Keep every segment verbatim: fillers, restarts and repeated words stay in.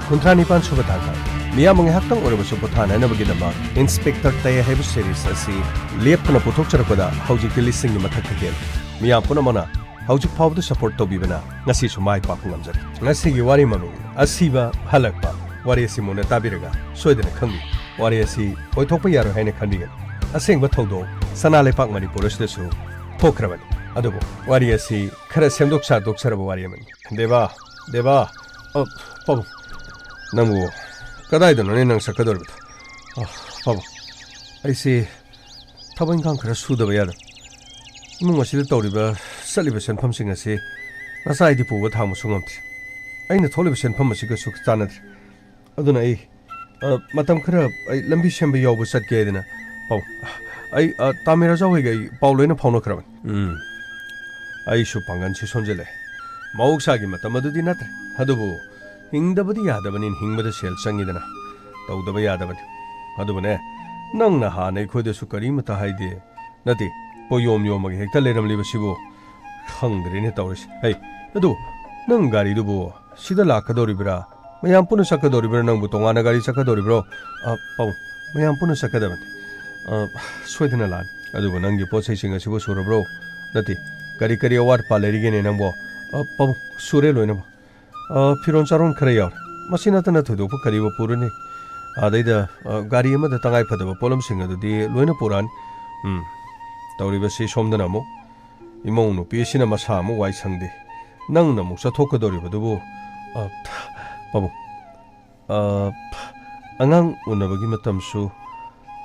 ꯀꯨꯟꯊ꯭ꯔꯥ ꯅꯤꯄꯥꯟ ꯁꯨꯕ ꯇꯥꯡꯀꯛ꯫ ꯃꯤꯌꯥꯝꯕ ꯉꯥꯏꯍꯥꯛꯇꯪ ꯑꯣꯏꯔꯕꯁꯨ ꯄꯣꯊꯥꯅꯅꯕꯒꯤꯗꯃꯛ ꯏꯟꯁꯄꯦꯛꯇꯔ ꯇꯌꯥꯏ ꯍꯥꯏꯕ ꯁꯦꯔꯤꯁ ꯑꯁꯤ ꯂꯦꯞꯇꯅ ꯄꯨꯊꯣꯛꯆꯔꯛꯄꯗ ꯍꯧꯖꯤꯛꯇꯤ ꯂꯤꯁꯤꯡꯒꯤ ꯃꯊꯛꯇ ꯍꯦꯜꯂꯦ꯫ ꯃꯤꯌꯥꯝ ꯄꯨꯝꯅꯃꯛꯅ ꯍꯧꯖꯤꯛ ꯐꯥꯎꯕꯗ ꯁꯄꯣꯔꯠ ꯇꯧꯕꯤꯕꯅ ꯉꯁꯤꯁꯨ ꯃꯥꯏ ꯄꯥꯛꯄ ꯉꯝꯖꯔꯦ꯫ ꯉꯁꯤꯒꯤ ꯋꯥꯔꯤ ꯃꯃꯤꯡ ꯑꯁꯤꯕ ꯍꯜꯂꯛꯄ꯫ ꯋꯥꯔꯤ ꯑꯁꯤ ꯃꯨꯟꯅ ꯇꯥꯕꯤꯔꯒ ꯁꯣꯏꯗꯅ ꯈꯪꯕꯤ꯫ ꯋꯥꯔꯤ ꯑꯁꯤ ꯑꯣꯏꯊꯣꯛꯄ ꯌꯥꯔꯣꯏ ꯍꯥꯏꯅ ꯈꯟꯕꯤꯒꯅꯨ꯫ ꯑꯁꯦꯡꯕ ꯊꯧꯗꯣꯛ ꯁꯅꯥ ꯂꯩꯄꯥꯛ ꯃꯅꯤꯄꯨꯔ ꯑꯁꯤꯗꯁꯨ ꯊꯣꯛꯈ꯭ꯔꯕꯅꯤ꯫ ꯑꯗꯨꯕꯨ ꯋꯥꯔꯤ ꯑꯁꯤ ꯈꯔ ꯁꯦꯝꯗꯣꯛ ꯁꯥꯗꯣꯛꯆꯔꯕ ꯋꯥꯔꯤ ꯑꯃꯅꯤ꯫ ꯗꯦꯕꯥ, ꯗꯦꯕꯥ, ꯑ, ꯄꯥꯕꯨꯡ, ꯅꯪꯕꯨ ꯀꯗꯥꯏꯗꯅꯣꯅꯦ ꯅꯪ ꯆꯠꯀꯗꯧꯔꯤꯕꯗꯣ? ꯑ, ꯄꯥꯕꯨꯡ, ꯑꯩꯁꯦ ꯊꯕꯛ ꯏꯪꯈꯥꯡ ꯈꯔ ꯁꯨꯗꯕ ꯌꯥꯗꯕ꯫ ꯏꯃꯨꯡ ꯑꯁꯤꯗ ꯇꯧꯔꯤꯕ, ꯆꯠꯂꯤꯕ ꯁꯦꯟꯐꯝꯁꯤꯡ ꯑꯁꯤ ꯅꯆꯥ ꯑꯩꯗꯤ ꯄꯨꯕ ꯊꯥꯡꯕꯁꯨ ꯉꯝꯗ꯭ꯔꯦ꯫ ꯑꯩꯅ ꯊꯣꯛꯂꯤꯕ ꯁꯦꯟꯐꯝ ꯑꯁꯤꯒꯁꯨ ꯆꯥꯟꯅꯗ꯭ꯔꯦ꯫ ꯑꯗꯨꯅ ꯑꯩ, ꯑ, ꯃꯇꯝ ꯈꯔ ꯑꯩ ꯂꯝꯕꯤ ꯁꯦꯝꯕ ꯌꯥꯎꯕ ꯆꯠꯀꯦ ꯍꯥꯏꯗꯅ, ꯄꯥꯎ, ꯑꯩ, ꯑ, ꯇꯥꯃꯤꯔꯥꯖꯥ ꯍꯣꯏꯒ ꯑꯩ ꯄꯥꯎ ꯂꯣꯏꯅ ꯐꯥꯎꯅꯈ꯭ꯔꯕꯅꯤ꯫ ꯎꯝ, ꯑꯩꯁꯨ ꯄꯥꯡꯒꯜꯁꯤ ꯁꯣꯟꯖꯜꯂꯦ꯫ ꯃꯍꯧꯁꯥꯒꯤ ꯃꯇꯝ ꯑꯗꯨꯗꯤ ꯅꯠꯇ꯭ꯔꯦ꯫ ꯑꯗꯨꯕꯨ ꯍꯤꯡꯗꯕꯗꯤ ꯌꯥꯗꯕꯅꯤꯅ, ꯍꯤꯡꯕꯗ ꯁꯦꯜ ꯆꯪꯉꯤꯗꯅ, ꯇꯧꯗꯕ ꯌꯥꯗꯕꯅꯤ꯫ ꯑꯗꯨꯕꯨꯅꯦ, ꯅꯪꯅ ꯍꯥꯟꯅ ꯑꯩꯈꯣꯏꯗꯁꯨ ꯀꯔꯤꯃꯇ ꯍꯥꯏꯗꯦ꯫ ꯅꯠꯇꯦ, ꯄꯣꯌꯣꯝ ꯌꯣꯝꯃꯒ ꯍꯦꯛꯇ ꯂꯩꯔꯝꯂꯤꯕꯁꯤꯕꯨ ꯈꯪꯗ꯭ꯔꯦꯅꯦ ꯇꯧꯔꯤꯁꯦ꯫ ꯍꯩ, ꯑꯗꯨ ꯅꯪ ꯒꯥꯔꯤꯗꯨꯕꯨ ꯁꯤꯗ ꯂꯥꯛꯀꯗꯧꯔꯤꯕ꯭ꯔꯥ? ꯃꯌꯥꯝ ꯄꯨꯟꯅ ꯆꯠꯀꯗꯧꯔꯤꯕ꯭ꯔꯥ? ꯅꯪꯕꯨ ꯇꯣꯉꯥꯟꯅ ꯒꯥꯔꯤ ꯆꯠꯀꯗꯧꯔꯤꯕ꯭ꯔꯣ? ꯑ, ꯄꯥꯕꯨꯡ, ꯃꯌꯥꯝ ꯄꯨꯟꯅ ꯆꯠꯀꯗꯕꯅꯤ꯫ ꯑ, ꯁꯣꯏꯗꯅ ꯂꯥꯛꯑꯅꯤ꯫ ꯑꯗꯨꯕꯨ ꯅꯪꯒꯤ ꯄꯣꯠ ꯆꯩꯁꯤꯡ ꯑꯁꯤꯕꯨ ꯁꯨꯔꯕ꯭ꯔꯣ? ꯅꯠꯇꯦ, ꯀꯔꯤ ꯀꯔꯤ ꯑꯋꯥꯠ ꯑꯄꯥ ꯂꯩꯔꯤꯒꯦꯅꯦ ꯅꯪꯕꯣ? ꯑ, ꯄꯥꯕꯨꯡ, ꯁꯨꯔꯦ ꯂꯣꯏꯅꯃꯛ꯫ ꯑ, ꯐꯤꯔꯣꯟ ꯆꯥꯔꯣꯟ ꯈꯔ ꯌꯥꯎꯔꯦ꯫ ꯃꯁꯤ ꯅꯠꯇꯅ ꯊꯣꯏꯗꯣꯛꯄ ꯀꯔꯤꯕꯨ ꯄꯨꯔꯨꯅꯤ? ꯑꯗꯩꯗ, ꯑ, ꯒꯥꯔꯤ ꯑꯃꯗ ꯇꯉꯥꯏ ꯐꯗꯕ ꯄꯣꯠꯂꯝꯁꯤꯡ ꯑꯗꯨꯗꯤ ꯂꯣꯏꯅ ꯄꯨꯔꯛꯑꯅꯤ꯫ ꯎꯝ, ꯇꯧꯔꯤꯕꯁꯤ ꯁꯣꯝꯗꯅ ꯑꯃꯨꯛ ꯏꯃꯧ ꯅꯨꯄꯤ ꯑꯁꯤꯅ ꯃꯁꯥ ꯑꯃꯨꯛ ꯋꯥꯏ ꯁꯪꯗꯦ꯫ ꯅꯪꯅ ꯑꯃꯨꯛ ꯆꯠꯊꯣꯛꯀꯗꯧꯔꯤꯕꯗꯨꯕꯨ, ꯑ, ꯄꯥꯕꯨꯡ, ꯑ, ꯑꯉꯥꯡ ꯎꯅꯕꯒꯤ ꯃꯇꯝꯁꯨ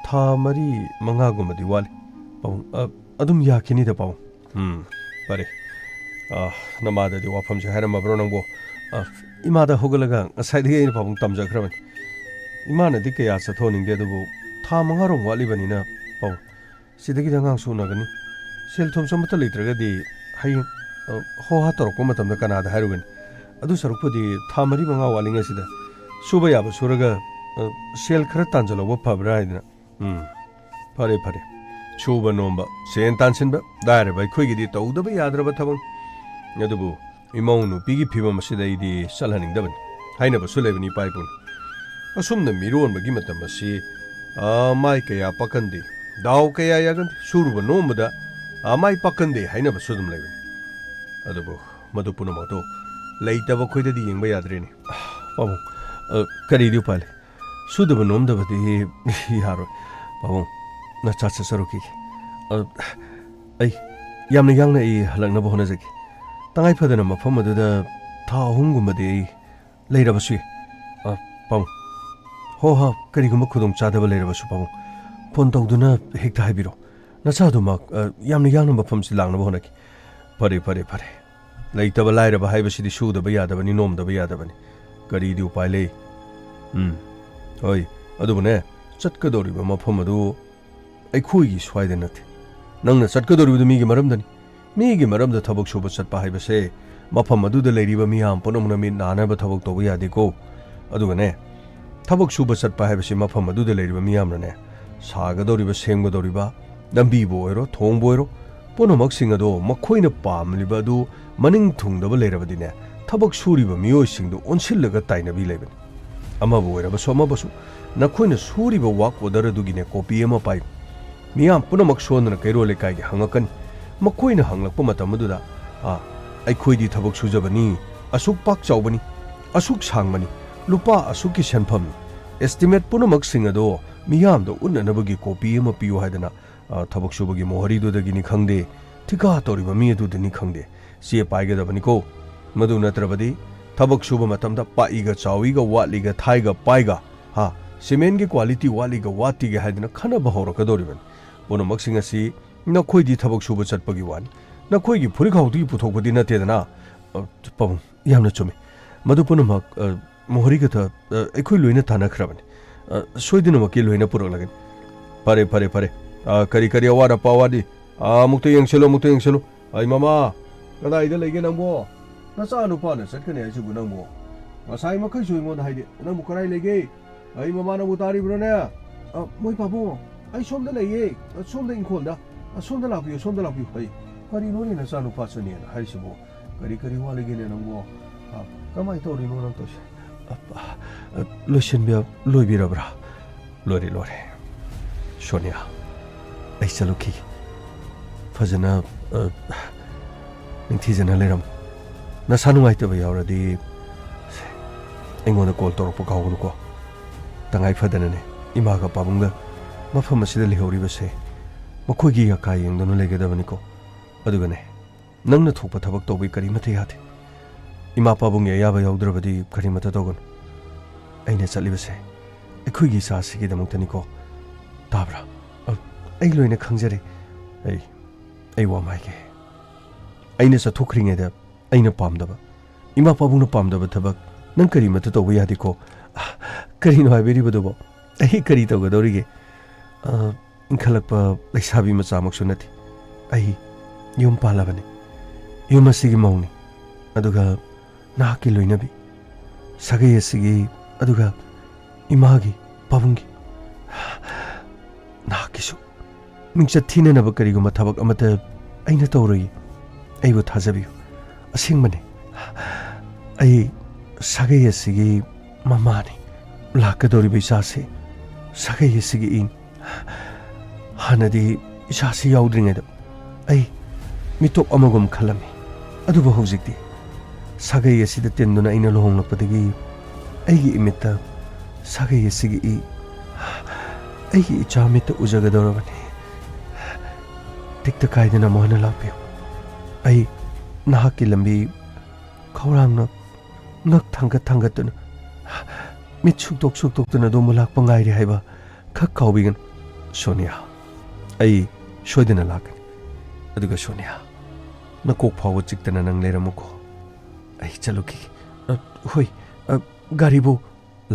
ꯊꯥ ꯃꯔꯤ ꯃꯉꯥꯒꯨꯝꯕꯗꯤ ꯋꯥꯠꯂꯤ꯫ ꯄꯥꯕꯨꯡ, ꯑ, ꯑꯗꯨꯝ ꯌꯥꯈꯤꯅꯤꯗ, ꯄꯥꯕꯨꯡ꯫ ꯎꯝ, ꯐꯔꯦ꯫ ꯑ, ꯅꯃꯥꯗꯗꯤ ꯋꯥꯐꯝꯁꯦ ꯍꯥꯏꯔꯝꯃꯕ꯭ꯔꯣ ꯅꯪꯕꯣ? ꯑ, ꯏꯃꯥꯗ ꯍꯧꯒꯠꯂꯒ ꯉꯁꯥꯏꯗꯒꯤ ꯑꯩꯅ ꯄꯥꯕꯨꯡ ꯇꯝꯖꯈ꯭ꯔꯕꯅꯤ꯫ ꯏꯃꯥꯅꯗꯤ ꯀꯌꯥ ꯆꯠꯊꯣꯛꯍꯟꯅꯤꯡꯗꯦ, ꯑꯗꯨꯕꯨ ꯊꯥ ꯃꯉꯥꯔꯣꯝ ꯋꯥꯠꯂꯤꯕꯅꯤꯅ, ꯄꯥꯕꯨꯡ, ꯁꯤꯗꯒꯤꯗꯤ ꯑꯉꯥꯡꯁꯨ ꯎꯅꯒꯅꯤ꯫ ꯁꯦꯜ ꯊꯨꯝꯁꯨ ꯑꯃꯠꯇ ꯂꯩꯇ꯭ꯔꯒꯗꯤ ꯍꯌꯦꯡ, ꯑ, ꯍꯣ ꯍꯥ ꯇꯧꯔꯛꯄ ꯃꯇꯝꯗ ꯀꯅꯥꯗ ꯍꯥꯏꯔꯨꯒꯅꯤ? ꯑꯗꯨ ꯁꯔꯨꯛꯄꯨꯗꯤ ꯊꯥ ꯃꯔꯤ ꯃꯉꯥ ꯋꯥꯠꯂꯤꯉꯩꯁꯤꯗ ꯁꯨꯕ ꯌꯥꯕ ꯁꯨꯔꯒ, ꯑ, ꯁꯦꯜ ꯈꯔ ꯇꯥꯟꯖꯜꯍꯧꯕ ꯐꯕ꯭ꯔꯥ ꯍꯥꯏꯗꯅ꯫ ꯎꯝ, ꯐꯔꯦ, ꯐꯔꯦ꯫ ꯁꯨꯕ ꯅꯣꯝꯕ, ꯁꯦꯟ ꯇꯥꯟꯁꯤꯟꯕ, ꯂꯥꯏꯔꯕ ꯑꯩꯈꯣꯏꯒꯤꯗꯤ ꯇꯧꯗꯕ ꯌꯥꯗ꯭ꯔꯕ ꯊꯕꯛꯅꯤ꯫ ꯑꯗꯨꯕꯨ ꯏꯃꯧ ꯅꯨꯄꯤꯒꯤ ꯐꯤꯕꯝ ꯑꯁꯤꯗ ꯑꯩꯗꯤ ꯆꯠꯍꯟꯅꯤꯡꯗꯕꯅꯤ꯫ ꯍꯥꯏꯅꯕꯁꯨ ꯂꯩꯕꯅꯤ ꯏꯄꯥ ꯏꯄꯨꯅ꯫ ꯑꯁꯨꯝꯅ ꯃꯤꯔꯣꯟꯕꯒꯤ ꯃꯇꯝ ꯑꯁꯤ, ꯑ, ꯃꯥꯏ ꯀꯌꯥ ꯄꯥꯛꯀꯟꯗꯦ, ꯗꯥꯎ ꯀꯌꯥ ꯌꯥꯒꯟꯗꯦ, ꯁꯨꯔꯨꯕ ꯅꯣꯝꯕꯗ, ꯑ, ꯃꯥꯏ ꯄꯥꯛꯀꯟꯗꯦ ꯍꯥꯏꯅꯕꯁꯨ ꯑꯗꯨꯝ ꯂꯩꯕꯅꯤ꯫ ꯑꯗꯨꯕꯨ ꯃꯗꯨ ꯄꯨꯝꯅꯃꯛꯇꯣ ꯂꯩꯇꯕ ꯑꯩꯈꯣꯏꯗꯗꯤ ꯌꯦꯡꯕ ꯌꯥꯗ꯭ꯔꯦꯅꯦ꯫ ꯄꯥꯕꯨꯡ, ꯑ, ꯀꯔꯤꯗꯤ ꯎꯄꯥꯏ ꯂꯩ? ꯁꯨꯗꯕ ꯅꯣꯝꯗꯕꯗꯤ ꯌꯥꯔꯣꯏ꯫ ꯄꯥꯕꯨꯡ, ꯅꯆꯥ ꯆꯠꯆꯔꯨꯈꯤꯒꯦ꯫ ꯑ, ꯑꯩ ꯌꯥꯝꯅ ꯌꯥꯡꯅ ꯑꯩ ꯍꯜꯂꯛꯅꯕ ꯍꯣꯠꯅꯖꯒꯦ꯫ ꯇꯉꯥꯏ ꯐꯗꯅ ꯃꯐꯝ ꯑꯗꯨꯗ ꯊꯥ ꯑꯍꯨꯝꯒꯨꯝꯕꯗꯤ ꯑꯩ ꯂꯩꯔꯕꯁꯨ ꯌꯥꯏ꯫ ꯑ, ꯄꯥꯕꯨꯡ꯫ ꯍꯣ ꯍꯣ, ꯀꯔꯤꯒꯨꯝꯕ ꯈꯨꯗꯣꯡ ꯆꯥꯗꯕ ꯂꯩꯔꯕꯁꯨ ꯄꯥꯕꯨꯡ, ꯐꯣꯟ ꯇꯧꯗꯨꯅ ꯍꯦꯛꯇ ꯍꯥꯏꯕꯤꯔꯣ꯫ ꯅꯆꯥꯗꯨꯃꯛ, ꯑ, ꯌꯥꯝꯅ ꯌꯥꯡꯅ ꯃꯐꯝꯁꯤ ꯂꯥꯛꯅꯕ ꯍꯣꯠꯅꯒꯦ꯫ ꯐꯔꯦ, ꯐꯔꯦ, ꯐꯔꯦ꯫ ꯂꯩꯇꯕ ꯂꯥꯏꯔꯕ ꯍꯥꯏꯕꯁꯤꯗꯤ ꯁꯨꯗꯕ ꯌꯥꯗꯕꯅꯤ, ꯅꯣꯝꯗꯕ ꯌꯥꯗꯕꯅꯤ꯫ ꯀꯔꯤꯗꯤ ꯎꯄꯥꯏ ꯂꯩ? ꯎꯝ, ꯍꯣꯏ꯫ ꯑꯗꯨꯕꯨꯅꯦ, ꯆꯠꯀꯗꯧꯔꯤꯕ ꯃꯐꯝ ꯑꯗꯨ ꯑꯩꯈꯣꯏꯒꯤ ꯁ꯭ꯋꯥꯏꯗ ꯅꯠꯇꯦ꯫ ꯅꯪꯅ ꯆꯠꯀꯗꯧꯔꯤꯕꯗꯨ ꯃꯤꯒꯤ ꯃꯔꯝꯗꯅꯤ꯫ ꯃꯤꯒꯤ ꯃꯔꯝꯗ ꯊꯕꯛ ꯁꯨꯕ ꯆꯠꯄ ꯍꯥꯏꯕꯁꯦ ꯃꯐꯝ ꯑꯗꯨꯗ ꯂꯩꯔꯤꯕ ꯃꯤꯌꯥꯝ ꯄꯨꯝꯅꯃꯛꯅ ꯃꯤꯠ ꯅꯥꯅꯕ ꯊꯕꯛ ꯇꯧꯕ ꯌꯥꯗꯦꯀꯣ꯫ ꯑꯗꯨꯒꯅꯦ, ꯊꯕꯛ ꯁꯨꯕ ꯆꯠꯄ ꯍꯥꯏꯕꯁꯤ ꯃꯐꯝ ꯑꯗꯨꯗ ꯂꯩꯔꯤꯕ ꯃꯤꯌꯥꯝꯅꯅꯦ, ꯁꯥꯒꯗꯧꯔꯤꯕ, ꯁꯦꯝꯒꯗꯧꯔꯤꯕ, ꯂꯝꯕꯤꯕꯨ ꯑꯣꯏꯔꯣ, ꯊꯣꯡꯕꯨ ꯑꯣꯏꯔꯣ, ꯄꯨꯝꯅꯃꯛꯁꯤꯡ ꯑꯗꯣ ꯃꯈꯣꯏꯅ ꯄꯥꯝꯂꯤꯕ ꯑꯗꯨ ꯃꯅꯤꯡ ꯊꯨꯡꯗꯕ ꯂꯩꯔꯕꯗꯤꯅꯦ, ꯊꯕꯛ ꯁꯨꯔꯤꯕ ꯃꯤꯑꯣꯏꯁꯤꯡꯗꯨ ꯑꯣꯟꯁꯤꯜꯂꯒ ꯇꯥꯏꯅꯕꯤ ꯂꯩꯕꯅꯤ꯫ ꯑꯃꯕꯨ ꯑꯣꯏꯔꯕꯁꯨ ꯑꯃꯕꯨꯁꯨ, ꯅꯈꯣꯏꯅ ꯁꯨꯔꯤꯕ work order ꯑꯗꯨꯒꯤꯅꯦ copy ꯑꯃ ꯄꯥꯏꯌꯨ꯫ ꯃꯤꯌꯥꯝ ꯄꯨꯝꯅꯃꯛ ꯁꯣꯟꯗꯅ ꯀꯩꯔꯣꯜ ꯂꯩꯀꯥꯏꯒꯤ ꯍꯪꯉꯛꯀꯅꯤ꯫ ꯃꯈꯣꯏꯅ ꯍꯪꯂꯛꯄ ꯃꯇꯝ ꯑꯗꯨꯗ, "ꯑꯥ, ꯑꯩꯈꯣꯏꯗꯤ ꯊꯕꯛ ꯁꯨꯖꯕꯅꯤ, ꯑꯁꯨꯛ ꯄꯥꯛ ꯆꯥꯎꯕꯅꯤ, ꯑꯁꯨꯛ ꯁꯥꯡꯕꯅꯤ, ꯂꯨꯄꯥ ꯑꯁꯨꯛꯀꯤ ꯁꯦꯟꯐꯝꯅꯤ, estimate ꯄꯨꯝꯅꯃꯛꯁꯤꯡ ꯑꯗꯣ ꯃꯤꯌꯥꯝꯗ ꯎꯠꯅꯅꯕꯒꯤ copy ꯑꯃ ꯄꯤꯌꯨ" ꯍꯥꯏꯗꯅ, ꯑ, ꯊꯕꯛ ꯁꯨꯕꯒꯤ ꯃꯣꯍꯔꯤꯗꯨꯗꯒꯤꯅꯤ ꯈꯪꯗꯦ, ꯊꯤꯀꯥ ꯇꯧꯔꯤꯕ ꯃꯤ ꯑꯗꯨꯗꯅꯤ ꯈꯪꯗꯦ, ꯆꯦ ꯄꯥꯏꯒꯗꯕꯅꯤꯀꯣ꯫ ꯃꯗꯨ ꯅꯠꯇ꯭ꯔꯕꯗꯤ ꯊꯕꯛ ꯁꯨꯕ ꯃꯇꯝꯗ ꯄꯥꯛꯏꯒ ꯆꯥꯎꯏꯒ ꯋꯥꯠꯂꯤꯒ ꯊꯥꯏꯒ ꯄꯥꯏꯒ, ꯍꯥ, ꯁꯤꯃꯦꯟꯒꯤ quality ꯋꯥꯠꯂꯤꯒ ꯋꯥꯠꯇꯦꯒ ꯍꯥꯏꯗꯅ ꯈꯟꯅꯕ ꯍꯧꯔꯛꯀꯗꯧꯔꯤꯕꯅꯤ꯫ ꯄꯨꯝꯅꯃꯛꯁꯤꯡ ꯑꯁꯤ ꯅꯈꯣꯏꯗꯤ ꯊꯕꯛ ꯁꯨꯕ ꯆꯠꯄꯒꯤ ꯋꯥꯅꯤ, ꯅꯈꯣꯏꯒꯤ ꯐꯨꯔꯤꯠꯈꯥꯎꯗꯒꯤ ꯄꯨꯊꯣꯛꯄꯗꯤ ꯅꯠꯇꯦꯗꯅ꯫ ꯑ, ꯄꯥꯕꯨꯡ, ꯌꯥꯝꯅ ꯆꯨꯝꯃꯤ꯫ ꯃꯗꯨ ꯄꯨꯝꯅꯃꯛ, ꯑ, ꯃꯣꯍꯔꯤꯒ ꯊ-, ꯑ, ꯑꯩꯈꯣꯏ ꯂꯣꯏꯅ ꯇꯥꯟꯅꯈ꯭ꯔꯕꯅꯤ꯫ ꯑ, ꯁꯣꯏꯗꯅꯃꯛꯀꯤ ꯂꯣꯏꯅ ꯄꯨꯔꯛꯂꯒꯅꯤ꯫ ꯐꯔꯦ, ꯐꯔꯦ, ꯐꯔꯦ꯫ ꯑ, ꯀꯔꯤ ꯀꯔꯤ ꯑꯋꯥꯠ ꯑꯄꯥ ꯋꯥꯠꯂꯤ? ꯑ, ꯑꯃꯨꯛꯇ ꯌꯦꯡꯁꯤꯜꯂꯨ, ꯑꯃꯨꯛꯇ ꯌꯦꯡꯁꯤꯜꯂꯨ꯫ ꯑꯩ ꯃꯃꯥ, ꯀꯗꯥꯏꯗ ꯂꯩꯒꯦ ꯅꯪꯕꯣ? ꯅꯆꯥ ꯅꯨꯄꯥꯅ ꯆꯠꯀꯅꯤ ꯍꯥꯏꯁꯤꯕꯨ ꯅꯪꯕꯨ ꯉꯁꯥꯏ ꯃꯈꯩꯁꯨ ꯑꯩꯉꯣꯟꯗ ꯍꯥꯏꯗꯦ꯫ ꯅꯪꯕꯨ ꯀꯗꯥꯏ ꯂꯩꯒꯦ? ꯑꯩ ꯃꯃꯥ, ꯅꯪꯕꯨ ꯇꯥꯔꯤꯕ꯭ꯔꯣꯅꯦ? ꯑ, ꯃꯣꯏ ꯄꯥꯕꯨꯡ, ꯑꯩ ꯁꯣꯝꯗ ꯂꯩꯌꯦ꯫ ꯑ, ꯁꯣꯝꯗ ꯏꯪꯈꯣꯜꯗ꯫ ꯑ, ꯁꯣꯝꯗ ꯂꯥꯛꯄꯤꯌꯨ, ꯁꯣꯝꯗ ꯂꯥꯛꯄꯤꯌꯨ꯫ ꯑꯩ, ꯀꯔꯤꯅꯣꯅꯦ ꯅꯆꯥ ꯅꯨꯄꯥꯁꯨꯅꯦꯅ ꯍꯥꯏꯔꯤꯁꯤꯕꯨ? ꯀꯔꯤ ꯀꯔꯤ ꯋꯥꯠꯂꯤꯒꯦꯅꯦ ꯅꯪꯕꯣ? ꯑ, ꯀꯃꯥꯏꯅ ꯇꯧꯔꯤꯅꯣ ꯅꯪ ꯇꯧꯔꯤꯁꯦ? ꯑ, ꯂꯣꯏꯁꯤꯟꯕ ꯂꯣꯏꯕꯤꯔꯕ꯭ꯔꯥ? ꯂꯣꯏꯔꯦ, ꯂꯣꯏꯔꯦ꯫ ꯁꯣꯅꯤꯌꯥ, ꯑꯩ ꯆꯠꯂꯨꯈꯤꯒꯦ꯫ ꯐꯖꯅ, ꯑ, ꯅꯤꯡꯊꯤꯖꯅ ꯂꯩꯔꯝꯃꯨ꯫ ꯅꯁꯥ ꯅꯨꯡꯉꯥꯏꯇꯕ ꯌꯥꯎꯔꯗꯤ ꯑꯩꯉꯣꯟꯗ ꯀꯣꯜ ꯇꯧꯔꯛꯄ ꯀꯥꯎꯒꯅꯨꯀꯣ꯫ ꯇꯉꯥꯏ ꯐꯗꯅꯅꯦ, ꯏꯃꯥꯒ ꯄꯥꯕꯨꯡꯒ ꯃꯐꯝ ꯑꯁꯤꯗ ꯂꯩꯍꯧꯔꯤꯕꯁꯦ ꯃꯈꯣꯏꯒꯤ ꯑꯀꯥꯏ ꯌꯦꯡꯗꯨꯅ ꯂꯩꯒꯗꯕꯅꯤꯀꯣ꯫ ꯑꯗꯨꯒꯅꯦ, ꯅꯪꯅ ꯊꯣꯛꯄ ꯊꯕꯛ ꯇꯧꯕꯩ ꯀꯔꯤꯃꯠꯇ ꯌꯥꯗꯦ꯫ ꯏꯃꯥ ꯄꯥꯕꯨꯡꯒꯤ ꯑꯌꯥꯕ ꯌꯥꯎꯗ꯭ꯔꯕꯗꯤ ꯀꯔꯤꯃꯠꯇ ꯇꯧꯒꯅꯨ꯫ ꯑꯩꯅ ꯆꯠꯂꯤꯕꯁꯦ ꯑꯩꯈꯣꯏꯒꯤ ꯏꯆꯥꯁꯤꯒꯤꯗꯃꯛꯇꯅꯤꯀꯣ꯫ ꯇꯥꯕ꯭ꯔꯥ? ꯑ, ꯑꯩ ꯂꯣꯏꯅ ꯈꯪꯖꯔꯦ꯫ ꯑꯩ, ꯑꯩ ꯋꯥ ꯑꯃ ꯍꯥꯏꯒꯦ꯫ ꯑꯩꯅ ꯆꯠꯊꯣꯛꯈ꯭ꯔꯤꯉꯩꯗ ꯑꯩꯅ ꯄꯥꯝꯗꯕ, ꯏꯃꯥ ꯄꯥꯕꯨꯡꯅ ꯄꯥꯝꯗꯕ ꯊꯕꯛ ꯅꯪ ꯀꯔꯤꯃꯠꯇ ꯇꯧꯕ ꯌꯥꯗꯦꯀꯣ꯫ ꯑ, ꯀꯔꯤꯅꯣ ꯍꯥꯏꯕꯤꯔꯤꯕꯗꯨꯕꯣ? ꯑꯩ ꯀꯔꯤ ꯇꯧꯒꯗꯧꯔꯤꯒꯦ? ꯑ, ꯏꯟꯈꯠꯂꯛꯄ ꯂꯩꯁꯥꯕꯤ ꯃꯆꯥꯃꯛꯁꯨ ꯅꯠꯇꯦ꯫ ꯑꯩ ꯌꯨꯝ ꯄꯥꯜꯂꯕꯅꯤ꯫ ꯌꯨꯝ ꯑꯁꯤꯒꯤ ꯃꯧꯅꯤ꯫ ꯑꯗꯨꯒ ꯅꯍꯥꯛꯀꯤ ꯂꯣꯏꯅꯕꯤ, ꯁꯥꯒꯩ ꯑꯁꯤꯒꯤ, ꯑꯗꯨꯒ ꯏꯃꯥꯒꯤ, ꯄꯥꯕꯨꯡꯒꯤ, ꯅꯍꯥꯛꯀꯤꯁꯨ꯫ ꯃꯤꯡꯆꯠ ꯊꯤꯅꯅꯕ ꯀꯔꯤꯒꯨꯝꯕ ꯊꯕꯛ ꯑꯃꯠꯇ ꯑꯩꯅ ꯇꯧꯔꯣꯏꯌꯦ꯫ ꯑꯩꯕꯨ ꯊꯥꯖꯕꯤꯌꯨ꯫ ꯑꯁꯦꯡꯕꯅꯤ꯫ ꯑꯩ ꯁꯥꯒꯩ ꯑꯁꯤꯒꯤ ꯃꯃꯥꯅꯤ꯫ ꯂꯥꯛꯀꯗꯧꯔꯤꯕ ꯏꯆꯥꯁꯤ ꯁꯥꯒꯩ ꯑꯁꯤꯒꯤ ꯏꯅꯤ꯫ ꯍꯥꯟꯅꯗꯤ ꯏꯆꯥꯁꯤ ꯌꯥꯎꯗ꯭ꯔꯤꯉꯩꯗ ꯑꯩ ꯃꯤꯇꯣꯞ ꯑꯃꯒꯨꯝ ꯈꯜꯂꯝꯃꯤ꯫ ꯑꯗꯨꯕꯨ ꯍꯧꯖꯤꯛꯇꯤ ꯁꯥꯒꯩ ꯑꯁꯤꯗ ꯇꯤꯟꯗꯨꯅ ꯑꯩꯅ ꯂꯨꯍꯣꯡꯂꯛꯄꯗꯒꯤ ꯑꯩꯒꯤ ꯏꯃꯤꯠꯇ ꯁꯥꯒꯩ ꯑꯁꯤꯒꯤ ꯏ, ꯑꯩꯒꯤ ꯏꯆꯥ ꯃꯤꯠꯇ ꯎꯖꯒꯗꯧꯔꯕꯅꯤ꯫ ꯇꯦꯛꯇ ꯀꯥꯏꯗꯅ ꯑꯃꯨꯛ ꯍꯟꯅ ꯂꯥꯛꯄꯤꯌꯨ꯫ ꯑꯩ ꯅꯍꯥꯛꯀꯤ ꯂꯝꯕꯤ ꯈꯧꯔꯥꯡꯅ ꯉꯛ ꯊꯥꯡꯒꯠ ꯊꯥꯡꯒꯠꯇꯨꯅ, ꯃꯤꯠ ꯁꯨꯛꯇꯣꯛ ꯁꯨꯛꯇꯣꯛꯇꯨꯅ ꯑꯗꯣꯝꯕꯨ ꯂꯥꯛꯄ ꯉꯥꯏꯔꯤ ꯍꯥꯏꯕ ꯈꯛ ꯀꯥꯎꯕꯤꯒꯅꯨ, ꯁꯣꯅꯤꯌꯥ꯫ ꯑꯩ ꯁꯣꯏꯗꯅ ꯂꯥꯛꯀꯅꯤ꯫ ꯑꯗꯨꯒ ꯁꯣꯅꯤꯌꯥ, ꯅꯀꯣꯛ ꯐꯥꯎꯕ ꯆꯤꯛꯇꯅ ꯅꯪ ꯂꯩꯔꯝꯃꯨꯀꯣ꯫ ꯑꯩ ꯆꯠꯂꯨꯈꯤꯒꯦ꯫ ꯑ, ꯍꯣꯏ, ꯑ, ꯒꯥꯔꯤꯕꯨ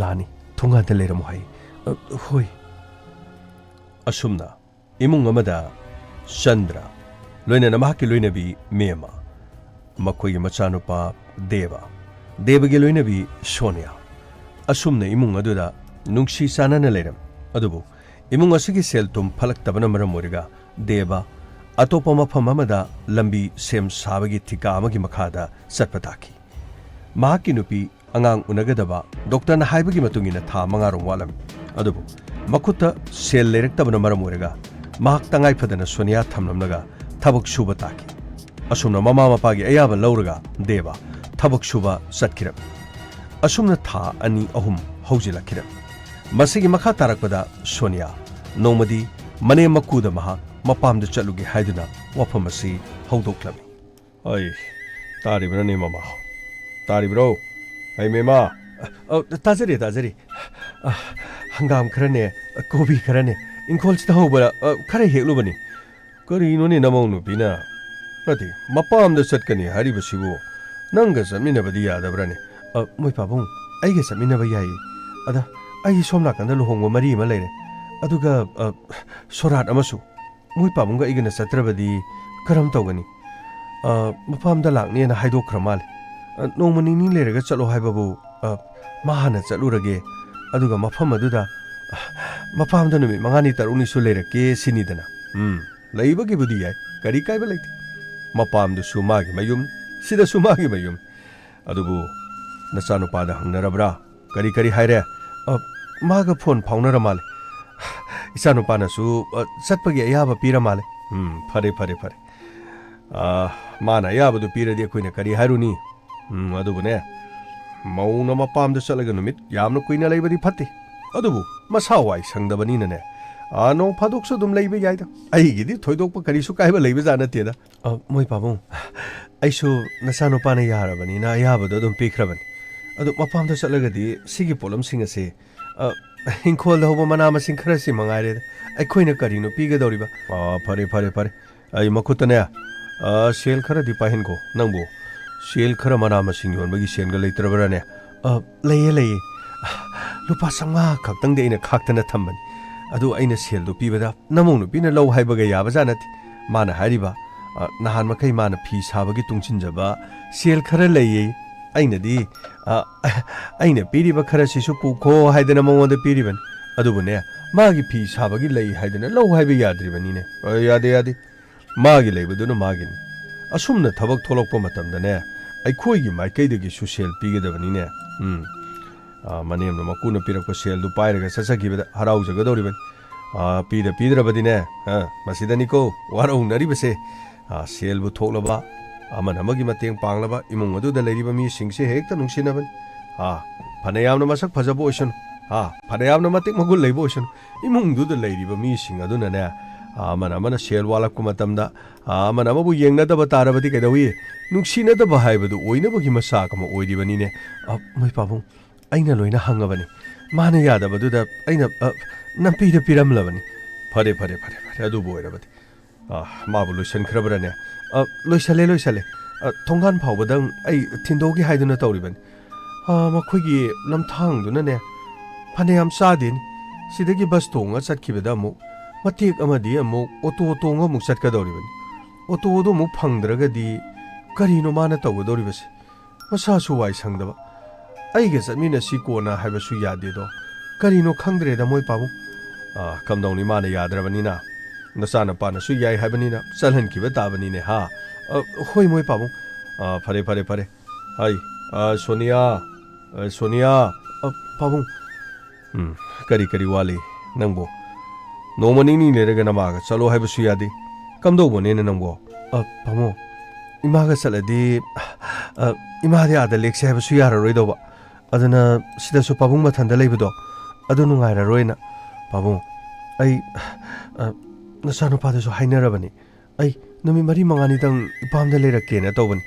ꯂꯥꯛꯑꯅꯤ꯫ ꯊꯣꯡꯒꯥꯟꯗ ꯂꯩꯔꯝꯃꯨ ꯍꯥꯏ꯫ ꯑ, ꯍꯣꯏ꯫ ꯑꯁꯨꯝꯅ ꯏꯃꯨꯡ ꯑꯃꯗ ꯆꯟꯗ꯭ꯔ, ꯂꯣꯏꯅꯅ ꯃꯍꯥꯛꯀꯤ ꯂꯣꯏꯅꯕꯤ ꯃꯦꯃ, ꯃꯈꯣꯏꯒꯤ ꯃꯆꯥꯅꯨꯄꯥ ꯗꯦꯕ, ꯗꯦꯕꯒꯤ ꯂꯣꯏꯅꯕꯤ ꯁꯣꯅꯤꯌꯥ, ꯑꯁꯨꯝꯅ ꯏꯃꯨꯡ ꯑꯗꯨꯗ ꯅꯨꯡꯁꯤ ꯆꯥꯟꯅꯅ ꯂꯩꯔꯝꯃꯤ꯫ ꯑꯗꯨꯕꯨ ꯏꯃꯨꯡ ꯑꯁꯤꯒꯤ ꯁꯦꯜ ꯊꯨꯝ ꯐꯠꯂꯛꯇꯕꯅ ꯃꯔꯝ ꯑꯣꯏꯔꯒ ꯗꯦꯕ ꯑꯇꯣꯞꯄ ꯃꯐꯝ ꯑꯃꯗ ꯂꯝꯕꯤ ꯁꯦꯝ ꯁꯥꯕꯒꯤ ꯊꯤꯀꯥ ꯑꯃꯒꯤ ꯃꯈꯥꯗ ꯆꯠꯄ ꯇꯥꯈꯤ꯫ ꯃꯍꯥꯛꯀꯤ ꯅꯨꯄꯤ ꯑꯉꯥꯡ ꯎꯅꯒꯗꯕ ꯗꯣꯛꯇꯔꯅ ꯍꯥꯏꯕꯒꯤ ꯃꯇꯨꯡ ꯏꯟꯅ ꯊꯥ ꯃꯉꯥꯔꯣꯝ ꯋꯥꯠꯂꯝꯃꯤ꯫ ꯑꯗꯨꯕꯨ ꯃꯈꯨꯠꯇ ꯁꯦꯜ ꯂꯩꯔꯛꯇꯕꯅ ꯃꯔꯝ ꯑꯣꯏꯔꯒ ꯃꯍꯥꯛ ꯇꯉꯥꯏ ꯐꯗꯅ ꯁꯣꯅꯤꯌꯥ ꯊꯝꯂꯝꯂꯒ ꯊꯕꯛ ꯁꯨꯕ ꯇꯥꯈꯤ꯫ ꯑꯁꯨꯝꯅ ꯃꯃꯥ ꯃꯄꯥꯒꯤ ꯑꯌꯥꯕ ꯂꯧꯔꯒ ꯗꯦꯕ ꯊꯕꯛ ꯁꯨꯕ ꯆꯠꯈꯤꯔꯝꯃꯤ꯫ ꯑꯁꯨꯝꯅ ꯊꯥ ꯑꯅꯤ ꯑꯍꯨꯝ ꯍꯧꯖꯤꯜꯂꯛꯈꯤꯔꯝꯃꯤ꯫ ꯃꯁꯤꯒꯤ ꯃꯈꯥ ꯇꯥꯔꯛꯄꯗ ꯁꯣꯅꯤꯌꯥ ꯅꯣꯡꯃꯗꯤ ꯃꯅꯦꯝ ꯃꯀꯨꯗ ꯃꯍꯥꯛ ꯃꯄꯥꯝꯗ ꯆꯠꯂꯨꯒꯦ ꯍꯥꯏꯗꯨꯅ ꯋꯥꯐꯝ ꯑꯁꯤ ꯍꯧꯗꯣꯛꯂꯝꯃꯤ꯫ "ꯑꯩ, ꯇꯥꯔꯤꯕ꯭ꯔꯅꯦ ꯃꯃꯥ? ꯇꯥꯔꯤꯕ꯭ꯔꯣ? ꯑꯩ ꯃꯦꯃꯥ!" "ꯑ, ꯇꯥꯖꯔꯤ, ꯇꯥꯖꯔꯤ꯫ ꯑ, ꯍꯪꯒꯥꯝ ꯈꯔꯅꯦ, ꯀꯣꯕꯤ ꯈꯔꯅꯦ, ꯏꯪꯈꯣꯜꯁꯤꯗ ꯍꯧꯕ, ꯑ, ꯈꯔ ꯍꯦꯛꯂꯨꯕꯅꯤ꯫" "ꯀꯔꯤꯅꯣꯅꯦ ꯅꯃꯧ ꯅꯨꯄꯤꯅ? ꯅꯠꯇꯦ, ꯃꯄꯥꯝꯗ ꯆꯠꯀꯅꯤ ꯍꯥꯏꯔꯤꯕꯁꯤꯕꯨ ꯅꯪꯒ ꯆꯠꯃꯤꯟꯅꯕꯗꯤ ꯌꯥꯗꯕ꯭ꯔꯥꯅꯦ?" "ꯑ, ꯃꯣꯏ ꯄꯥꯕꯨꯡ, ꯑꯩꯒ ꯆꯠꯃꯤꯟꯅꯕ ꯌꯥꯏꯌꯦ꯫ ꯑꯗ ꯑꯩꯒꯤ ꯁꯣꯝ ꯅꯥꯀꯟꯗ ꯂꯨꯍꯣꯡꯕ ꯃꯔꯤ ꯑꯃ ꯂꯩꯔꯦ꯫ ꯑꯗꯨꯒ, ꯑ, ꯁꯣꯔꯥꯠ ꯑꯃꯁꯨ꯫ ꯃꯣꯏ ꯄꯥꯕꯨꯡꯒ ꯑꯩꯒꯅ ꯆꯠꯇ꯭ꯔꯕꯗꯤ ꯀꯔꯝ ꯇꯧꯒꯅꯤ? ꯑ, ꯃꯄꯥꯝꯗ ꯂꯥꯛꯅꯦꯅ ꯍꯥꯏꯗꯣꯛꯈ꯭ꯔ ꯃꯥꯜꯂꯦ꯫ ꯑ, ꯅꯣꯡꯃ ꯅꯤꯅꯤ ꯂꯩꯔꯒ ꯆꯠꯂꯣ ꯍꯥꯏꯕꯕꯨ, ꯑ, ꯃꯥ ꯍꯥꯟꯅ ꯆꯠꯂꯨꯔꯒꯦ꯫ ꯑꯗꯨꯒ ꯃꯐꯝ ꯑꯗꯨꯗ, ꯑ, ꯃꯄꯥꯝꯗ ꯅꯨꯃꯤꯠ ꯃꯉꯥꯅꯤ ꯇꯔꯨꯛꯅꯤꯁꯨ ꯂꯩꯔꯛꯀꯦ ꯁꯤꯅꯤꯗꯅ꯫ ꯎꯝ, ꯂꯩꯕꯒꯤꯕꯨꯗꯤ ꯌꯥꯏ, ꯀꯔꯤ ꯀꯥꯏꯕ ꯂꯩꯇꯦ꯫ ꯃꯄꯥꯝꯗꯨꯁꯨ ꯃꯥꯒꯤ ꯃꯌꯨꯝ, ꯁꯤꯗꯁꯨ ꯃꯥꯒꯤ ꯃꯌꯨꯝ꯫ ꯑꯗꯨꯕꯨ ꯅꯆꯥꯅꯨꯄꯥꯗ ꯍꯪꯅꯔꯕ꯭ꯔꯥ? ꯀꯔꯤ ꯀꯔꯤ ꯍꯥꯏꯔꯦ?" "ꯑ, ꯃꯥꯒ ꯐꯣꯟ ꯐꯥꯎꯅꯔ ꯃꯥꯜꯂꯦ꯫ ꯏꯆꯥꯅꯨꯄꯥꯅꯁꯨ, ꯑ, ꯆꯠꯄꯒꯤ ꯑꯌꯥꯕ ꯄꯤꯔ ꯃꯥꯜꯂꯦ꯫" "ꯎꯝ, ꯐꯔꯦ, ꯐꯔꯦ, ꯐꯔꯦ꯫ ꯑ, ꯃꯥꯅ ꯑꯌꯥꯕꯗꯨ ꯄꯤꯔꯗꯤ ꯑꯩꯈꯣꯏꯅ ꯀꯔꯤ ꯍꯥꯏꯔꯨꯅꯤ? ꯎꯝ, ꯑꯗꯨꯕꯨꯅꯦ, ꯃꯧꯅ ꯃꯄꯥꯝꯗ ꯆꯠꯂꯒ ꯅꯨꯃꯤꯠ ꯌꯥꯝꯅ ꯀꯨꯏꯅ ꯂꯩꯕꯗꯤ ꯐꯠꯇꯦ꯫ ꯑꯗꯨꯕꯨ ꯃꯁꯥ ꯋꯥꯏ ꯁꯪꯗꯕꯅꯤꯅꯅꯦ, ꯑ, ꯅꯣꯡ ꯐꯥꯗꯣꯛꯁꯨ ꯑꯗꯨꯝ ꯂꯩꯕ ꯌꯥꯏꯗ꯫ ꯑꯩꯒꯤꯗꯤ ꯊꯣꯏꯗꯣꯛꯄ ꯀꯔꯤꯁꯨ ꯀꯥꯏꯕ ꯂꯩꯕꯖꯥꯠ ꯅꯠꯇꯦꯗ꯫" "ꯑ, ꯃꯣꯏ ꯄꯥꯕꯨꯡ, ꯑꯩꯁꯨ ꯅꯆꯥꯅꯨꯄꯥꯅ ꯌꯥꯔꯕꯅꯤꯅ ꯑꯌꯥꯕꯗꯣ ꯑꯗꯨꯝ ꯄꯤꯈ꯭ꯔꯕꯅꯤ꯫ ꯑꯗꯣ ꯃꯄꯥꯝꯗ ꯆꯠꯂꯒꯗꯤ ꯁꯤꯒꯤ ꯄꯣꯠꯂꯝꯁꯤꯡ ꯑꯁꯦ, ꯑ, ꯏꯪꯈꯣꯜꯗ ꯍꯧꯕ ꯃꯅꯥ ꯃꯁꯤꯡ ꯈꯔꯁꯤ ꯃꯉꯥꯏꯔꯦꯗ꯫ ꯑꯩꯈꯣꯏꯅ ꯀꯔꯤꯅꯣ ꯄꯤꯒꯗꯧꯔꯤꯕ?" "ꯑ, ꯐꯔꯦ, ꯐꯔꯦ, ꯐꯔꯦ꯫ ꯑꯩ ꯃꯈꯨꯠꯇꯅꯦ, ꯑ, ꯁꯦꯜ ꯈꯔꯗꯤ ꯄꯥꯏꯍꯟꯈꯣ꯫ ꯅꯪꯕꯨ ꯁꯦꯜ ꯈꯔ, ꯃꯅꯥ ꯃꯁꯤꯡ ꯌꯣꯟꯕꯒꯤ ꯁꯦꯜꯒ ꯂꯩꯇ꯭ꯔꯕ꯭ꯔꯥꯅꯦ?" "ꯑ, ꯂꯩꯌꯦ, ꯂꯩꯌꯦ꯫ ꯂꯨꯄꯥ ꯆꯥꯝꯃꯉꯥ ꯈꯛꯇꯪꯗꯤ ꯑꯩꯅ ꯈꯥꯛꯇꯅ ꯊꯝꯕꯅꯤ꯫ ꯑꯗꯨ ꯑꯩꯅ ꯁꯦꯜꯗꯨ ꯄꯤꯕꯗ ꯅꯃꯧ ꯅꯨꯄꯤꯅ ꯂꯧ ꯍꯥꯏꯕꯒ ꯌꯥꯕꯖꯥꯠ ꯅꯠꯇꯦ꯫ ꯃꯥꯅ ꯍꯥꯏꯔꯤꯕ, ꯑ, ꯅꯍꯥꯟ ꯃꯈꯩ ꯃꯥꯅ ꯐꯤ ꯁꯥꯕꯒꯤ ꯇꯨꯡꯁꯤꯟꯖꯕ ꯁꯦꯜ ꯈꯔ ꯂꯩꯌꯦ꯫ ꯑꯩꯅꯗꯤ, ꯑ, ꯑꯩꯅ ꯄꯤꯔꯤꯕ ꯈꯔꯁꯤꯁꯨ ꯄꯨꯈꯣ ꯍꯥꯏꯗꯅ ꯃꯉꯣꯟꯗ ꯄꯤꯔꯤꯕꯅꯤ꯫ ꯑꯗꯨꯕꯨꯅꯦ, ꯃꯥꯒꯤ ꯐꯤ ꯁꯥꯕꯒꯤ ꯂꯩ ꯍꯥꯏꯗꯅ ꯂꯧ ꯍꯥꯏꯕ ꯌꯥꯗ꯭ꯔꯤꯕꯅꯤꯅꯦ꯫" "ꯑ, ꯌꯥꯗꯦ, ꯌꯥꯗꯦ꯫ ꯃꯥꯒꯤ ꯂꯩꯕꯗꯨꯅ ꯃꯥꯒꯤꯅꯤ꯫ ꯑꯁꯨꯝꯅ ꯊꯕꯛ ꯊꯣꯛꯂꯛꯄ ꯃꯇꯝꯗꯅꯦ, ꯑꯩꯈꯣꯏꯒꯤ ꯃꯥꯏꯀꯩꯗꯒꯤꯁꯨ ꯁꯦꯜ ꯄꯤꯒꯗꯕꯅꯤꯅꯦ꯫ ꯎꯝ꯫ ꯑ, ꯃꯅꯦꯝꯅ ꯃꯀꯨꯅ ꯄꯤꯔꯛꯄ ꯁꯦꯜꯗꯨ ꯄꯥꯏꯔꯒ ꯆꯠꯆꯈꯤꯕꯗ ꯍꯔꯥꯎꯖꯒꯗꯧꯔꯤꯕꯅꯤ꯫ ꯑ, ꯄꯤꯗ ꯄꯤꯗ꯭ꯔꯕꯗꯤꯅꯦ, ꯑ, ꯃꯁꯤꯗꯅꯤꯀꯣ ꯋꯥꯔꯧꯅꯔꯤꯕꯁꯦ꯫ ꯑ, ꯁꯦꯜꯕꯨ ꯊꯣꯛꯂꯕ, ꯑꯃꯅ ꯑꯃꯒꯤ ꯃꯇꯦꯡ ꯄꯥꯡꯂꯕ ꯏꯃꯨꯡ ꯑꯗꯨꯗ ꯂꯩꯔꯤꯕ ꯃꯤꯁꯤꯡꯁꯦ ꯍꯦꯛꯇ ꯅꯨꯡꯁꯤꯅꯕꯅꯤ꯫ ꯑ, ꯐꯅ ꯌꯥꯝꯅ ꯃꯁꯛ ꯐꯖꯕ ꯑꯣꯏꯁꯅꯨ, ꯑ, ꯐꯅ ꯌꯥꯝꯅ ꯃꯇꯤꯛ ꯃꯒꯨꯟ ꯂꯩꯕ ꯑꯣꯏꯁꯅꯨ, ꯏꯃꯨꯡꯗꯨꯗ ꯂꯩꯔꯤꯕ ꯃꯤꯁꯤꯡ ꯑꯗꯨꯅꯅꯦ, ꯑ, ꯑꯃꯅ ꯑꯃꯅ ꯁꯦꯜ ꯋꯥꯠꯂꯛꯄ ꯃꯇꯝꯗ, ꯑ, ꯑꯃꯅ ꯑꯃꯕꯨ ꯌꯦꯡꯅꯗꯕ ꯇꯥꯔꯕꯗꯤ ꯀꯩꯗꯧꯏ? ꯅꯨꯡꯁꯤꯅꯗꯕ ꯍꯥꯏꯕꯗꯨ ꯑꯣꯏꯅꯕꯒꯤ ꯃꯆꯥꯛ ꯑꯃ ꯑꯣꯏꯔꯤꯕꯅꯤꯅꯦ꯫ ꯑ, ꯃꯣꯏ ꯄꯥꯕꯨꯡ, ꯑꯩꯅ ꯂꯣꯏꯅ ꯍꯪꯉꯕꯅꯤ꯫ ꯃꯥꯅ ꯌꯥꯗꯕꯗꯨꯗ ꯑꯩꯅ, ꯑ, ꯅꯝꯄꯤꯗ ꯄꯤꯔꯝꯂꯕꯅꯤ꯫ ꯐꯔꯦ, ꯐꯔꯦ, ꯐꯔꯦ, ꯐꯔꯦ, ꯑꯗꯨꯕꯨ ꯑꯣꯏꯔꯕꯗꯤ꯫ ꯑ, ꯃꯥꯕꯨ ꯂꯣꯏꯁꯤꯟꯈ꯭ꯔꯕ꯭ꯔꯅꯦ? ꯑ, ꯂꯣꯏꯁꯜꯂꯦ, ꯂꯣꯏꯁꯜꯂꯦ꯫ ꯑ, ꯊꯣꯡꯒꯥꯟ ꯐꯥꯎꯕꯗꯪ ꯑꯩ ꯊꯤꯟꯗꯣꯛꯈꯤ ꯍꯥꯏꯗꯨꯅ ꯇꯧꯔꯤꯕꯅꯤ꯫ ꯑ, ꯃꯈꯣꯏꯒꯤ ꯂꯝꯊꯥꯡꯗꯨꯅꯅꯦ, ꯐꯅꯌꯥꯝ ꯆꯥꯗꯦꯅꯤ꯫ ꯁꯤꯗꯒꯤ ꯕꯁ ꯇꯣꯡꯉ ꯆꯠꯈꯤꯕꯗ ꯑꯃꯨꯛ ꯃꯇꯦꯛ ꯑꯃꯗꯤ ꯑꯃꯨꯛ ꯑꯣꯇꯣ ꯇꯣꯡꯉ ꯑꯃꯨꯛ ꯆꯠꯀꯗꯧꯔꯤꯕꯅꯤ꯫ ꯑꯣꯇꯣꯗꯣ ꯑꯃꯨꯛ ꯐꯪꯗ꯭ꯔꯒꯗꯤ ꯀꯔꯤꯅꯣ ꯃꯥꯅ ꯇꯧꯒꯗꯧꯔꯤꯕꯁꯦ? ꯃꯁꯥꯁꯨ ꯋꯥꯏ ꯁꯪꯗꯕ꯫ ꯑꯩꯒ ꯆꯠꯃꯤꯟꯅꯁꯤ ꯀꯣꯟꯅ ꯍꯥꯏꯕꯁꯨ ꯌꯥꯗꯦꯗꯣ꯫ ꯀꯔꯤꯅꯣ ꯈꯪꯗ꯭ꯔꯦꯗ ꯃꯣꯏ ꯄꯥꯕꯨꯡ꯫ ꯑ, ꯀꯝꯗꯧꯅꯤ, ꯃꯥꯅ ꯌꯥꯗ꯭ꯔꯕꯅꯤꯅ꯫ ꯅꯆꯥꯅꯨꯄꯥꯅꯁꯨ ꯌꯥꯏ ꯍꯥꯏꯕꯅꯤꯅ ꯆꯠꯍꯟꯈꯤꯕ ꯇꯥꯕꯅꯤꯅꯦ, ꯍꯥ? ꯑ, ꯍꯣꯏ ꯃꯣꯏ ꯄꯥꯕꯨꯡ꯫ ꯑ, ꯐꯔꯦ, ꯐꯔꯦ, ꯐꯔꯦ꯫ ꯑꯩ, ꯑ, ꯁꯣꯅꯤꯌꯥ, ꯑ, ꯁꯣꯅꯤꯌꯥ꯫ ꯑ, ꯄꯥꯕꯨꯡ꯫ ꯎꯝ, ꯀꯔꯤ ꯀꯔꯤ ꯋꯥꯠꯂꯤ ꯅꯪꯕꯨ? ꯅꯣꯡꯃ ꯅꯤꯅꯤ ꯂꯩꯔꯒ ꯅꯃꯥꯒ ꯆꯠꯂꯣ ꯍꯥꯏꯕꯁꯨ ꯌꯥꯗꯦ꯫ ꯀꯝꯗꯧꯕꯅꯦꯅ ꯅꯪꯕꯨ? ꯑ, ꯄꯥꯕꯨꯡ, ꯏꯃꯥꯒ ꯆꯠꯂꯗꯤ, ꯑ, ꯏꯃꯥꯗꯤ ꯑꯥꯗ ꯂꯦꯛꯁꯦ ꯍꯥꯏꯕꯁꯨ ꯌꯥꯔꯔꯣꯏꯗꯧꯕ꯫ ꯑꯗꯨꯅ ꯁꯤꯗꯁꯨ ꯄꯥꯕꯨꯡ ꯃꯊꯟꯗ ꯂꯩꯕꯗꯣ ꯑꯗꯨ ꯅꯨꯡꯉꯥꯏꯔꯔꯣꯏꯅ꯫ ꯄꯥꯕꯨꯡ, ꯑꯩ, ꯑ, ꯅꯆꯥꯅꯨꯄꯥꯗꯁꯨ ꯍꯥꯏꯅꯔꯕꯅꯤ꯫ ꯑꯩ ꯅꯨꯃꯤꯠ ꯃꯔꯤ ꯃꯉꯥꯅꯤꯗꯪ ꯏꯄꯥꯝꯗ ꯂꯩꯔꯛꯀꯦꯅ ꯇꯧꯕꯅꯤ꯫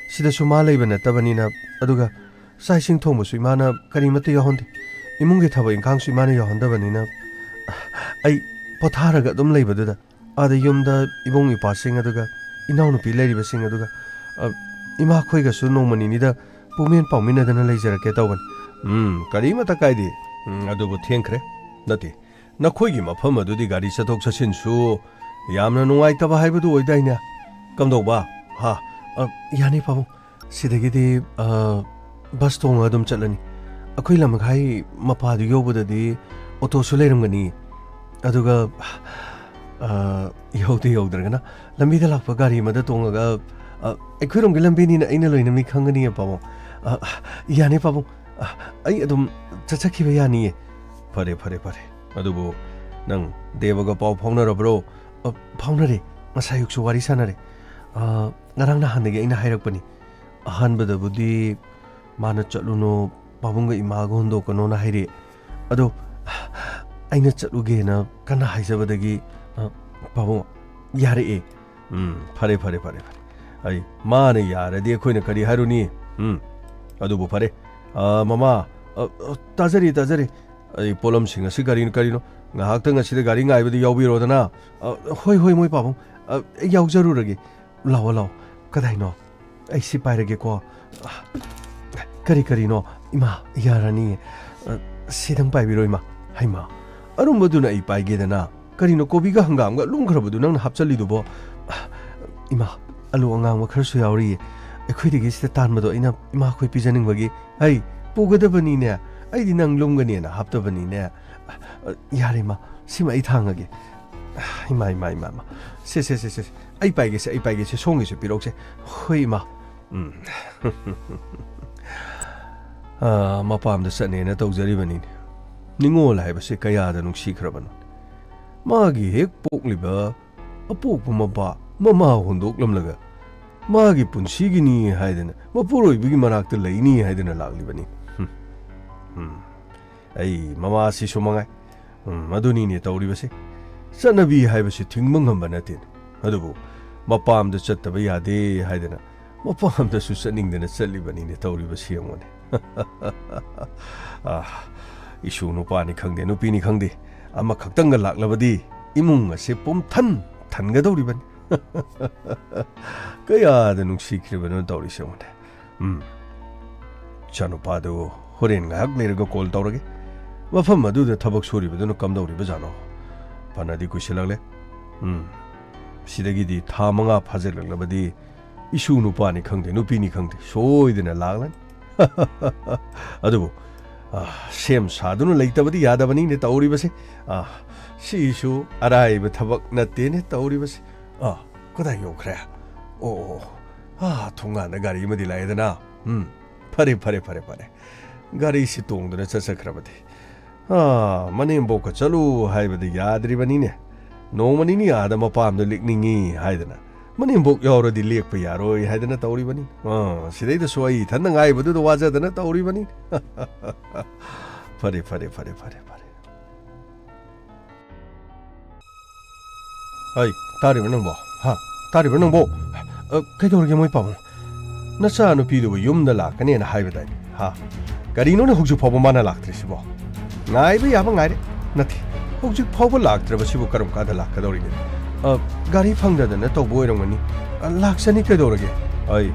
ꯁꯤꯗꯁꯨ ꯃꯥ ꯂꯩꯕ ꯅꯠꯇꯕꯅꯤꯅ, ꯑꯗꯨꯒ ꯆꯥꯛ ꯏꯁꯤꯡ ꯊꯣꯡꯕꯁꯨ ꯏꯃꯥꯅ ꯀꯔꯤꯃꯠꯇ ꯌꯥꯎꯍꯟꯗꯦ꯫ ꯏꯃꯨꯡꯒꯤ ꯊꯕꯛ ꯏꯪꯈꯥꯡꯁꯨ ꯏꯃꯥꯅ ꯌꯥꯎꯍꯟꯗꯕꯅꯤꯅ, ꯑꯩ ꯄꯣꯊꯥꯔꯒ ꯑꯗꯨꯝ ꯂꯩꯕꯗꯨꯗ, ꯑꯥꯗ ꯌꯨꯝꯗ ꯏꯕꯨꯡ ꯏꯄ꯭ꯋꯥꯁꯤꯡ ꯑꯗꯨꯒ ꯏꯅꯥꯎꯅꯨꯄꯤ ꯂꯩꯔꯤꯕꯁꯤꯡ ꯑꯗꯨꯒ, ꯑ, ꯏꯃꯥꯈꯣꯏꯒꯁꯨ ꯅꯣꯡꯃ ꯅꯤꯅꯤꯗ ꯄꯨꯛꯃꯦꯟ ꯄꯥꯎꯃꯤꯟꯅꯗꯅ ꯂꯩꯖꯔꯛꯀꯦ ꯇꯧꯕꯅꯤ꯫ ꯎꯝ, ꯀꯔꯤꯃꯠꯇ ꯀꯥꯏꯗꯦ꯫ ꯎꯝ, ꯑꯗꯨꯕꯨ ꯊꯦꯡꯈ꯭ꯔꯦ꯫ ꯅꯠꯇꯦ, ꯅꯈꯣꯏꯒꯤ ꯃꯐꯝ ꯑꯗꯨꯗꯤ ꯒꯥꯔꯤ ꯆꯠꯊꯣꯛ ꯆꯠꯁꯤꯟꯁꯨ ꯌꯥꯝꯅ ꯅꯨꯡꯉꯥꯏꯇꯕ ꯍꯥꯏꯕꯗꯨ ꯑꯣꯏꯗꯥꯏꯅꯦ? ꯀꯝꯗꯧꯕ? ꯍꯥ? ꯑ, ꯌꯥꯅꯤ ꯄꯥꯕꯨꯡ꯫ ꯁꯤꯗꯒꯤꯗꯤ, ꯑ, ꯕꯁ ꯇꯣꯡꯉ ꯑꯗꯨꯝ ꯆꯠꯂꯅꯤ꯫ ꯑꯩꯈꯣꯏ ꯂꯝꯈꯥꯏ ꯃꯄꯥꯗꯨ ꯌꯧꯕꯗꯗꯤ ꯑꯣꯇꯣꯁꯨ ꯂꯩꯔꯝꯒꯅꯤ꯫ ꯑꯗꯨꯒ, ꯑ, ꯌꯧꯗꯤ ꯌꯧꯗ꯭ꯔꯒꯅ ꯂꯝꯕꯤꯗ ꯂꯥꯛꯄ ꯒꯥꯔꯤ ꯑꯃꯗ ꯇꯣꯡꯉꯒ ꯑ, ꯑꯩꯈꯣꯏꯔꯣꯝꯒꯤ ꯂꯝꯕꯤꯅꯤꯅ ꯑꯩꯅ ꯂꯣꯏꯅ ꯃꯤ ꯈꯪꯒꯅꯤꯌꯦ, ꯄꯥꯕꯨꯡ꯫ ꯑ, ꯌꯥꯅꯤ, ꯄꯥꯕꯨꯡ꯫ ꯑ, ꯑꯩ ꯑꯗꯨꯝ ꯆꯠꯆꯈꯤꯕ ꯌꯥꯅꯤꯌꯦ꯫ ꯐꯔꯦ, ꯐꯔꯦ, ꯐꯔꯦ꯫ ꯑꯗꯨꯕꯨ ꯅꯪ ꯗꯦꯕꯒ ꯄꯥꯎ ꯐꯥꯎꯅꯔꯕ꯭ꯔꯣ? ꯑ, ꯐꯥꯎꯅꯔꯦ꯫ ꯉꯁꯥꯏ ꯑꯌꯨꯛꯁꯨ ꯋꯥꯔꯤ ꯁꯥꯟꯅꯔꯦ꯫ ꯑ, ꯉꯔꯥꯡ ꯅꯍꯥꯟꯗꯒꯤ ꯑꯩꯅ ꯍꯥꯏꯔꯛꯄꯅꯤ꯫ ꯑꯍꯥꯟꯕꯗꯕꯨꯗꯤ ꯃꯥꯅ ꯆꯠꯂꯨꯅꯨ, ꯄꯥꯕꯨꯡꯒ ꯏꯃꯥꯒ ꯍꯨꯟꯗꯣꯛꯀꯅꯣꯅ ꯍꯥꯏꯔꯛꯑꯦ꯫ ꯑꯗꯣ ꯑꯩꯅ ꯆꯠꯂꯨꯒꯦꯅ ꯀꯟꯅ ꯍꯥꯏꯖꯕꯗꯒꯤ, ꯑ, ꯄꯥꯕꯨꯡ ꯌꯥꯔꯛꯑꯦ꯫ ꯎꯝ, ꯐꯔꯦ, ꯐꯔꯦ, ꯐꯔꯦ, ꯐꯔꯦ꯫ ꯑꯩ, ꯃꯥꯅ ꯌꯥꯔꯗꯤ ꯑꯩꯈꯣꯏꯅ ꯀꯔꯤ ꯍꯥꯏꯔꯨꯅꯤ? ꯎꯝ, ꯑꯗꯨꯕꯨ ꯐꯔꯦ꯫ ꯑ, ꯃꯃꯥ, ꯑ, ꯑ, ꯇꯥꯖꯔꯤ, ꯇꯥꯖꯔꯤ꯫ ꯑꯩ ꯄꯣꯠꯂꯝꯁꯤꯡ ꯑꯁꯤ ꯀꯔꯤꯅꯣ, ꯀꯔꯤꯅꯣ? ꯉꯥꯏꯍꯥꯛꯇꯪ ꯑꯁꯤꯗ ꯒꯥꯔꯤ ꯉꯥꯏꯕꯗ ꯌꯥꯎꯕꯤꯔꯣꯗꯅ꯫ ꯑ, ꯍꯣꯏ, ꯍꯣꯏ, ꯃꯣꯏ ꯄꯥꯕꯨꯡ꯫ ꯑ, ꯑꯩ ꯌꯥꯎꯖꯔꯨꯔꯒꯦ꯫ ꯂꯥꯛꯑꯣ, ꯂꯥꯛꯑꯣ꯫ ꯀꯗꯥꯏꯅꯣ? ꯑꯩ ꯁꯤ ꯄꯥꯏꯔꯒꯦꯀꯣ꯫ ꯀꯔꯤ ꯀꯔꯤꯅꯣ? ꯏꯃꯥ, ꯌꯥꯔꯅꯤ꯫ ꯑ, ꯁꯤꯗꯪ ꯄꯥꯏꯕꯤꯔꯣ, ꯏꯃꯥ꯫ ꯍꯩꯃꯥ, ꯑꯔꯨꯝꯕꯗꯨꯅ ꯑꯩ ꯄꯥꯏꯒꯦꯗꯅ꯫ ꯀꯔꯤꯅꯣ ꯀꯣꯕꯤꯒ ꯍꯪꯒꯥꯝꯒ ꯂꯨꯝꯈ꯭ꯔꯕꯗꯨ ꯅꯪꯅ ꯍꯥꯞꯆꯜꯂꯤꯗꯨꯕꯣ? ꯏꯃꯥ, ꯑꯂꯨ ꯑꯉꯥꯡꯕ ꯈꯔꯁꯨ ꯌꯥꯎꯔꯤꯌꯦ꯫ ꯑꯩꯈꯣꯏꯗꯒꯤ ꯁꯤꯗ ꯇꯥꯟꯕꯗꯣ ꯑꯩꯅ ꯏꯃꯥꯈꯣꯏ ꯄꯤꯖꯅꯤꯡꯕꯒꯤ꯫ ꯍꯩ, ꯄꯨꯒꯗꯕꯅꯤꯅꯦ꯫ ꯑꯩꯗꯤ ꯅꯪ ꯂꯨꯝꯒꯅꯦꯅ ꯍꯥꯞꯇꯕꯅꯤꯅꯦ꯫ ꯑ, ꯌꯥꯔꯦ, ꯏꯃꯥ, ꯁꯤꯃ ꯑꯩ ꯊꯥꯡꯉꯒꯦ꯫ ꯏꯃꯥ, ꯏꯃꯥ, ꯏꯃꯥ, ꯏꯃꯥ꯫ ꯁꯦ, ꯁꯦ, ꯁꯦ, ꯁꯦ꯫ ꯑꯩ ꯄꯥꯏꯒꯦꯁꯦ, ꯑꯩ ꯄꯥꯏꯒꯦꯁꯦ, ꯁꯣꯝꯒꯤꯁꯨ ꯄꯤꯔꯛꯎꯁꯦ꯫ ꯍꯣꯏ, ꯏꯃꯥ꯫ ꯎꯝ꯫ ꯑ, ꯃꯄꯥꯝꯗ ꯆꯠꯅꯦꯅ ꯇꯧꯖꯔꯤꯕꯅꯤꯅꯦ꯫ ꯅꯤꯡꯉꯣꯜ ꯍꯥꯏꯕꯁꯦ ꯀꯌꯥꯗ ꯅꯨꯡꯁꯤꯈ꯭ꯔꯕꯅꯣ꯫ ꯃꯥꯒꯤ ꯍꯦꯛ ꯄꯣꯛꯂꯤꯕ ꯑꯄꯣꯛꯄ ꯃꯄꯥ, ꯃꯃꯥ ꯍꯨꯟꯗꯣꯛꯂꯝꯂꯒ ꯃꯥꯒꯤ ꯄꯨꯟꯁꯤꯒꯤꯅꯤ ꯍꯥꯏꯗꯅ, ꯃꯄꯨꯔꯣꯏꯕꯒꯤ ꯃꯅꯥꯛꯇ ꯂꯩꯅꯤ ꯍꯥꯏꯗꯅ ꯂꯥꯛꯂꯤꯕꯅꯤ꯫ ꯍꯨꯝ꯫ ꯍꯨꯝ꯫ ꯑꯩ ꯃꯃꯥꯁꯤꯁꯨ ꯃꯉꯥꯏ꯫ ꯎꯝ, ꯑꯗꯨꯅꯤꯅꯦ ꯇꯧꯔꯤꯕꯁꯦ꯫ ꯆꯠꯅꯕꯤ ꯍꯥꯏꯕꯁꯤ ꯊꯤꯡꯕ ꯉꯝꯕ ꯅꯠꯇꯦꯅꯦ꯫ ꯑꯗꯨꯕꯨ ꯃꯄꯥꯝꯗ ꯆꯠꯇꯕ ꯌꯥꯗꯦ ꯍꯥꯏꯗꯅ ꯃꯄꯥꯝꯗꯁꯨ ꯆꯠꯅꯤꯡꯗꯅ ꯆꯠꯂꯤꯕꯅꯤꯅꯦ ꯇꯧꯔꯤꯕꯁꯤ ꯌꯦꯡꯉꯨꯅꯦ꯫ ꯑꯥ, ꯏꯁꯨ ꯅꯨꯄꯥꯅꯤ ꯈꯪꯗꯦ, ꯅꯨꯄꯤꯅꯤ ꯈꯪꯗꯦ, ꯑꯃꯈꯛꯇꯪꯒ ꯂꯥꯛꯂꯕꯗꯤ ꯏꯃꯨꯡ ꯑꯁꯦ ꯄꯨꯝꯊꯟ ꯊꯟꯒꯗꯧꯔꯤꯕꯅꯤ꯫ ꯀꯌꯥꯗ ꯅꯨꯡꯁꯤꯈ꯭ꯔꯤꯕꯅꯣ ꯇꯧꯔꯤꯁꯦ ꯌꯦꯡꯉꯨꯅꯦ꯫ ꯎꯝ꯫ ꯏꯆꯥꯅꯨꯄꯥꯗꯨ ꯍꯣꯔꯦꯟ ꯉꯥꯏꯍꯥꯛ ꯂꯩꯔꯒ ꯀꯣꯜ ꯇꯧꯔꯒꯦ꯫ ꯃꯐꯝ ꯑꯗꯨꯗ ꯊꯕꯛ ꯁꯨꯔꯤꯕꯗꯨꯅ ꯀꯝꯗꯧꯔꯤꯕꯖꯥꯠꯅꯣ? ꯐꯅꯗꯤ ꯀꯨꯏꯁꯤꯜꯂꯛꯂꯦ꯫ ꯎꯝ꯫ ꯁꯤꯗꯒꯤꯗꯤ ꯊꯥ ꯃꯉꯥ ꯐꯥꯖꯤꯜꯂꯛꯂꯕꯗꯤ ꯏꯁꯨ ꯅꯨꯄꯥꯅꯤ ꯈꯪꯗꯦ, ꯅꯨꯄꯤꯅꯤ ꯈꯪꯗꯦ, ꯁꯣꯏꯗꯅ ꯂꯥꯛꯂꯅꯤ꯫ ꯑꯗꯨꯕꯨ, ꯑ, ꯁꯦꯝ ꯁꯥꯗꯨꯅ ꯂꯩꯇꯕꯗꯤ ꯌꯥꯗꯕꯅꯤꯅꯦ ꯇꯧꯔꯤꯕꯁꯦ꯫ ꯑ, ꯁꯤꯁꯨ ꯑꯔꯥꯏꯕ ꯊꯕꯛ ꯅꯠꯇꯦꯅꯦ ꯇꯧꯔꯤꯕꯁꯦ꯫ ꯑ, ꯀꯗꯥꯏ ꯌꯧꯈ꯭ꯔꯦ? ꯑꯣ, ꯑꯣ, ꯑꯣ꯫ ꯑꯥ, ꯊꯣꯡꯒꯥꯟꯗ ꯒꯥꯔꯤ ꯑꯃꯗꯤ ꯂꯥꯛꯑꯦꯗꯅ꯫ ꯎꯝ, ꯐꯔꯦ, ꯐꯔꯦ, ꯐꯔꯦ, ꯐꯔꯦ꯫ ꯒꯥꯔꯤꯁꯤ ꯇꯣꯡꯗꯨꯅ ꯆꯠꯆꯈ꯭ꯔꯕꯗꯤ꯫ ꯑꯥ, ꯃꯅꯦꯝꯕꯣꯛꯀ ꯆꯠꯂꯨ ꯍꯥꯏꯕꯗꯤ ꯌꯥꯗ꯭ꯔꯤꯕꯅꯤꯅꯦ꯫ ꯅꯣꯡꯃ ꯅꯤꯅꯤ ꯑꯥꯗ ꯃꯄꯥꯝꯗ ꯂꯦꯛꯅꯤꯡꯉꯤ ꯍꯥꯏꯗꯅ꯫ ꯃꯅꯦꯝꯕꯣꯛ ꯌꯥꯎꯔꯗꯤ ꯂꯦꯛꯄ ꯌꯥꯔꯣꯏ ꯍꯥꯏꯗꯅ ꯇꯧꯔꯤꯕꯅꯤ꯫ ꯑꯥ, ꯁꯤꯗꯩꯗꯁꯨ ꯑꯩ ꯏꯊꯟꯗ ꯉꯥꯏꯕꯗꯨꯗ ꯋꯥꯖꯗꯅ ꯇꯧꯔꯤꯕꯅꯤ꯫ ꯐꯔꯦ, ꯐꯔꯦ, ꯐꯔꯦ, ꯐꯔꯦ, ꯐꯔꯦ꯫ ꯑꯩ, ꯇꯥꯔꯤꯕ꯭ꯔꯥ ꯅꯪꯕꯣ? ꯍꯥ? ꯇꯥꯔꯤꯕ꯭ꯔꯥ ꯅꯪꯕꯣ? ꯑ, ꯀꯩꯗꯧꯔꯒꯦ ꯃꯣꯏ ꯄꯥꯕꯨꯡ? ꯅꯆꯥꯅꯨꯄꯤꯗꯨꯕꯨ ꯌꯨꯝꯗ ꯂꯥꯛꯀꯅꯦꯅ ꯍꯥꯏꯕꯗꯥꯏꯅꯦ? ꯍꯥ? ꯀꯔꯤꯅꯣꯅꯦ ꯍꯧꯖꯤꯛ ꯐꯥꯎꯕ ꯃꯥꯅ ꯂꯥꯛꯇ꯭ꯔꯤꯁꯤꯕꯣ? ꯉꯥꯏꯕ ꯌꯥꯕ ꯉꯥꯏꯔꯦ꯫ ꯅꯠꯇꯦ, ꯍꯧꯖꯤꯛ ꯐꯥꯎꯕ ꯂꯥꯛꯇ꯭ꯔꯕꯁꯤꯕꯨ ꯀꯔꯝ ꯀꯥꯟꯗ ꯂꯥꯛꯀꯗꯧꯔꯤꯒꯦ? ꯑ, ꯒꯥꯔꯤ ꯐꯪꯗꯗꯅ ꯇꯧꯕ ꯑꯣꯏꯔꯝꯒꯅꯤ꯫ ꯑ, ꯂꯥꯛꯆꯅꯤ ꯀꯩꯗꯧꯔꯒꯦ? ꯑꯩ,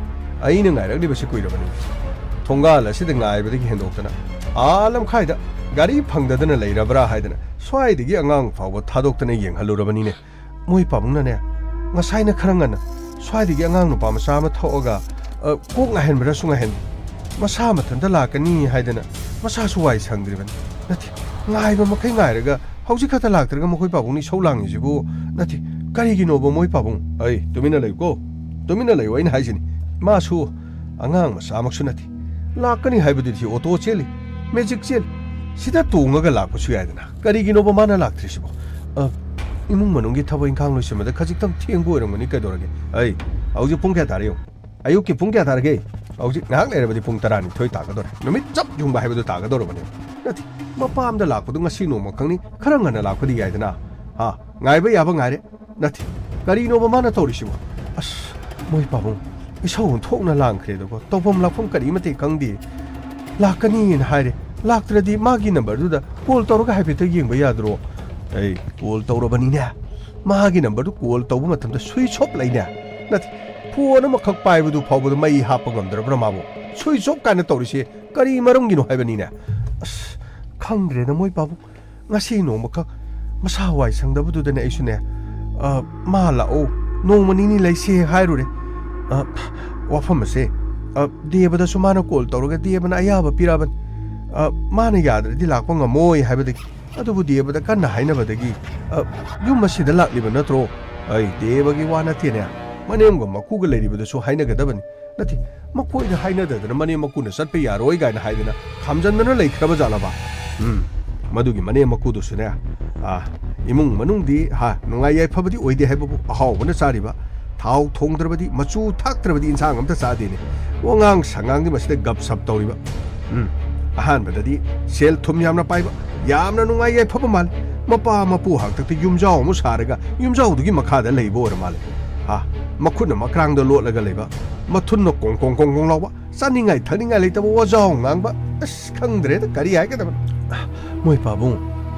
ꯑꯩꯅ ꯉꯥꯏꯔꯛꯂꯤꯕꯁꯤ ꯀꯨꯏꯔꯕꯅꯤ꯫ ꯊꯣꯡꯒꯥꯜ ꯑꯁꯤꯗ ꯉꯥꯏꯕꯗꯒꯤ ꯍꯦꯟꯗꯣꯛꯇꯅ ꯑꯥ ꯂꯝꯈꯥꯏꯗ ꯒꯥꯔꯤ ꯐꯪꯗꯗꯅ ꯂꯩꯔꯕ꯭ꯔꯥ ꯍꯥꯏꯗꯅ ꯁ꯭ꯋꯥꯏꯗꯒꯤ ꯑꯉꯥꯡ ꯐꯥꯎꯕ ꯊꯥꯗꯣꯛꯇꯅ ꯌꯦꯡꯍꯜꯂꯨꯔꯕꯅꯤꯅꯦ꯫ ꯃꯣꯏ ꯄꯥꯕꯨꯡꯅꯅꯦ, ꯉꯁꯥꯏꯅ ꯈꯔ ꯉꯟꯅ ꯁ꯭ꯋꯥꯏꯗꯒꯤ ꯑꯉꯥꯡ ꯅꯨꯄꯥ ꯃꯆꯥ ꯑꯃ ꯊꯣꯛꯑꯒ, ꯑ, ꯀꯣꯛ ꯉꯥꯏꯍꯟꯕ꯭ꯔꯥꯁꯨ ꯉꯥꯏꯍꯟꯗꯦ꯫ ꯃꯁꯥ ꯃꯊꯟꯇ ꯂꯥꯛꯀꯅꯤ ꯍꯥꯏꯗꯅ ꯃꯁꯥꯁꯨ ꯋꯥꯏ ꯁꯪꯗ꯭ꯔꯤꯕꯅꯤ꯫ ꯅꯠꯇꯦ, ꯉꯥꯏꯕ ꯃꯈꯩ ꯉꯥꯏꯔꯒ ꯍꯧꯖꯤꯛ ꯈꯛꯇ ꯂꯥꯛꯇ꯭ꯔꯒ ꯃꯈꯣꯏ ꯄꯥꯕꯨꯡꯅ ꯏꯁꯧ ꯂꯥꯡꯉꯤꯁꯤꯕꯨ? ꯅꯠꯇꯦ, ꯀꯔꯤꯒꯤꯅꯣꯕ ꯃꯣꯏ ꯄꯥꯕꯨꯡ? ꯑꯩ, ꯇꯨꯃꯤꯟꯅ ꯂꯩꯌꯨꯀꯣ, ꯇꯨꯃꯤꯟꯅ ꯂꯩꯌꯨ, ꯑꯩꯅ ꯍꯥꯏꯁꯤꯅꯤ꯫ ꯃꯥꯁꯨ ꯑꯉꯥꯡ ꯃꯆꯥꯃꯛꯁꯨ ꯅꯠꯇꯦ꯫ ꯂꯥꯛꯀꯅꯤ ꯍꯥꯏꯕꯗꯨꯗꯤ ꯑꯣꯇꯣ ꯆꯦꯜꯂꯤ, ꯃꯦꯖꯤꯛ ꯆꯦꯜꯂꯤ, ꯁꯤꯗ ꯇꯣꯡꯉꯒ ꯂꯥꯛꯄꯁꯨ ꯌꯥꯏꯗꯅ꯫ ꯀꯔꯤꯒꯤꯅꯣꯕ ꯃꯥꯅ ꯂꯥꯛꯇ꯭ꯔꯤꯁꯤꯕꯣ? ꯑ, ꯏꯃꯨꯡ ꯃꯅꯨꯡꯒꯤ ꯊꯕꯛ ꯏꯪꯈꯥꯡ ꯂꯣꯏꯁꯤꯟꯕꯗ ꯈꯖꯤꯛꯇꯪ ꯊꯦꯡꯕ ꯑꯣꯏꯔꯝꯒꯅꯤ, ꯀꯩꯗꯧꯔꯒꯦ? ꯑꯩ, ꯍꯧꯖꯤꯛ ꯄꯨꯡ ꯀꯌꯥ ꯇꯥꯔꯦ ꯌꯦꯡꯉꯨ꯫ ꯑꯌꯨꯛꯀꯤ ꯄꯨꯡ ꯀꯌꯥ ꯇꯥꯔꯒꯦ? ꯍꯧꯖꯤꯛ ꯉꯥꯏꯍꯥꯛ ꯂꯩꯔꯕꯗꯤ ꯄꯨꯡ ꯇꯔꯥꯅꯤꯊꯣꯏ ꯇꯥꯒꯗꯧꯔꯦ꯫ ꯅꯨꯃꯤꯠ ꯆꯞ ꯌꯨꯡꯕ ꯍꯥꯏꯕꯗꯨ ꯇꯥꯒꯗꯧꯔꯕꯅꯦ꯫ ꯅꯠꯇꯦ, ꯃꯄꯥꯝꯗ ꯂꯥꯛꯄꯗꯨ ꯉꯁꯤ ꯅꯣꯡꯃꯈꯛꯅꯤ, ꯈꯔ ꯉꯟꯅ ꯂꯥꯛꯄꯗꯤ ꯌꯥꯏꯗꯅ꯫ ꯍꯥ, ꯉꯥꯏꯕ ꯌꯥꯕ ꯉꯥꯏꯔꯦ꯫ ꯅꯠꯇꯦ, ꯀꯔꯤꯅꯣꯕ ꯃꯥꯅ ꯇꯧꯔꯤꯁꯤꯕꯣ? ꯑꯁ, ꯃꯣꯏ ꯄꯥꯕꯨꯡ, ꯏꯁꯧ ꯑꯣꯟꯊꯣꯛꯅ ꯂꯥꯡꯈ꯭ꯔꯦꯗꯀꯣ꯫ ꯇꯧꯐꯝ ꯂꯥꯛꯐꯝ ꯀꯔꯤꯃꯠꯇ ꯈꯪꯗꯦ꯫ ꯂꯥꯛꯀꯅꯤꯅ ꯍꯥꯏꯔꯦ꯫ ꯂꯥꯛꯇ꯭ꯔꯗꯤ ꯃꯥꯒꯤ ꯅꯝꯕꯔꯗꯨꯗ ꯀꯣꯜ ꯇꯧꯔꯒ ꯍꯥꯏꯐꯦꯠꯇ ꯌꯦꯡꯕ ꯌꯥꯗ꯭ꯔꯣ? ꯑꯩ ꯀꯣꯜ ꯇꯧꯔꯕꯅꯤꯅꯦ꯫ ꯃꯥꯒꯤ ꯅꯝꯕꯔꯗꯨ ꯀꯣꯜ ꯇꯧꯕ ꯃꯇꯝꯗ ꯁ꯭ꯋꯤꯆ ꯑꯣꯐ ꯂꯩꯅꯦ꯫ ꯅꯠꯇꯦ, ꯐꯣꯟ ꯑꯃꯈꯛ ꯄꯥꯏꯕꯗꯨ ꯐꯥꯎꯕꯗ ꯃꯩ ꯍꯥꯞꯄ ꯉꯝꯗ꯭ꯔꯕ꯭ꯔꯥ ꯃꯥꯕꯨ? ꯁ꯭ꯋꯤꯆ ꯑꯣꯐ ꯀꯥꯏꯅ ꯇꯧꯔꯤꯁꯦ ꯀꯔꯤ ꯃꯔꯝꯒꯤꯅꯣ ꯍꯥꯏꯕꯅꯤꯅꯦ? ꯑꯁ, ꯈꯪꯗ꯭ꯔꯦꯗ ꯃꯣꯏ ꯄꯥꯕꯨꯡ꯫ ꯉꯁꯤ ꯅꯣꯡꯃꯈꯛ ꯃꯁꯥ ꯋꯥꯏ ꯁꯪꯗꯕꯗꯨꯗꯅꯦ ꯑꯩꯁꯨꯅꯦ, ꯑ, ꯃꯥ ꯂꯥꯛꯑꯣ, ꯅꯣꯡꯃ ꯅꯤꯅꯤ ꯂꯩꯁꯦ ꯍꯥꯏꯔꯨꯔꯦ꯫ ꯑ, ꯋꯥꯐꯝ ꯑꯁꯦ, ꯑ, ꯗꯦꯕꯗꯁꯨ ꯃꯥꯅ ꯀꯣꯜ ꯇꯧꯔꯒ ꯗꯦꯕꯅ ꯑꯌꯥꯕ ꯄꯤꯔꯛꯑꯕꯅꯤ꯫ ꯑ, ꯃꯥꯅ ꯌꯥꯗ꯭ꯔꯗꯤ ꯂꯥꯛꯄ ꯉꯝꯃꯣꯏ ꯍꯥꯏꯕꯗꯒꯤ꯫ ꯑꯗꯨꯕꯨ ꯗꯦꯕꯗ ꯀꯟꯅ ꯍꯥꯏꯅꯕꯗꯒꯤ, ꯑ, ꯌꯨꯝ ꯑꯁꯤꯗ ꯂꯥꯛꯂꯤꯕ ꯅꯠꯇ꯭ꯔꯣ? ꯑꯩ ꯗꯦꯕꯒꯤ ꯋꯥ ꯅꯠꯇꯦꯅꯦ꯫ ꯃꯅꯦꯝꯒ ꯃꯀꯨꯒ ꯂꯩꯔꯤꯕꯗꯨꯁꯨ ꯍꯥꯏꯅꯒꯗꯕꯅꯤ꯫ ꯅꯠꯇꯦ, ꯃꯈꯣꯏꯗ ꯍꯥꯏꯅꯗꯗꯅ ꯃꯅꯦꯝ ꯃꯀꯨꯅ ꯆꯠꯄ ꯌꯥꯔꯣꯏ ꯀꯥꯏꯅ ꯍꯥꯏꯗꯅ ꯈꯥꯝꯖꯟꯗꯅ ꯂꯩꯈ꯭ꯔꯕ ꯖꯥꯠꯂꯕ? ꯎꯝ, ꯃꯗꯨꯒꯤ ꯃꯅꯦꯝ ꯃꯀꯨꯗꯨꯁꯨꯅꯦ, ꯑꯥ, ꯏꯃꯨꯡ ꯃꯅꯨꯡꯗꯤ, ꯍꯥ, ꯅꯨꯡꯉꯥꯏ ꯌꯥꯏꯐꯕꯗꯤ ꯑꯣꯏꯗꯦ ꯍꯥꯏꯕꯕꯨ, ꯑꯍꯥꯎꯕꯅ ꯆꯥꯔꯤꯕ, ꯊꯥꯎ ꯊꯣꯡꯗ꯭ꯔꯕꯗꯤ, ꯃꯆꯨ ꯊꯥꯛꯇ꯭ꯔꯕꯗꯤ ꯏꯟꯁꯥꯡ ꯑꯝꯇ ꯆꯥꯗꯦꯅꯦ꯫ ꯋꯥꯉꯥꯡ ꯁꯉꯥꯡꯗꯤ ꯃꯁꯤꯗ ꯒꯞ ꯁꯞ ꯇꯧꯔꯤꯕ꯫ ꯎꯝ, ꯑꯍꯥꯟꯕꯗꯗꯤ ꯁꯦꯜ ꯊꯨꯝ ꯌꯥꯝꯅ ꯄꯥꯏꯕ, ꯌꯥꯝꯅ ꯅꯨꯡꯉꯥꯏ ꯌꯥꯏꯐꯕ ꯃꯥꯜꯂꯤ꯫ ꯃꯄꯥ ꯃꯄꯨ ꯍꯥꯛꯇꯛꯇ ꯌꯨꯝꯖꯥꯎ ꯑꯃ ꯁꯥꯔꯒ ꯌꯨꯝꯖꯥꯎꯗꯨꯒꯤ ꯃꯈꯥꯗ ꯂꯩꯕ ꯑꯣꯏꯔ ꯃꯥꯜꯂꯦ꯫ ꯍꯥ, ꯃꯈꯨꯠꯅ ꯃꯈ꯭ꯔꯥꯡꯗ ꯂꯣꯠꯂꯒ ꯂꯩꯕ, ꯃꯊꯨꯟꯅ ꯀꯣꯡ ꯀꯣꯡ ꯀꯣꯡ ꯀꯣꯡ ꯂꯥꯎꯕ, ꯆꯥꯅꯤꯡꯉꯥꯏ ꯊꯛꯅꯤꯡꯉꯥꯏ ꯂꯩꯇꯕ ꯋꯥꯖꯥꯎ ꯉꯥꯡꯕ꯫ ꯑꯁ, ꯈꯪꯗ꯭ꯔꯦꯗ ꯀꯔꯤ ꯍꯥꯏꯒꯗꯕꯅꯣ꯫ ꯃꯣꯏ ꯄꯥꯕꯨꯡ,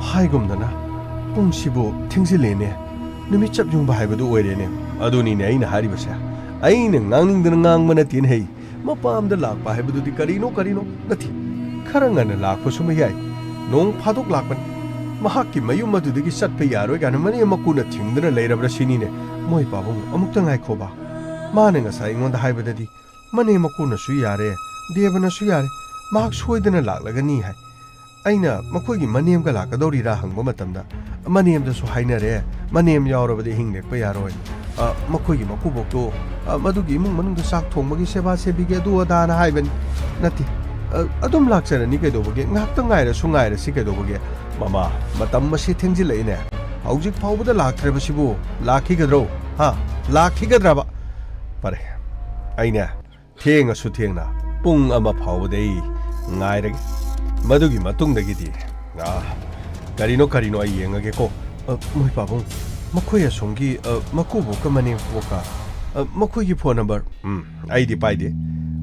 ꯍꯥꯏꯒꯨꯝꯗꯅ, ꯄꯨꯡꯁꯤꯕꯨ ꯊꯦꯡꯖꯤꯜꯂꯦꯅꯦ, ꯅꯨꯃꯤꯠ ꯆꯞ ꯌꯨꯡꯕ ꯍꯥꯏꯕꯗꯨ ꯑꯣꯏꯔꯦꯅꯦ꯫ ꯑꯗꯨꯅꯤꯅꯦ ꯑꯩꯅ ꯍꯥꯏꯔꯤꯕꯁꯦ꯫ ꯑꯩꯅ ꯉꯥꯡꯅꯤꯡꯗꯅ ꯉꯥꯡꯕ ꯅꯠꯇꯦꯅꯦ ꯍꯩ꯫ ꯃꯄꯥꯝꯗ ꯂꯥꯛꯄ ꯍꯥꯏꯕꯗꯨꯗꯤ ꯀꯔꯤꯅꯣ ꯀꯔꯤꯅꯣ ꯅꯠꯇꯦ꯫ ꯈꯔ ꯉꯟꯅ ꯂꯥꯛꯄꯁꯨ ꯃꯌꯥꯏ꯫ ꯅꯣꯡ ꯐꯥꯗꯣꯛ ꯂꯥꯛꯄꯅꯤ꯫ ꯃꯍꯥꯛꯀꯤ ꯃꯌꯨꯝ ꯑꯗꯨꯗꯒꯤ ꯆꯠꯄ ꯌꯥꯔꯣꯏ ꯀꯥꯏꯅ ꯃꯅꯦꯝ ꯃꯀꯨꯅ ꯊꯤꯡꯗꯅ ꯂꯩꯔꯕ꯭ꯔꯥ ꯁꯤꯅꯤꯅꯦ꯫ ꯃꯣꯏ ꯄꯥꯕꯨꯡ, ꯑꯃꯨꯛꯇ ꯉꯥꯏꯈꯣꯕ꯫ ꯃꯥꯅ ꯉꯁꯥꯏ ꯑꯩꯉꯣꯟꯗ ꯍꯥꯏꯕꯗꯗꯤ ꯃꯅꯦꯝ ꯃꯀꯨꯅꯁꯨ ꯌꯥꯔꯦ, ꯗꯦꯕꯅꯁꯨ ꯌꯥꯔꯦ, ꯃꯍꯥꯛ ꯁꯣꯏꯗꯅ ꯂꯥꯛꯂꯒꯅꯤ ꯍꯥꯏ꯫ ꯑꯩꯅ ꯃꯈꯣꯏꯒꯤ ꯃꯅꯦꯝꯒ ꯂꯥꯛꯀꯗꯧꯔꯤꯔꯥ ꯍꯪꯕ ꯃꯇꯝꯗ, ꯃꯅꯦꯝꯗꯁꯨ ꯍꯥꯏꯅꯔꯦ, ꯃꯅꯦꯝ ꯌꯥꯎꯔꯕꯗꯤ ꯑꯍꯤꯡ ꯂꯦꯛꯄ ꯌꯥꯔꯣꯏ꯫ ꯑ, ꯃꯈꯣꯏꯒꯤ ꯃꯀꯨꯕꯣꯛꯇꯣ, ꯑ, ꯃꯗꯨꯒꯤ ꯏꯃꯨꯡ ꯃꯅꯨꯡꯗ ꯆꯥꯛ ꯊꯣꯡꯕꯒꯤ ꯁꯦꯕꯥ ꯁꯦꯕꯤꯒꯦ ꯑꯗꯨ ꯑꯗꯥꯅ ꯍꯥꯏꯕꯅꯤ꯫ ꯅꯠꯇꯦ, ꯑ, ꯑꯗꯨꯝ ꯂꯥꯛꯆꯔꯅꯤ ꯀꯩꯗꯧꯕꯒꯦ? ꯉꯥꯏꯍꯥꯛꯇꯪ ꯉꯥꯏꯔꯁꯨ ꯉꯥꯏꯔꯁꯤ ꯀꯩꯗꯧꯕꯒꯦ? ꯃꯃꯥ, ꯃꯇꯝ ꯑꯁꯤ ꯊꯦꯡꯖꯤꯜꯂꯛꯏꯅꯦ꯫ ꯍꯧꯖꯤꯛ ꯐꯥꯎꯕꯗ ꯂꯥꯛꯇ꯭ꯔꯕꯁꯤꯕꯨ ꯂꯥꯛꯈꯤꯒꯗ꯭ꯔꯣ? ꯍꯥ? ꯂꯥꯛꯈꯤꯒꯗ꯭ꯔꯕ? ꯐꯔꯦ, ꯑꯩꯅꯦ ꯊꯦꯡꯉꯁꯨ ꯊꯦꯡꯅ ꯄꯨꯡ ꯑꯃ ꯐꯥꯎꯕꯗꯤ ꯑꯩ ꯉꯥꯏꯔꯒꯦ꯫ ꯃꯗꯨꯒꯤ ꯃꯇꯨꯡꯗꯒꯤꯗꯤ, ꯑꯥ, ꯀꯔꯤꯅꯣ ꯀꯔꯤꯅꯣ ꯑꯩ ꯌꯦꯡꯉꯒꯦꯀꯣ꯫ ꯑ, ꯃꯣꯏ ꯄꯥꯕꯨꯡ, ꯃꯈꯣꯏ ꯑꯁꯣꯝꯒꯤ, ꯑ, ꯃꯀꯨꯕꯣꯛꯀ ꯃꯅꯦꯝꯕꯣꯛꯀ, ꯑ, ꯃꯈꯣꯏꯒꯤ ꯐꯣꯟ ꯅꯝꯕꯔ, ꯎꯝ, ꯑꯩꯗꯤ ꯄꯥꯏꯗꯦ꯫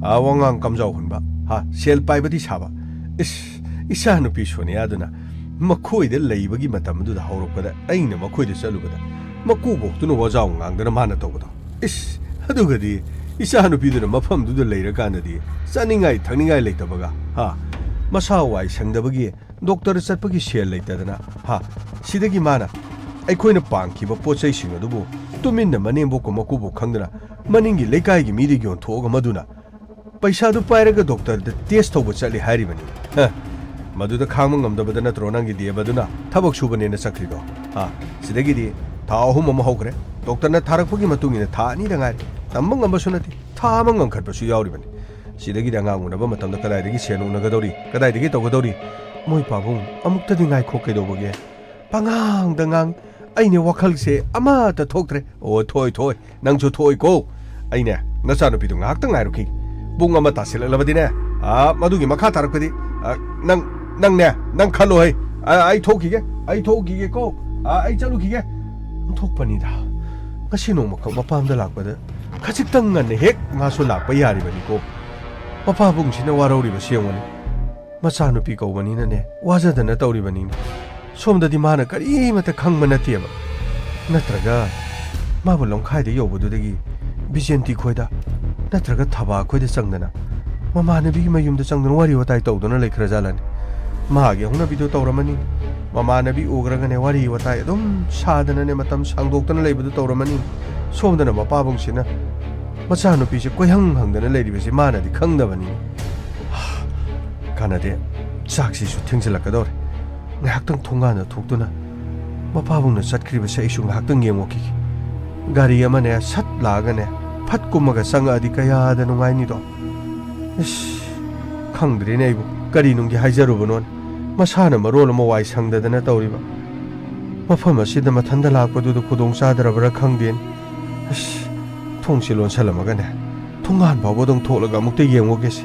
ꯑ, ꯋꯥꯉꯥꯡ ꯀꯝꯖꯥꯎ ꯍꯨꯟꯕ, ꯍꯥ, ꯁꯦꯜ ꯄꯥꯏꯕꯗꯤ ꯁꯥꯕ꯫ ꯏꯁ, ꯏꯆꯥ ꯅꯨꯄꯤ ꯁꯣꯅꯤꯌꯥꯗꯨꯅ ꯃꯈꯣꯏꯗ ꯂꯩꯕꯒꯤ ꯃꯇꯝ ꯑꯗꯨꯗ ꯍꯧꯔꯛꯄꯗ ꯑꯩꯅ ꯃꯈꯣꯏꯗ ꯆꯠꯂꯨꯕꯗ ꯃꯀꯨꯕꯣꯛꯇꯨꯅ ꯋꯥꯖꯥꯎ ꯉꯥꯡꯗꯅ ꯃꯥꯅ ꯇꯧꯕꯗꯣ꯫ ꯏꯁ, ꯑꯗꯨꯒꯗꯤ ꯏꯆꯥ ꯅꯨꯄꯤꯗꯨꯅ ꯃꯐꯝꯗꯨꯗ ꯂꯩꯔꯀꯥꯟꯗꯗꯤ ꯆꯥꯅꯤꯡꯉꯥꯏ ꯊꯛꯅꯤꯡꯉꯥꯏ ꯂꯩꯇꯕꯒ, ꯍꯥ, ꯃꯁꯥ ꯋꯥꯏ ꯁꯪꯗꯕꯒꯤ ꯗꯣꯛꯇꯔ ꯆꯠꯄꯒꯤ ꯁꯦꯜ ꯂꯩꯇꯗꯅ, ꯍꯥ, ꯁꯤꯗꯒꯤ ꯃꯥꯅ ꯑꯩꯈꯣꯏꯅ ꯄꯥꯡꯈꯤꯕ ꯄꯣꯠ ꯆꯩꯁꯤꯡ ꯑꯗꯨꯕꯨ ꯇꯨꯃꯤꯟꯅ ꯃꯅꯦꯝꯕꯣꯛꯀ ꯃꯀꯨꯕꯣꯛ ꯈꯪꯗꯅ ꯃꯅꯤꯡꯒꯤ ꯂꯩꯀꯥꯏꯒꯤ ꯃꯤꯗ ꯌꯣꯟꯊꯣꯛꯑꯒ ꯃꯗꯨꯅ ꯄꯩꯁꯥꯗꯨ ꯄꯥꯏꯔꯒ ꯗꯣꯛꯇꯔꯗ ꯇꯦꯁ ꯇꯧꯕ ꯆꯠꯂꯤ ꯍꯥꯏꯔꯤꯕꯅꯤ꯫ ꯍ, ꯃꯗꯨꯗ ꯈꯥꯡꯕ ꯉꯝꯗꯕꯗ ꯅꯠꯇ꯭ꯔꯣ ꯅꯪꯒꯤ ꯗꯦꯕꯗꯨꯅ ꯊꯕꯛ ꯁꯨꯕꯅꯦꯅ ꯆꯠꯈ꯭ꯔꯤꯗꯣ? ꯍꯥ, ꯁꯤꯗꯒꯤꯗꯤ ꯊꯥ ꯑꯍꯨꯝ ꯑꯃ ꯍꯧꯈ꯭ꯔꯦ꯫ ꯗꯣꯛꯇꯔꯅ ꯊꯥꯔꯛꯄꯒꯤ ꯃꯇꯨꯡ ꯏꯟꯅ ꯊꯥ ꯑꯅꯤꯗ ꯉꯥꯏꯔꯦ꯫ ꯇꯝꯕ ꯉꯝꯕꯁꯨ ꯅꯠꯇꯦ, ꯊꯥ ꯑꯃ ꯉꯟꯈꯠꯄꯁꯨ ꯌꯥꯎꯔꯤꯕꯅꯤ꯫ ꯁꯤꯗꯒꯤꯗꯤ ꯑꯉꯥꯡ ꯎꯅꯕ ꯃꯇꯝꯗ ꯀꯗꯥꯏꯗꯒꯤ ꯁꯦꯟ ꯎꯅꯒꯗꯧꯔꯤ, ꯀꯗꯥꯏꯗꯒꯤ ꯇꯧꯒꯗꯧꯔꯤ? ꯃꯣꯏ ꯄꯥꯕꯨꯡ, ꯑꯃꯨꯛꯇꯗꯤ ꯉꯥꯏꯈꯣ, ꯀꯩꯗꯧꯕꯒꯦ? ꯄꯉꯥꯡꯗ ꯉꯥꯡ꯫ ꯑꯩꯅꯦ, ꯋꯥꯈꯜꯁꯦ ꯑꯃꯠꯇ ꯊꯣꯛꯇ꯭ꯔꯦ꯫ ꯑꯣ, ꯊꯣꯛꯑꯣꯏ, ꯊꯣꯛꯑꯣꯏ, ꯅꯪꯁꯨ ꯊꯣꯛꯑꯣꯏꯀꯣ꯫ ꯑꯩꯅꯦ, ꯅꯆꯥꯅꯨꯄꯤꯗꯣ ꯉꯥꯏꯍꯥꯛꯇꯪ ꯉꯥꯏꯔꯨꯈꯤ꯫ ꯄꯨꯡ ꯑꯃ ꯇꯥꯁꯤꯜꯂꯛꯂꯕꯗꯤꯅꯦ, ꯑꯥ, ꯃꯗꯨꯒꯤ ꯃꯈꯥ ꯇꯥꯔꯛꯄꯗꯤ, ꯑꯥ, ꯅꯪ, ꯅꯪꯅꯦ, ꯅꯪ ꯈꯜꯂꯣ ꯍꯩ꯫ ꯑꯥ, ꯑꯩ ꯊꯣꯛꯈꯤꯒꯦ, ꯑꯩ ꯊꯣꯛꯈꯤꯒꯦꯀꯣ꯫ ꯑꯥ, ꯑꯩ ꯆꯠꯂꯨꯈꯤꯒꯦ꯫ ꯊꯣꯛꯄꯅꯤꯗ꯫ ꯉꯁꯤ ꯅꯣꯡꯃꯈꯛ ꯃꯄꯥꯝꯗ ꯂꯥꯛꯄꯗ ꯈꯖꯤꯛꯇꯪ ꯉꯟꯅ ꯍꯦꯛ ꯃꯥꯁꯨ ꯂꯥꯛꯄ ꯌꯥꯔꯤꯕꯅꯤꯀꯣ꯫ ꯃꯄꯥꯕꯨꯡꯁꯤꯅ ꯋꯥꯔꯧꯔꯤꯕꯁꯤ ꯌꯦꯡꯉꯨꯅꯦ꯫ ꯃꯆꯥꯅꯨꯄꯤ ꯀꯧꯕꯅꯤꯅꯅꯦ, ꯋꯥꯖꯗꯅ ꯇꯧꯔꯤꯕꯅꯤꯅꯦ꯫ ꯁꯣꯝꯗꯗꯤ ꯃꯥꯅ ꯀꯔꯤꯃꯠꯇ ꯈꯪꯕ ꯅꯠꯇꯦꯕ꯫ ꯅꯠꯇ꯭ꯔꯒ ꯃꯥꯕꯨ ꯂꯝꯈꯥꯏꯗ ꯌꯧꯕꯗꯨꯗꯒꯤ ꯕꯤꯖꯦꯟꯇꯤ ꯈꯣꯏꯗ ꯅꯠꯇ꯭ꯔꯒ ꯊꯕꯥ ꯈꯣꯏꯗ ꯆꯪꯗꯅ, ꯃꯃꯥꯟꯅꯕꯤꯒꯤ ꯃꯌꯨꯝꯗ ꯆꯪꯗꯅ ꯋꯥꯔꯤ ꯋꯥꯇꯥꯏ ꯇꯧꯗꯨꯅ ꯂꯩꯈ꯭ꯔꯖꯥꯠꯂꯅꯤ꯫ ꯃꯥꯒꯤ ꯍꯧꯅꯕꯤꯗꯨ ꯇꯧꯔꯝꯃꯅꯤ꯫ ꯃꯃꯥꯟꯅꯕꯤ ꯎꯈ꯭ꯔꯒꯅꯦ, ꯋꯥꯔꯤ ꯋꯥꯇꯥꯏ ꯑꯗꯨꯝ ꯁꯥꯗꯅꯅꯦ, ꯃꯇꯝ ꯁꯥꯡꯗꯣꯛꯇꯅ ꯂꯩꯕꯗꯨ ꯇꯧꯔꯝꯃꯅꯤ꯫ ꯁꯣꯝꯗꯅ ꯃꯄꯥꯕꯨꯡꯁꯤꯅ ꯃꯆꯥꯅꯨꯄꯤꯁꯦ ꯀꯣꯏꯍꯪ ꯍꯪꯗꯅ ꯂꯩꯔꯤꯕꯁꯤ ꯃꯥꯅꯗꯤ ꯈꯪꯗꯕꯅꯤ꯫ ꯀꯥꯟꯅꯗꯦ, ꯆꯥꯛꯁꯤꯁꯨ ꯊꯦꯡꯖꯤꯜꯂꯛꯀꯗꯧꯔꯦ꯫ ꯉꯥꯏꯍꯥꯛꯇꯪ ꯊꯣꯡꯒꯥꯟꯗ ꯊꯣꯛꯇꯨꯅ ꯃꯄꯥꯕꯨꯡꯅ ꯆꯠꯈ꯭ꯔꯤꯕꯁꯦ ꯑꯩꯁꯨ ꯉꯥꯏꯍꯥꯛꯇꯪ ꯌꯦꯡꯉꯨꯈꯤꯒꯦ꯫ ꯒꯥꯔꯤ ꯑꯃꯅꯦ ꯁꯠ ꯂꯥꯛꯑꯒꯅꯦ, ꯐꯠ ꯀꯨꯝꯃꯒ ꯆꯪꯉꯛꯑꯗꯤ ꯀꯌꯥꯗ ꯅꯨꯡꯉꯥꯏꯅꯤꯗꯣ꯫ ꯏꯁ, ꯈꯪꯗ꯭ꯔꯦꯅꯦ ꯑꯩꯕꯨ ꯀꯔꯤ ꯅꯨꯡꯒꯤ ꯍꯥꯏꯖꯔꯨꯕꯅꯣꯅꯦ꯫ ꯃꯁꯥꯅ ꯃꯔꯣꯜ ꯑꯃ ꯋꯥꯏ ꯁꯪꯗꯗꯅ ꯇꯧꯔꯤꯕ꯫ ꯃꯐꯝ ꯑꯁꯤꯗ ꯃꯊꯟꯇ ꯂꯥꯛꯄꯗꯨꯗ ꯈꯨꯗꯣꯡ ꯆꯥꯗ꯭ꯔꯕ꯭ꯔꯥ ꯈꯪꯗꯦꯅꯦ꯫ ꯑꯁ, ꯊꯣꯡꯁꯤ ꯂꯣꯟꯁꯜꯂꯝꯃꯒꯅꯦ, ꯊꯣꯡꯒꯥꯟ ꯐꯥꯎꯕꯗꯪ ꯊꯣꯛꯂꯒ ꯑꯃꯨꯛꯇ ꯌꯦꯡꯉꯨꯒꯦꯁꯦ꯫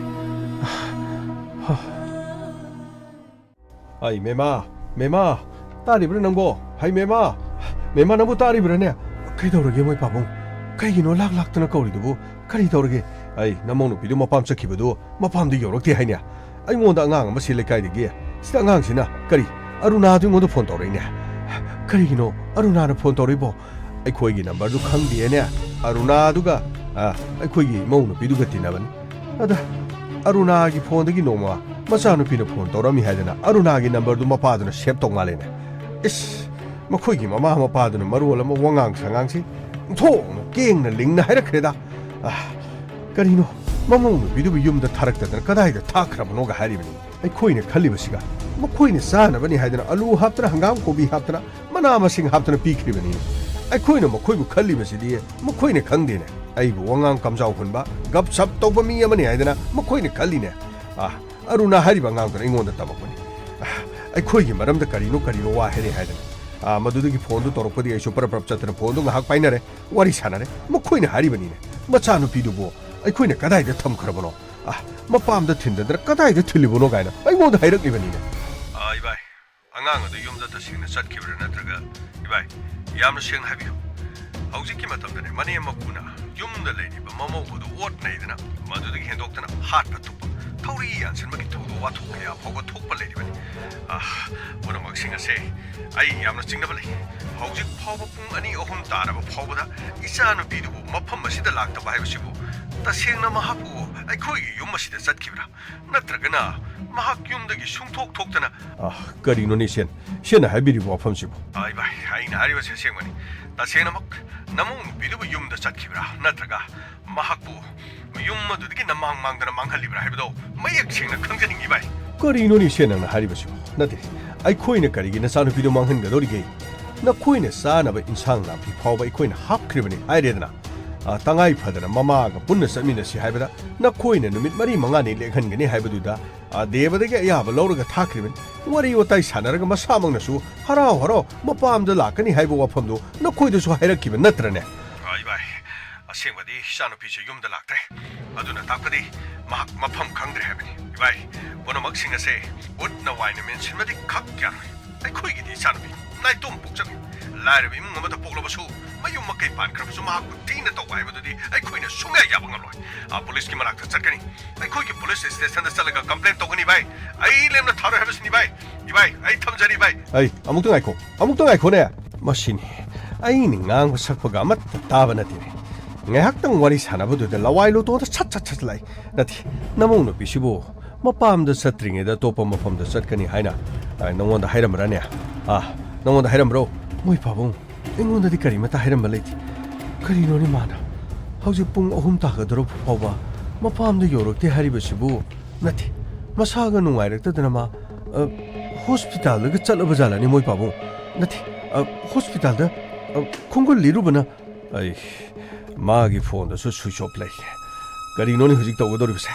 ꯑꯩ, ꯃꯦꯃꯥ, ꯃꯦꯃꯥ, ꯇꯥꯔꯤꯕ꯭ꯔꯥ ꯅꯪꯕꯣ? ꯍꯩ, ꯃꯦꯃꯥ, ꯃꯦꯃꯥ, ꯅꯪꯕꯨ ꯇꯥꯔꯤꯕ꯭ꯔꯥꯅꯦ? ꯀꯩꯗꯧꯔꯒꯦ ꯃꯣꯏ ꯄꯥꯕꯨꯡ? ꯀꯩꯒꯤꯅꯣ ꯂꯥꯛ ꯂꯥꯛꯇꯅ ꯀꯧꯔꯤꯗꯨꯕꯨ? ꯀꯔꯤ ꯇꯧꯔꯒꯦ? ꯑꯩ, ꯅꯃꯧ ꯅꯨꯄꯤꯗꯨ ꯃꯄꯥꯝ ꯆꯠꯈꯤꯕꯗꯨ ꯃꯄꯥꯝꯗ ꯌꯧꯔꯛꯇꯦ ꯍꯥꯏꯅꯦ꯫ ꯑꯩꯉꯣꯟꯗ ꯑꯉꯥꯡ ꯑꯃ ꯁꯤ ꯂꯩꯀꯥꯏꯗꯒꯤ, ꯁꯤꯗ ꯑꯉꯥꯡꯁꯤꯅ ꯀꯔꯤ? ꯑꯔꯨꯅꯥꯗꯨ ꯑꯩꯉꯣꯟꯗ ꯐꯣꯟ ꯇꯧꯔꯛꯏꯅꯦ꯫ ꯀꯔꯤꯒꯤꯅꯣ ꯑꯔꯨꯅꯥꯅ ꯐꯣꯟ ꯇꯧꯔꯛꯏꯕꯣ? ꯑꯩꯈꯣꯏꯒꯤ ꯅꯝꯕꯔꯗꯨ ꯈꯪꯗꯦꯅꯦ꯫ ꯑꯔꯨꯅꯥꯗꯨꯒ, ꯑ, ꯑꯩꯈꯣꯏꯒꯤ ꯏꯃꯧ ꯅꯨꯄꯤꯗꯨꯒ ꯇꯤꯟꯅꯕꯅꯤ꯫ ꯑꯗ ꯑꯔꯨꯅꯥꯒꯤ ꯐꯣꯟꯗꯒꯤ ꯅꯣꯡꯃ ꯃꯆꯥꯅꯨꯄꯤꯅ ꯐꯣꯟ ꯇꯧꯔꯝꯃꯤ ꯍꯥꯏꯗꯅ ꯑꯔꯨꯅꯥꯒꯤ ꯅꯝꯕꯔꯗꯨ ꯃꯄꯥꯗꯨꯅ ꯁꯦꯚ ꯇꯧ ꯃꯥꯜꯂꯦꯅꯦ꯫ ꯏꯁ, ꯃꯈꯣꯏꯒꯤ ꯃꯃꯥ ꯃꯄꯥꯗꯨꯅ ꯃꯔꯣꯜ ꯑꯃ ꯋꯥꯉꯥꯡ ꯁꯉꯥꯡꯁꯤ ꯑꯣꯟꯊꯣꯛꯅ ꯀꯦꯡꯅ ꯂꯤꯡꯅ ꯍꯥꯏꯔꯛꯈ꯭ꯔꯦꯗ꯫ ꯑ, ꯀꯔꯤꯅꯣ? ꯃꯃꯧ ꯅꯨꯄꯤꯗꯨꯕꯨ ꯌꯨꯝꯗ ꯊꯥꯔꯛꯇꯗꯅ ꯀꯗꯥꯏꯗ ꯊꯥꯈ꯭ꯔꯕꯅꯣꯒ ꯍꯥꯏꯔꯤꯕꯅꯤ꯫ ꯑꯩꯈꯣꯏꯅ ꯈꯜꯂꯤꯕꯁꯤꯒ ꯃꯈꯣꯏꯅ ꯆꯥꯅꯕꯅꯤ ꯍꯥꯏꯗꯅ ꯑꯂꯨ ꯍꯥꯞꯇꯅ, ꯍꯪꯒꯥꯝ, ꯀꯣꯕꯤ ꯍꯥꯞꯇꯅ, ꯃꯅꯥ ꯃꯁꯤꯡ ꯍꯥꯞꯇꯅ ꯄꯤꯈ꯭ꯔꯤꯕꯅꯤ꯫ ꯑꯩꯈꯣꯏꯅ ꯃꯈꯣꯏꯕꯨ ꯈꯜꯂꯤꯕꯁꯤꯗꯤ ꯃꯈꯣꯏꯅ ꯈꯪꯗꯦꯅꯦ꯫ ꯑꯩꯕꯨ ꯋꯥꯉꯥꯡ ꯀꯝꯖꯥꯎ ꯍꯨꯟꯕ, ꯒꯞ ꯁꯞ ꯇꯧꯕ ꯃꯤ ꯑꯃꯅꯤ ꯍꯥꯏꯗꯅ ꯃꯈꯣꯏꯅ ꯈꯜꯂꯤꯅꯦ꯫ ꯑꯥ, ꯑꯔꯨꯅꯥ ꯍꯥꯏꯔꯤꯕ ꯑꯉꯥꯡꯗꯨꯅ ꯑꯩꯉꯣꯟꯗ ꯇꯝꯃꯛꯄꯅꯤ꯫ ꯑꯥ, ꯑꯩꯈꯣꯏꯒꯤ ꯃꯔꯝꯗ ꯀꯔꯤꯅꯣ ꯀꯔꯤꯅꯣ ꯋꯥ ꯍꯥꯏꯔꯦ ꯍꯥꯏꯗꯅ꯫ ꯑꯥ, ꯃꯗꯨꯗꯒꯤ ꯐꯣꯟꯗꯨ ꯇꯧꯔꯛꯄꯗꯒꯤ ꯑꯩꯁꯨ ꯄꯔꯞ ꯄꯔꯞ ꯆꯠꯇꯅ ꯐꯣꯟꯗꯨ ꯉꯥꯏꯍꯥꯛ ꯄꯥꯏꯅꯔꯦ, ꯋꯥꯔꯤ ꯁꯥꯟꯅꯔꯦ꯫ ꯃꯈꯣꯏꯅ ꯍꯥꯏꯔꯤꯕꯅꯤꯅꯦ, "ꯃꯆꯥꯅꯨꯄꯤꯗꯨꯕꯨ ꯑꯩꯈꯣꯏꯅ ꯀꯗꯥꯏꯗ ꯊꯝꯈ꯭ꯔꯕꯅꯣ? ꯑꯥ, ꯃꯄꯥꯝꯗ ꯊꯤꯟꯗꯗꯅ ꯀꯗꯥꯏꯗ ꯊꯤꯜꯂꯤꯕꯅꯣ?" ꯀꯥꯏꯅ ꯑꯩꯉꯣꯟꯗ ꯍꯥꯏꯔꯛꯂꯤꯕꯅꯤꯅꯦ꯫ ꯑꯥ, ꯏꯕꯥꯏ, ꯑꯉꯥꯡ ꯑꯗꯨ ꯌꯨꯝꯗ ꯇꯁꯦꯡꯅ ꯆꯠꯈꯤꯕ꯭ꯔꯥ ꯅꯠꯇ꯭ꯔꯒ, ꯏꯕꯥꯏ, ꯌꯥꯝꯅ ꯁꯦꯡꯅ ꯍꯥꯏꯕꯤꯌꯨ꯫ ꯍꯧꯖꯤꯛꯀꯤ ꯃꯇꯝꯗꯅꯦ ꯃꯅꯦꯝ ꯃꯀꯨꯅ ꯌꯨꯝꯗ ꯂꯩꯔꯤꯕ ꯃꯃꯧ ꯑꯗꯨ ꯑꯣꯠ ꯅꯩꯗꯅ ꯃꯗꯨꯗꯒꯤ ꯍꯦꯟꯗꯣꯛꯇꯅ ꯍꯥꯠꯄ ꯊꯨꯞꯄ, ꯊꯧꯔꯤ ꯌꯥꯟꯁꯤꯟꯕꯒꯤ ꯊꯧꯗꯣꯛ ꯋꯥꯊꯣꯛ ꯀꯌꯥ ꯐꯥꯎꯕ ꯊꯣꯛꯄ ꯂꯩꯔꯤꯕꯅꯤ꯫ ꯑꯥ, ꯄꯨꯝꯅꯃꯛꯁꯤꯡ ꯑꯁꯦ ꯑꯩ ꯌꯥꯝꯅ ꯆꯤꯡꯅꯕ ꯂꯩ꯫ ꯍꯧꯖꯤꯛ ꯐꯥꯎꯕ ꯄꯨꯡ ꯑꯅꯤ ꯑꯍꯨꯝ ꯇꯥꯔꯕ ꯐꯥꯎꯕꯗ ꯏꯆꯥꯅꯨꯄꯤꯗꯨꯕꯨ ꯃꯐꯝ ꯑꯁꯤꯗ ꯂꯥꯛꯇꯕ ꯍꯥꯏꯕꯁꯤꯕꯨ ꯇꯁꯦꯡꯅ ꯃꯍꯥꯛꯄꯨ ꯑꯩꯈꯣꯏꯒꯤ ꯌꯨꯝ ꯑꯁꯤꯗ ꯆꯠꯈꯤꯕ꯭ꯔꯥ? ꯅꯠꯇ꯭ꯔꯒꯅ ꯃꯍꯥꯛ ꯌꯨꯝꯗꯒꯤ ꯁꯨꯡꯊꯣꯛ ꯊꯣꯛꯇꯅ ꯑꯥ, ꯀꯔꯤꯅꯣꯅꯦ ꯏꯆꯦꯟ? ꯏꯆꯦꯟꯅ ꯍꯥꯏꯕꯤꯔꯤꯕ ꯋꯥꯐꯝꯁꯤꯕꯨ? ꯑꯥ, ꯏꯕꯥꯏ, ꯑꯩꯅ ꯍꯥꯏꯔꯤꯕꯁꯤ ꯑꯁꯦꯡꯕꯅꯤ꯫ ꯇꯁꯦꯡꯅꯃꯛ ꯅꯃꯧ ꯅꯨꯄꯤꯗꯨꯕꯨ ꯌꯨꯝꯗ ꯆꯠꯈꯤꯕ꯭ꯔꯥ? ꯅꯠꯇ꯭ꯔꯒ ꯃꯍꯥꯛꯄꯨ ꯌꯨꯝ ꯑꯗꯨꯗꯒꯤ ꯅꯃꯥꯡ ꯃꯥꯡꯗꯅ ꯃꯥꯡꯍꯜꯂꯤꯕ꯭ꯔꯥ ꯍꯥꯏꯕꯗꯣ ꯃꯌꯦꯛ ꯁꯦꯡꯅ ꯈꯪꯖꯅꯤꯡꯉꯤ, ꯏꯕꯥꯏ꯫ ꯀꯔꯤꯅꯣꯅꯦ ꯏꯆꯦ ꯅꯪꯅ ꯍꯥꯏꯔꯤꯕꯁꯤꯕꯨ? ꯅꯠꯇꯦ, ꯑꯩꯈꯣꯏꯅ ꯀꯔꯤꯒꯤ ꯅꯆꯥꯅꯨꯄꯤꯗꯨ ꯃꯥꯡꯍꯟꯒꯗꯧꯔꯤꯒꯦ? ꯅꯈꯣꯏꯅ ꯆꯥꯅꯕ ꯏꯟꯁꯥꯡ ꯅꯥꯄꯤ ꯐꯥꯎꯕ ꯑꯩꯈꯣꯏꯅ ꯍꯥꯞꯈ꯭ꯔꯤꯕꯅꯤ ꯍꯥꯏꯔꯦꯗꯅ꯫ ꯑꯥ, ꯇꯉꯥꯏ ꯐꯗꯅ ꯃꯃꯥꯒ ꯄꯨꯟꯅ ꯆꯠꯃꯤꯟꯅꯁꯤ ꯍꯥꯏꯕꯗ ꯅꯈꯣꯏꯅ ꯅꯨꯃꯤꯠ ꯃꯔꯤ ꯃꯉꯥꯅꯤ ꯂꯦꯛꯍꯟꯒꯅꯤ ꯍꯥꯏꯕꯗꯨꯗ, ꯑꯥ, ꯗꯦꯕꯗꯒꯤ ꯑꯌꯥꯕ ꯂꯧꯔꯒ ꯊꯥꯈ꯭ꯔꯤꯕꯅꯤ꯫ ꯋꯥꯔꯤ ꯋꯥꯇꯥꯏ ꯁꯥꯟꯅꯔꯒ ꯃꯁꯥꯃꯛꯅꯁꯨ ꯍꯔꯥꯎ ꯍꯔꯥꯎ ꯃꯄꯥꯝꯗ ꯂꯥꯛꯀꯅꯤ ꯍꯥꯏꯕ ꯋꯥꯐꯝꯗꯨ ꯅꯈꯣꯏꯗꯁꯨ ꯍꯥꯏꯔꯛꯈꯤꯕ ꯅꯠꯇ꯭ꯔꯅꯦ? ꯑꯥ, ꯏꯕꯥꯏ, ꯑꯁꯦꯡꯕꯗꯤ ꯏꯆꯥꯅꯨꯄꯤꯁꯦ ꯌꯨꯝꯗ ꯂꯥꯛꯇ꯭ꯔꯦ꯫ ꯑꯗꯨꯅ ꯇꯥꯛꯄꯗꯤ ꯃꯍꯥꯛ ꯃꯐꯝ ꯈꯪꯗ꯭ꯔꯦ ꯍꯥꯏꯕꯅꯤ꯫ ꯏꯕꯥꯏ, ꯄꯨꯝꯅꯃꯛꯁꯤꯡ ꯑꯁꯦ ꯎꯠꯅ ꯋꯥꯏꯅ ꯃꯦꯟꯁꯤꯟꯕꯗꯤ ꯈꯛ ꯌꯥꯔꯣꯏ꯫ ꯑꯩꯈꯣꯏꯒꯤꯗꯤ ꯏꯆꯥꯅꯨꯄꯤ ꯅꯥꯏꯇꯣꯝ ꯄꯣꯛꯆꯕꯤ꯫ ꯂꯥꯏꯔꯕ ꯏꯃꯨꯡ ꯑꯃꯗ ꯄꯣꯛꯂꯕꯁꯨ ꯃꯌꯨꯝ ꯃꯀꯩ ꯄꯥꯟꯈ꯭ꯔꯕꯁꯨ ꯃꯍꯥꯛꯄꯨ ꯊꯤꯅ ꯇꯧꯕ ꯍꯥꯏꯕꯗꯨꯗꯤ ꯑꯩꯈꯣꯏꯅ ꯁꯨꯡꯌꯥ ꯌꯥꯕ ꯉꯝꯂꯣꯏ꯫ ꯑꯥ, ꯄꯨꯂꯤꯁꯀꯤ ꯃꯅꯥꯛꯇ ꯆꯠꯀꯅꯤ꯫ ꯑꯩꯈꯣꯏꯒꯤ ꯄꯨꯂꯤꯁ ꯁ꯭ꯇꯦꯁꯟꯗ ꯆꯠꯂꯒ ꯀꯝꯄ꯭ꯂꯦꯟ ꯇꯧꯒꯅꯤ, ꯚꯥꯏ꯫ ꯑꯩ ꯂꯦꯝꯅ ꯊꯥꯔꯣꯏ ꯍꯥꯏꯕꯁꯤꯅꯤ, ꯚꯥꯏ꯫ ꯏꯕꯥꯏ, ꯑꯩ ꯊꯝꯖꯔꯤ, ꯚꯥꯏ꯫ ꯑꯩ ꯑꯃꯨꯛꯇ ꯉꯥꯏꯈꯣ, ꯑꯃꯨꯛꯇ ꯉꯥꯏꯈꯣꯅꯦ꯫ ꯃꯁꯤꯅꯤ ꯑꯩꯅ ꯉꯥꯡꯕ ꯁꯛꯄꯒ ꯑꯃꯠꯇ ꯇꯥꯕ ꯅꯠꯇꯦꯅꯦ꯫ ꯉꯥꯏꯍꯥꯛꯇꯪ ꯋꯥꯔꯤ ꯁꯥꯟꯅꯕꯗꯨꯗ ꯂꯋꯥꯏ ꯂꯨꯇꯣꯟꯗ ꯁꯠ ꯁꯠ ꯁꯠ ꯂꯥꯛꯏ꯫ ꯅꯠꯇꯦ, ꯅꯃꯧ ꯅꯨꯄꯤꯁꯤꯕꯨ ꯃꯄꯥꯝꯗ ꯆꯠꯇ꯭ꯔꯤꯉꯩꯗ ꯑꯇꯣꯞꯄ ꯃꯐꯝꯗ ꯆꯠꯀꯅꯤ ꯍꯥꯏꯅ, ꯑ, ꯅꯉꯣꯟꯗ ꯍꯥꯏꯔꯝꯕ꯭ꯔꯥꯅꯦ? ꯑꯥ, ꯅꯉꯣꯟꯗ ꯍꯥꯏꯔꯝꯕ꯭ꯔꯣ? ꯃꯣꯏ ꯄꯥꯕꯨꯡ, ꯑꯩꯉꯣꯟꯗꯗꯤ ꯀꯔꯤꯃꯠꯇ ꯍꯥꯏꯔꯝꯕ ꯂꯩꯇꯦ꯫ ꯀꯔꯤꯅꯣꯅꯦ ꯃꯥꯅ? ꯍꯧꯖꯤꯛ ꯄꯨꯡ ꯑꯍꯨꯝ ꯇꯥꯒꯗꯧꯔꯕ ꯐꯥꯎꯕ ꯃꯄꯥꯝꯗ ꯌꯧꯔꯛꯇꯦ ꯍꯥꯏꯔꯤꯕꯁꯤꯕꯨ? ꯅꯠꯇꯦ, ꯃꯁꯥꯒ ꯅꯨꯡꯉꯥꯏꯔꯛꯇꯗꯅ ꯃꯥ, ꯑ, ꯍꯣꯁꯄꯤꯇꯥꯜꯗꯒ ꯆꯠꯂꯕ ꯖꯥꯠꯂꯅꯦ ꯃꯣꯏ ꯄꯥꯕꯨꯡ? ꯅꯠꯇꯦ, ꯑ, ꯍꯣꯁꯄꯤꯇꯥꯜꯗ, ꯈꯣꯡꯒꯨꯜ ꯂꯤꯔꯨꯕꯅ, ꯑꯩ, ꯃꯥꯒꯤ ꯐꯣꯟꯗꯁꯨ ꯁ꯭ꯋꯤꯆ ꯑꯣꯐ ꯂꯩ꯫ ꯀꯔꯤꯅꯣꯅꯦ ꯍꯧꯖꯤꯛ ꯇꯧꯒꯗꯧꯔꯤꯕꯁꯦ?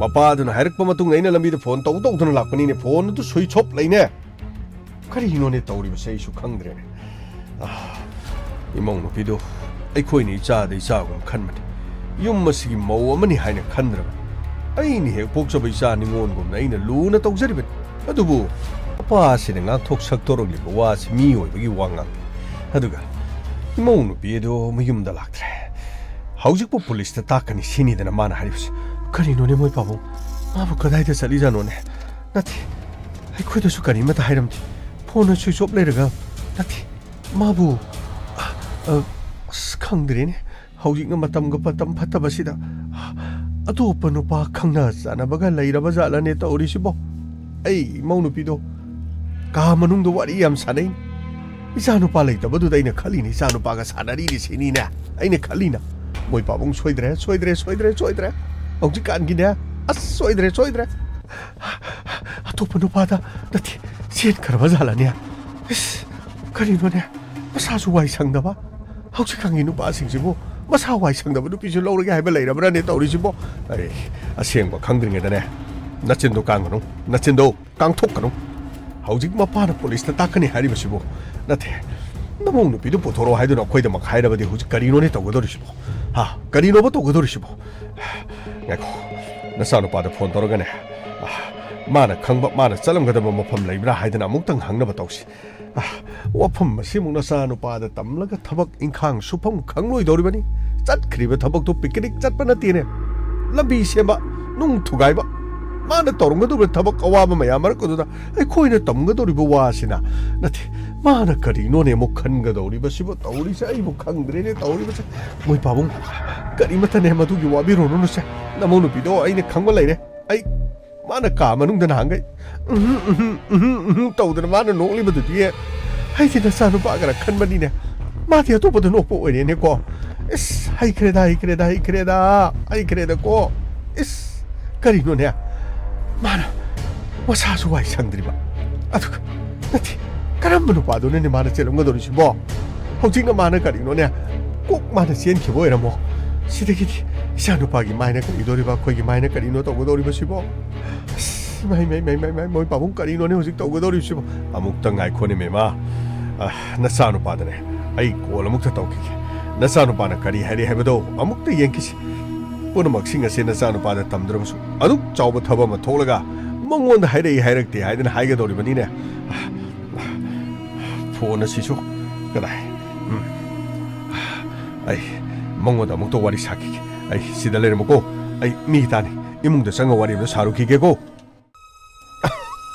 ꯃꯄꯥꯗꯨꯅ ꯍꯥꯏꯔꯛꯄ ꯃꯇꯨꯡꯗ ꯑꯩꯅ ꯂꯝꯕꯤꯗ ꯐꯣꯟ ꯇꯧ ꯇꯧꯗꯨꯅ ꯂꯥꯛꯄꯅꯤꯅꯦ, ꯐꯣꯟ ꯑꯗꯨ ꯁ꯭ꯋꯤꯆ ꯑꯣꯐ ꯂꯩꯅꯦ꯫ ꯀꯔꯤꯅꯣꯅꯦ ꯇꯧꯔꯤꯕꯁꯦ? ꯑꯩꯁꯨ ꯈꯪꯗ꯭ꯔꯦꯅꯦ꯫ ꯑꯥ, ꯏꯃꯧ ꯅꯨꯄꯤꯗꯣ ꯑꯩꯈꯣꯏꯅ ꯏꯆꯥꯗ ꯏꯆꯥꯒꯨꯝ ꯈꯟꯕꯅꯤ꯫ ꯌꯨꯝ ꯑꯁꯤꯒꯤ ꯃꯧ ꯑꯃꯅꯤ ꯍꯥꯏꯅ ꯈꯟꯗ꯭ꯔꯕꯅꯤ꯫ ꯑꯩꯅ ꯍꯦꯛ ꯄꯣꯛꯆꯕ ꯏꯆꯥ ꯅꯤꯉꯣꯜꯒꯨꯝꯅ ꯑꯩꯅ ꯂꯨꯅ ꯇꯧꯖꯔꯤꯕꯅꯤ꯫ ꯑꯗꯨꯕꯨ ꯃꯄꯥ ꯑꯁꯤꯅ ꯉꯥꯡꯊꯣꯛ ꯁꯛꯇꯣꯔꯛꯂꯤꯕ ꯋꯥꯁꯤ ꯃꯤꯑꯣꯏꯕꯒꯤ ꯋꯥꯉꯥꯡ꯫ ꯑꯗꯨꯒ ꯏꯃꯧ ꯅꯨꯄꯤ ꯑꯗꯨ ꯃꯌꯨꯝꯗ ꯂꯥꯛꯇ꯭ꯔꯦ꯫ ꯍꯧꯖꯤꯛꯄꯨ ꯄꯨꯂꯤꯁꯇ ꯇꯥꯛꯀꯅꯤ ꯁꯤꯅꯤꯗꯅ ꯃꯥꯅ ꯍꯥꯏꯔꯤꯕꯁꯦ꯫ ꯀꯔꯤꯅꯣꯅꯦ ꯃꯣꯏ ꯄꯥꯕꯨꯡ? ꯃꯥꯕꯨ ꯀꯗꯥꯏꯗ ꯆꯠꯂꯤꯖꯥꯠꯅꯣꯅꯦ? ꯅꯠꯇꯦ, ꯑꯩꯈꯣꯏꯗꯁꯨ ꯀꯔꯤꯃꯠꯇ ꯍꯥꯏꯔꯝꯗꯦ꯫ ꯐꯣꯟꯅ ꯁ꯭ꯋꯤꯆ ꯑꯣꯐ ꯂꯩꯔꯒ, ꯅꯠꯇꯦ, ꯃꯥꯕꯨ, ꯑ, ꯑ, ꯑꯁ, ꯈꯪꯗ꯭ꯔꯦꯅꯦ꯫ ꯍꯧꯖꯤꯛꯅ ꯃꯇꯝꯒ ꯃꯇꯝ ꯐꯠꯇꯕꯁꯤꯗ ꯑꯇꯣꯞꯄ ꯅꯨꯄꯥ ꯈꯪꯅ ꯆꯥꯟꯅꯕꯒ ꯂꯩꯔꯕ ꯖꯥꯠꯂꯅꯦ ꯇꯧꯔꯤꯁꯤꯕꯣ? ꯑꯩ ꯏꯃꯧ ꯅꯨꯄꯤꯗꯣ ꯀꯥ ꯃꯅꯨꯡꯗ ꯋꯥꯔꯤ ꯌꯥꯝ ꯁꯥꯟꯅꯩ꯫ ꯏꯆꯥ ꯅꯨꯄꯥ ꯂꯩꯇꯕꯗꯨꯗ ꯑꯩꯅ ꯈꯜꯂꯤꯅꯦ, ꯏꯆꯥ ꯅꯨꯄꯥꯒ ꯁꯥꯟꯅꯔꯤꯅꯦ ꯁꯤꯅꯤꯅꯦ ꯑꯩꯅ ꯈꯜꯂꯤꯅ꯫ ꯃꯣꯏ ꯄꯥꯕꯨꯡ ꯁꯣꯏꯗ꯭ꯔꯦ, ꯁꯣꯏꯗ꯭ꯔꯦ, ꯁꯣꯏꯗ꯭ꯔꯦ, ꯁꯣꯏꯗ꯭ꯔꯦ꯫ ꯍꯧꯖꯤꯛꯀꯥꯟꯒꯤꯅꯦ, ꯑꯁ, ꯁꯣꯏꯗ꯭ꯔꯦ, ꯁꯣꯏꯗ꯭ꯔꯦ꯫ ꯑꯇꯣꯞꯄ ꯅꯨꯄꯥꯗ ꯅꯠꯇꯦ, ꯆꯦꯟꯈ꯭ꯔꯕ ꯖꯥꯠꯂꯅꯦ? ꯏꯁ, ꯀꯔꯤꯅꯣꯅꯦ? ꯃꯁꯥꯁꯨ ꯋꯥꯏ ꯁꯪꯗꯕ꯫ ꯍꯧꯖꯤꯛꯀꯥꯟꯒꯤ ꯅꯨꯄꯥꯁꯤꯡꯁꯤꯕꯨ ꯃꯁꯥ ꯋꯥꯏ ꯁꯪꯗꯕ ꯅꯨꯄꯤꯁꯨ ꯂꯧꯔꯒꯦ ꯍꯥꯏꯕ ꯂꯩꯔꯕ꯭ꯔꯥꯅꯦ ꯇꯧꯔꯤꯁꯤꯕꯣ? ꯑꯩ ꯑꯁꯦꯡꯕ ꯈꯪꯗ꯭ꯔꯤꯉꯩꯗꯅꯦ, ꯅꯆꯤꯟꯗꯣ ꯀꯥꯡꯒꯅꯨ, ꯅꯆꯤꯟꯗꯣ ꯀꯥꯡꯊꯣꯛꯀꯅꯨ꯫ ꯍꯧꯖꯤꯛ ꯃꯄꯥꯅ ꯄꯨꯂꯤꯁꯇ ꯇꯥꯛꯀꯅꯤ ꯍꯥꯏꯔꯤꯕꯁꯤꯕꯨ? ꯅꯠꯇꯦ, ꯅꯃꯧ ꯅꯨꯄꯤꯗꯨ ꯄꯨꯊꯣꯔꯛꯑꯣ ꯍꯥꯏꯗꯨꯅ ꯑꯩꯈꯣꯏꯗ ꯑꯃꯨꯛ ꯍꯥꯏꯔꯕꯗꯤ ꯍꯧꯖꯤꯛ ꯀꯔꯤꯅꯣꯅꯦ ꯇꯧꯒꯗꯧꯔꯤꯁꯤꯕꯣ? ꯍꯥ? ꯀꯔꯤꯅꯣꯕ ꯇꯧꯒꯗꯧꯔꯤꯁꯤꯕꯣ? ꯉꯥꯏꯈꯣ, ꯅꯆꯥꯅꯨꯄꯥꯗ ꯐꯣꯟ ꯇꯧꯔꯒꯅꯦ, ꯑ, ꯃꯥꯅ ꯈꯪꯕ, ꯃꯥꯅ ꯆꯠꯂꯝꯒꯗꯕ ꯃꯐꯝ ꯂꯩꯕ꯭ꯔꯥ ꯍꯥꯏꯗꯅ ꯑꯃꯨꯛꯇꯪ ꯍꯪꯅꯕ ꯇꯧꯁꯤ꯫ ꯑ, ꯋꯥꯐꯝ ꯑꯁꯤꯃꯨꯛ ꯅꯆꯥꯅꯨꯄꯥꯗ ꯇꯝꯂꯒ ꯊꯕꯛ ꯏꯪꯈꯥꯡ ꯁꯨꯐꯝ ꯈꯪꯂꯣꯏꯗꯧꯔꯤꯕꯅꯤ꯫ ꯆꯠꯈ꯭ꯔꯤꯕ ꯊꯕꯛꯇꯨ ꯄꯤꯛꯅꯤꯛ ꯆꯠꯄ ꯅꯠꯇꯦꯅꯦ꯫ ꯂꯝꯕꯤ ꯁꯦꯝꯕ, ꯅꯨꯡ ꯊꯨꯒꯥꯏꯕ, ꯃꯥꯅ ꯇꯧꯔꯝꯒꯗꯧꯔꯤꯕ ꯊꯕꯛ ꯑꯋꯥꯕ ꯃꯌꯥꯝ ꯃꯔꯛꯇꯨꯗ ꯑꯩꯈꯣꯏꯅ ꯇꯝꯒꯗꯧꯔꯤꯕ ꯋꯥꯁꯤꯅ, ꯅꯠꯇꯦ, ꯃꯥꯅ ꯀꯔꯤꯅꯣꯅꯦ ꯑꯃꯨꯛ ꯈꯟꯒꯗꯧꯔꯤꯕꯁꯤꯕꯨ? ꯇꯧꯔꯤꯁꯦ ꯑꯩꯕꯨ ꯈꯪꯗ꯭ꯔꯦꯅꯦ ꯇꯧꯔꯤꯕꯁꯦ꯫ ꯃꯣꯏ ꯄꯥꯕꯨꯡ, ꯀꯔꯤꯃꯠꯇꯅꯦ ꯃꯗꯨꯒꯤ ꯋꯥꯕꯤꯔꯨꯔꯅꯨꯁꯦ꯫ ꯅꯃꯧ ꯅꯨꯄꯤꯗꯣ ꯑꯩꯅ ꯈꯪꯕ ꯂꯩꯔꯦ꯫ ꯑꯩ, ꯃꯥꯅ ꯀꯥ ꯃꯅꯨꯡꯗ ꯅꯍꯥꯟꯈꯩ ꯎꯝ, ꯎꯝ, ꯎꯝ, ꯎꯝ, ꯎꯝ ꯇꯧꯗꯅ ꯃꯥꯅ ꯅꯣꯛꯂꯤꯕꯗꯨꯗꯤ ꯑꯩꯗꯤ ꯅꯆꯥꯅꯨꯄꯥꯒꯔ ꯈꯟꯕꯅꯤꯅꯦ꯫ ꯃꯥꯗꯤ ꯑꯇꯣꯞꯄꯗ ꯅꯣꯛꯄ ꯑꯣꯏꯔꯦꯅꯦꯀꯣ꯫ ꯏꯁ, ꯍꯩꯈ꯭ꯔꯦꯗ, ꯍꯩꯈ꯭ꯔꯦꯗ, ꯍꯩꯈ꯭ꯔꯦꯗ, ꯍꯩꯈ꯭ꯔꯦꯗꯀꯣ꯫ ꯏꯁ, ꯀꯔꯤꯅꯣꯅꯦ? ꯃꯥꯅ ꯃꯁꯥꯁꯨ ꯋꯥꯏ ꯁꯪꯗ꯭ꯔꯤꯕ꯫ ꯑꯗꯨꯒ, ꯅꯠꯇꯦ, ꯀꯔꯝꯕ ꯅꯨꯄꯥꯗꯨꯅꯅꯦ ꯃꯥꯅ ꯆꯦꯜꯂꯝꯒꯗꯧꯔꯤꯁꯤꯕꯣ? ꯍꯧꯖꯤꯛꯅ ꯃꯥꯅ ꯀꯔꯤꯅꯣꯅꯦ? ꯀꯣꯛ ꯃꯥꯅ ꯆꯦꯟꯈꯤꯕ ꯑꯣꯏꯔꯝꯃꯣ꯫ ꯁꯤꯗꯒꯤꯗꯤ ꯏꯆꯥꯅꯨꯄꯥꯒꯤ ꯃꯥꯏꯅ ꯀꯔꯤꯗꯣꯔꯤꯕ, ꯑꯩꯈꯣꯏꯒꯤ ꯃꯥꯏꯅ ꯀꯔꯤꯅꯣ ꯇꯧꯒꯗꯧꯔꯤꯕꯁꯤꯕꯣ? ꯑꯁ, ꯃꯥꯏ, ꯃꯥꯏ, ꯃꯥꯏ, ꯃꯥꯏ, ꯃꯥꯏ, ꯃꯣꯏ ꯄꯥꯕꯨꯡ ꯀꯔꯤꯅꯣꯅꯦ ꯍꯧꯖꯤꯛ ꯇꯧꯒꯗꯧꯔꯤꯕꯁꯤꯕꯣ? ꯑꯃꯨꯛꯇ ꯉꯥꯏꯈꯣꯅꯦ, ꯃꯦꯃꯥ꯫ ꯑ, ꯅꯆꯥꯅꯨꯄꯥꯗꯅꯦ ꯑꯩ ꯀꯣꯜ ꯑꯃꯨꯛꯇ ꯇꯧꯈꯤꯒꯦ꯫ ꯅꯆꯥꯅꯨꯄꯥꯅ ꯀꯔꯤ ꯍꯥꯏꯔꯛꯏ ꯍꯥꯏꯕꯗꯣ ꯑꯃꯨꯛꯇ ꯌꯦꯡꯈꯤꯁꯤ꯫ ꯄꯨꯝꯅꯃꯛꯁꯤꯡ ꯑꯁꯤ ꯅꯆꯥꯅꯨꯄꯥꯗ ꯇꯝꯗ꯭ꯔꯕꯁꯨ ꯑꯗꯨꯛ ꯆꯥꯎꯕ ꯊꯕꯛ ꯑꯃ ꯊꯣꯛꯂꯒ ꯃꯉꯣꯟꯗ ꯍꯥꯏꯔꯛꯏ ꯍꯥꯏꯔꯛꯇꯦ ꯍꯥꯏꯗꯅ ꯍꯥꯏꯒꯗꯧꯔꯤꯕꯅꯤꯅꯦ꯫ ꯐꯣꯟ ꯑꯁꯤꯁꯨ ꯀꯗꯥꯏ? ꯎꯝ꯫ ꯑꯩ ꯃꯉꯣꯟꯗ ꯑꯃꯨꯛꯇ ꯋꯥꯔꯤ ꯁꯥꯈꯤꯒꯦ꯫ ꯑꯩ ꯁꯤꯗ ꯂꯩꯔꯝꯃꯨꯀꯣ꯫ ꯑꯩ ꯃꯤ ꯇꯥꯅꯤ꯫ ꯏꯃꯨꯡꯗ ꯆꯪꯉ ꯋꯥꯔꯤ ꯑꯃ ꯁꯥꯔꯨꯈꯤꯒꯦꯀꯣ꯫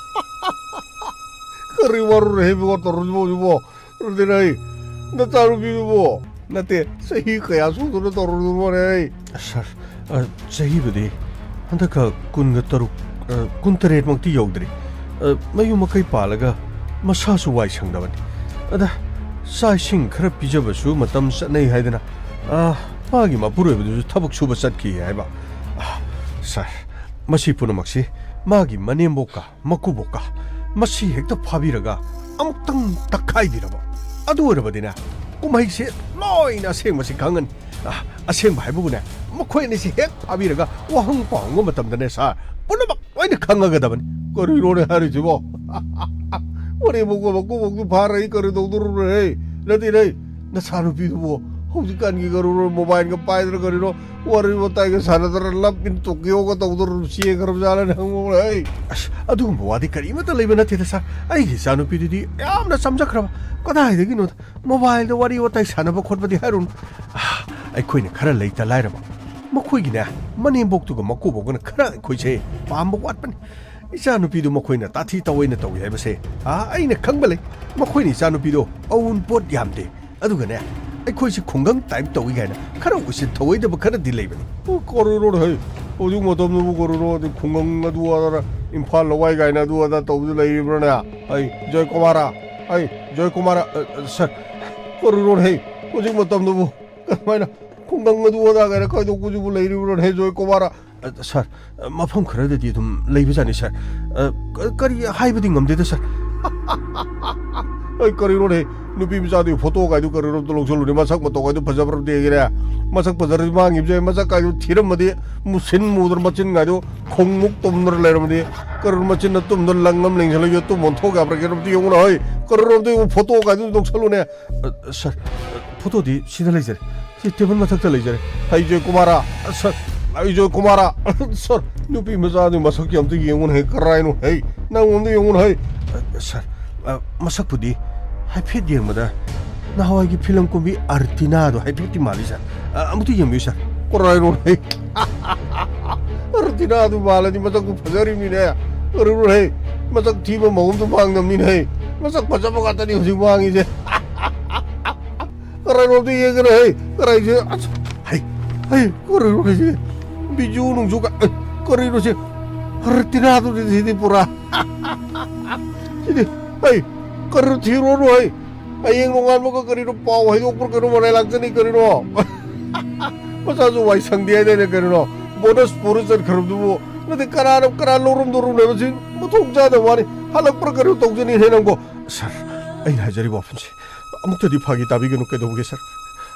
ꯀꯔꯤ ꯋꯥꯔꯨꯔꯦ ꯏꯕꯨꯡꯉꯣ ꯇꯧꯔꯨꯔꯤꯕꯣ ꯍꯧꯖꯤꯛꯄꯣ? ꯔꯨꯇꯤꯟ, ꯑꯩ ꯅꯆꯥꯅꯨꯄꯤꯗꯨꯕꯣ? ꯅꯠꯇꯦ, ꯆꯍꯤ ꯀꯌꯥ ꯁꯨꯗꯨꯅ ꯇꯧꯔꯨꯔꯤꯕꯣꯅꯦ ꯑꯩ? ꯁꯥꯔ, ꯑ, ꯆꯍꯤꯕꯨꯗꯤ ꯍꯟꯗꯛꯀ ꯀꯨꯟꯒ ꯇꯔꯨꯛ, ꯑ, ꯀꯨꯟꯇꯔꯦꯠꯃꯛꯇꯤ ꯌꯧꯗ꯭ꯔꯤ꯫ ꯑ, ꯃꯌꯨꯝ ꯃꯀꯩ ꯄꯥꯜꯂꯒ ꯃꯁꯥꯁꯨ ꯋꯥꯏ ꯁꯪꯗꯕꯅꯤ꯫ ꯑꯗ ꯆꯥꯛ ꯏꯁꯤꯡ ꯈꯔ ꯄꯤꯖꯕꯁꯨ ꯃꯇꯝ ꯆꯠꯅꯩ ꯍꯥꯏꯗꯅ, ꯑ, ꯃꯥꯒꯤ ꯃꯄꯨꯔꯣꯏꯕꯗꯨꯁꯨ ꯊꯕꯛ ꯁꯨꯕ ꯆꯠꯈꯤ ꯍꯥꯏꯕ꯫ ꯑ, ꯁꯥꯔ, ꯃꯁꯤ ꯄꯨꯝꯅꯃꯛꯁꯤ ꯃꯥꯒꯤ ꯃꯅꯦꯝꯕꯣꯛꯀ ꯃꯀꯨꯕꯣꯛꯀ ꯃꯁꯤ ꯍꯦꯛꯇ ꯐꯥꯕꯤꯔꯒ ꯑꯃꯨꯛꯇꯪ ꯇꯛꯈꯥꯏꯕꯤꯔꯕ꯫ ꯑꯗꯨ ꯑꯣꯏꯔꯕꯗꯤꯅꯦ, ꯀꯨꯝꯍꯩꯁꯦ ꯂꯣꯏꯅ ꯑꯁꯦꯡꯕꯁꯤ ꯈꯪꯉꯅꯤ꯫ ꯑ, ꯑꯁꯦꯡꯕ ꯍꯥꯏꯕꯕꯨꯅꯦ, ꯃꯈꯣꯏ ꯑꯅꯤꯁꯤ ꯍꯦꯛ ꯐꯥꯕꯤꯔꯒ ꯋꯥꯍꯪ ꯄꯥꯎꯍꯪꯕ ꯃꯇꯝꯗꯅꯦ ꯁꯥꯔ, ꯄꯨꯝꯅꯃꯛ ꯂꯣꯏꯅ ꯈꯪꯉꯒꯗꯕꯅꯤ꯫ ꯀꯔꯤꯅꯣꯅꯦ ꯍꯥꯏꯔꯤꯁꯤꯕꯣ? ꯃꯅꯦꯝꯕꯣꯛꯀ ꯃꯀꯨꯕꯣꯛꯇꯨ ꯐꯥꯔ ꯑꯩ ꯀꯔꯤ ꯇꯧꯗꯣꯔꯨꯔꯦ? ꯅꯠꯇꯦꯅꯦ, ꯅꯆꯥꯅꯨꯄꯤꯗꯨꯕꯨ ꯍꯧꯖꯤꯛꯀꯥꯟꯒꯤ ꯀꯔꯤꯅꯣ, ꯃꯣꯕꯥꯏꯜꯒ ꯄꯥꯏꯗꯅ ꯀꯔꯤꯅꯣ, ꯋꯥꯔꯤ ꯋꯥꯇꯥꯏꯒ ꯁꯥꯟꯅꯗꯅ ꯂꯞ ꯏꯟ ꯇꯣꯀꯤꯌꯣꯒ ꯇꯧꯗꯅ ꯆꯦꯟꯈ꯭ꯔꯕ ꯖꯥꯠꯂꯅꯦ ꯍꯪꯉꯨꯔꯦ꯫ ꯑꯩ ꯑꯁ, ꯑꯗꯨꯒꯨꯝꯕ ꯋꯥꯗꯤ ꯀꯔꯤꯃꯠꯇ ꯂꯩꯕ ꯅꯠꯇꯦꯗ ꯁꯥꯔ꯫ ꯑꯩꯒꯤ ꯏꯆꯥꯅꯨꯄꯤꯗꯨꯗꯤ ꯌꯥꯝꯅ ꯆꯝꯖꯈ꯭ꯔꯕ꯫ ꯀꯗꯥꯏꯗꯒꯤꯅꯣꯗ, ꯃꯣꯕꯥꯏꯜꯗ ꯋꯥꯔꯤ ꯋꯥꯇꯥꯏ ꯁꯥꯟꯅꯕ ꯈꯣꯠꯄꯗꯤ ꯍꯥꯏꯔꯨꯅꯨ꯫ ꯑꯥ, ꯑꯩꯈꯣꯏꯅ ꯈꯔ ꯂꯩꯇ ꯂꯥꯏꯔꯕ, ꯃꯈꯣꯏꯒꯤꯅꯦ, ꯃꯅꯦꯝꯕꯣꯛꯇꯨꯒ ꯃꯀꯨꯕꯣꯛꯀꯅ ꯈꯔ ꯑꯩꯈꯣꯏꯁꯦ ꯄꯥꯝꯕ ꯋꯥꯠꯄꯅꯤ꯫ ꯏꯆꯥꯅꯨꯄꯤꯗꯨ ꯃꯈꯣꯏꯅ ꯇꯥꯊꯤ ꯇꯥꯑꯣꯏꯅ ꯇꯧꯏ ꯍꯥꯏꯕꯁꯦ, ꯑꯥ, ꯑꯩꯅ ꯈꯪꯕ ꯂꯩ꯫ ꯃꯈꯣꯏꯅ ꯏꯆꯥꯅꯨꯄꯤꯗꯣ ꯑꯎꯟꯄꯣꯠ ꯌꯥꯝꯗꯦ, ꯑꯗꯨꯒꯅꯦ, ꯑꯩꯈꯣꯏꯁꯤ ꯈꯨꯡꯒꯪ ꯇꯥꯏꯞ ꯇꯧꯏ ꯀꯥꯏꯅ ꯈꯔ ꯎꯁꯤꯠ ꯊꯧꯑꯣꯏꯗꯕ ꯈꯔꯗꯤ ꯂꯩꯕꯅꯤ꯫ ꯑꯣ, ꯀꯔꯤꯅꯣꯅꯦ ꯍꯩ? ꯍꯧꯖꯤꯛ ꯃꯇꯝꯗꯕꯨ ꯀꯔꯤꯅꯣ? ꯑꯗꯩ ꯈꯨꯡꯒꯪ ꯑꯗꯨ ꯑꯗꯥ, ꯏꯝꯐꯥꯜ ꯂꯋꯥꯏ ꯀꯥꯏꯅ ꯑꯗꯨ ꯑꯗꯥ ꯇꯧꯕꯗꯨ ꯂꯩꯔꯤꯕ꯭ꯔꯥꯅꯦ? ꯑꯩ ꯖꯣꯏꯀꯨꯃꯥꯔ, ꯑꯩ ꯖꯣꯏꯀꯨꯃꯥꯔ, ꯑ, ꯑ, ꯁꯥꯔ, ꯀꯔꯤꯅꯣꯅꯦ ꯍꯩ? ꯍꯧꯖꯤꯛ ꯃꯇꯝꯗꯕꯨ ꯀꯃꯥꯏꯅ ꯈꯨꯡꯒꯪ ꯑꯗꯨ ꯑꯗꯥ ꯀꯥꯏꯅ ꯈꯥꯏꯗꯣꯛꯄꯁꯤꯕꯨ ꯂꯩꯔꯤꯕ꯭ꯔꯥꯅꯦ ꯍꯩ, ꯖꯣꯏꯀꯨꯃꯥꯔ? ꯑ, ꯁꯥꯔ, ꯑ, ꯃꯐꯝ ꯈꯔꯗꯗꯤ ꯑꯗꯨꯝ ꯂꯩꯕꯖꯥꯠꯅꯤ, ꯁꯥꯔ꯫ ꯑ, ꯀ-, ꯀꯔꯤ ꯍꯥꯏꯕꯗꯤ ꯉꯝꯗꯦꯗ, ꯁꯥꯔ꯫ ꯑꯩ ꯀꯔꯤꯅꯣꯅꯦ? ꯅꯨꯄꯤ ꯃꯆꯥꯗꯨꯒꯤ ꯐꯣꯇꯣ ꯀꯥꯏꯗꯨ ꯀꯔꯤꯔꯣꯝꯗ ꯂꯧꯁꯜꯂꯨꯅꯤ? ꯃꯁꯛ ꯃꯇꯧ ꯀꯥꯏꯗꯨ ꯐꯖꯕ꯭ꯔꯥ ꯌꯦꯡꯒꯦꯅꯦ꯫ ꯃꯁꯛ ꯐꯖꯔꯗꯤ ꯃꯥꯡꯈꯤꯕꯁꯨ ꯌꯥꯏ꯫ ꯃꯁꯛ ꯀꯥꯏꯗꯨ ꯊꯤꯔꯝꯃꯗꯤ ꯃꯨꯁꯤꯟ ꯃꯨꯗ꯭ꯔ ꯃꯆꯤꯟ ꯀꯥꯏꯗꯨ ꯈꯣꯡꯃꯨꯛ ꯇꯨꯝꯗ꯭ꯔ ꯂꯩꯔꯝꯃꯗꯤ ꯀꯔꯤꯔꯣꯝ ꯃꯆꯤꯟꯅ ꯇꯨꯝꯗ ꯂꯪ ꯑꯃ ꯂꯦꯡꯁꯜꯂꯒ ꯇꯨꯝ ꯑꯣꯟꯊꯣꯛ ꯌꯥꯕ꯭ꯔꯥ? ꯀꯩꯅꯣꯝꯇ ꯌꯦꯡꯉꯨꯅ ꯍꯣꯏ꯫ ꯀꯔꯤꯔꯣꯝꯗ ꯌꯦꯡꯉꯨ ꯐꯣꯇꯣ ꯀꯥꯏꯗꯨ ꯂꯧꯁꯜꯂꯨꯅꯦ꯫ ꯑ, ꯁꯥꯔ, ꯐꯣꯇꯣꯗꯤ ꯁꯤꯗ ꯂꯩꯖꯔꯦ꯫ ꯁꯤ ꯇꯦꯕꯜ ꯃꯊꯛꯇ ꯂꯩꯖꯔꯦ꯫ ꯍꯩ ꯖꯣꯏ ꯀꯨꯃꯥꯔ, ꯁꯥꯔ, ꯍꯩ ꯖꯣꯏ ꯀꯨꯃꯥꯔ, ꯁꯥꯔ, ꯅꯨꯄꯤ ꯃꯆꯥꯗꯨ ꯃꯁꯛꯁꯤ ꯑꯝꯇ ꯌꯦꯡꯉꯨꯅ ꯍꯩ, ꯀꯔꯥꯏꯅꯣ ꯍꯩ? ꯅꯪ ꯑꯝꯇ ꯌꯦꯡꯉꯨꯅ ꯍꯩ꯫ ꯁꯥꯔ, ꯑ, ꯃꯁꯛꯄꯨꯗꯤ ꯍꯥꯏꯐꯦꯠ ꯌꯦꯡꯕꯗ ꯅꯍꯥꯟꯋꯥꯏꯒꯤ ꯐꯤꯂꯝ ꯀꯨꯝꯕꯤ ꯑꯔꯇꯤꯅꯥꯗꯣ ꯍꯥꯏꯐꯦꯠꯇꯤ ꯃꯥꯜꯂꯤ ꯁꯥꯔ꯫ ꯑ, ꯑꯃꯨꯛꯇ ꯌꯦꯡꯕꯤꯌꯨ ꯁꯥꯔ꯫ ꯀꯔꯥꯏꯅꯣ ꯍꯩ? ꯑꯔꯇꯤꯅꯥꯗꯨ ꯃꯥꯜꯂꯗꯤ ꯃꯁꯛꯄꯨ ꯐꯖꯔꯤꯕꯅꯤꯅꯦ꯫ ꯀꯔꯤꯅꯣ ꯍꯩ? ꯃꯁꯛ ꯊꯤꯕ ꯃꯑꯣꯡꯗꯣ ꯃꯥꯡꯗꯕꯅꯤꯅ ꯍꯩ꯫ ꯃꯁꯛ ꯐꯖꯕ ꯉꯥꯛꯇꯅꯤ ꯍꯧꯖꯤꯛ ꯃꯥꯡꯉꯤꯁꯦ꯫ ꯀꯔꯥꯏꯔꯣꯝꯗ ꯌꯦꯡꯒꯦꯅ ꯍꯩ? ꯀꯔꯥꯏꯁꯦ? ꯑꯁ, ꯍꯩ, ꯍꯩ, ꯀꯔꯤꯅꯣ ꯍꯩꯁꯦ? ꯕꯤꯖꯨ ꯅꯨꯡꯖꯨ ꯀ-, ꯑꯩ, ꯀꯔꯤꯅꯣ ꯁꯤ? ꯑꯔꯇꯤꯅꯥꯗꯨꯗꯤ ꯁꯤꯗꯤ ꯄꯨꯔꯥ꯫ ꯁꯤꯗꯤ, ꯍꯩ, ꯀꯔꯤꯅꯣ ꯊꯤꯔꯨꯔꯅꯨ ꯍꯩ? ꯍꯌꯦꯡ ꯅꯣꯡꯉꯥꯟꯕꯒ ꯀꯔꯤꯅꯣ ꯄꯥꯎ ꯍꯥꯏꯗꯣꯛꯄ꯭ꯔꯥ ꯀꯩꯅꯣ ꯃꯔꯥꯏ ꯂꯥꯛꯆꯅꯤ ꯀꯔꯤꯅꯣ? ꯃꯆꯥꯁꯨ ꯋꯥꯏ ꯁꯪꯗꯦ ꯍꯥꯏꯗꯥꯏꯅꯦ ꯀꯔꯤꯅꯣ? ꯕꯣꯅꯁ ꯄꯨꯔ ꯆꯠꯈ꯭ꯔꯕꯗꯨꯕꯨ ꯅꯠꯇꯦ, ꯀꯅꯥꯅ, ꯀꯅꯥ ꯂꯧꯔꯝꯗꯣꯔꯨꯝꯅꯦꯕ ꯁꯤ? ꯃꯊꯣꯡ ꯆꯥꯗꯕ ꯋꯥꯅꯤ꯫ ꯍꯜꯂꯛꯄ꯭ꯔꯥ ꯀꯩꯅꯣ ꯇꯧꯖꯅꯤ ꯍꯦ ꯅꯪꯕꯣ? ꯁꯥꯔ, ꯑꯩꯅ ꯍꯥꯏꯖꯔꯤꯕ ꯋꯥꯐꯝꯁꯦ ꯑꯃꯨꯛꯇꯗꯤ ꯐꯥꯒꯤ ꯇꯥꯕꯤꯒꯅꯨ, ꯀꯩꯗꯧꯕꯒꯦ ꯁꯥꯔ?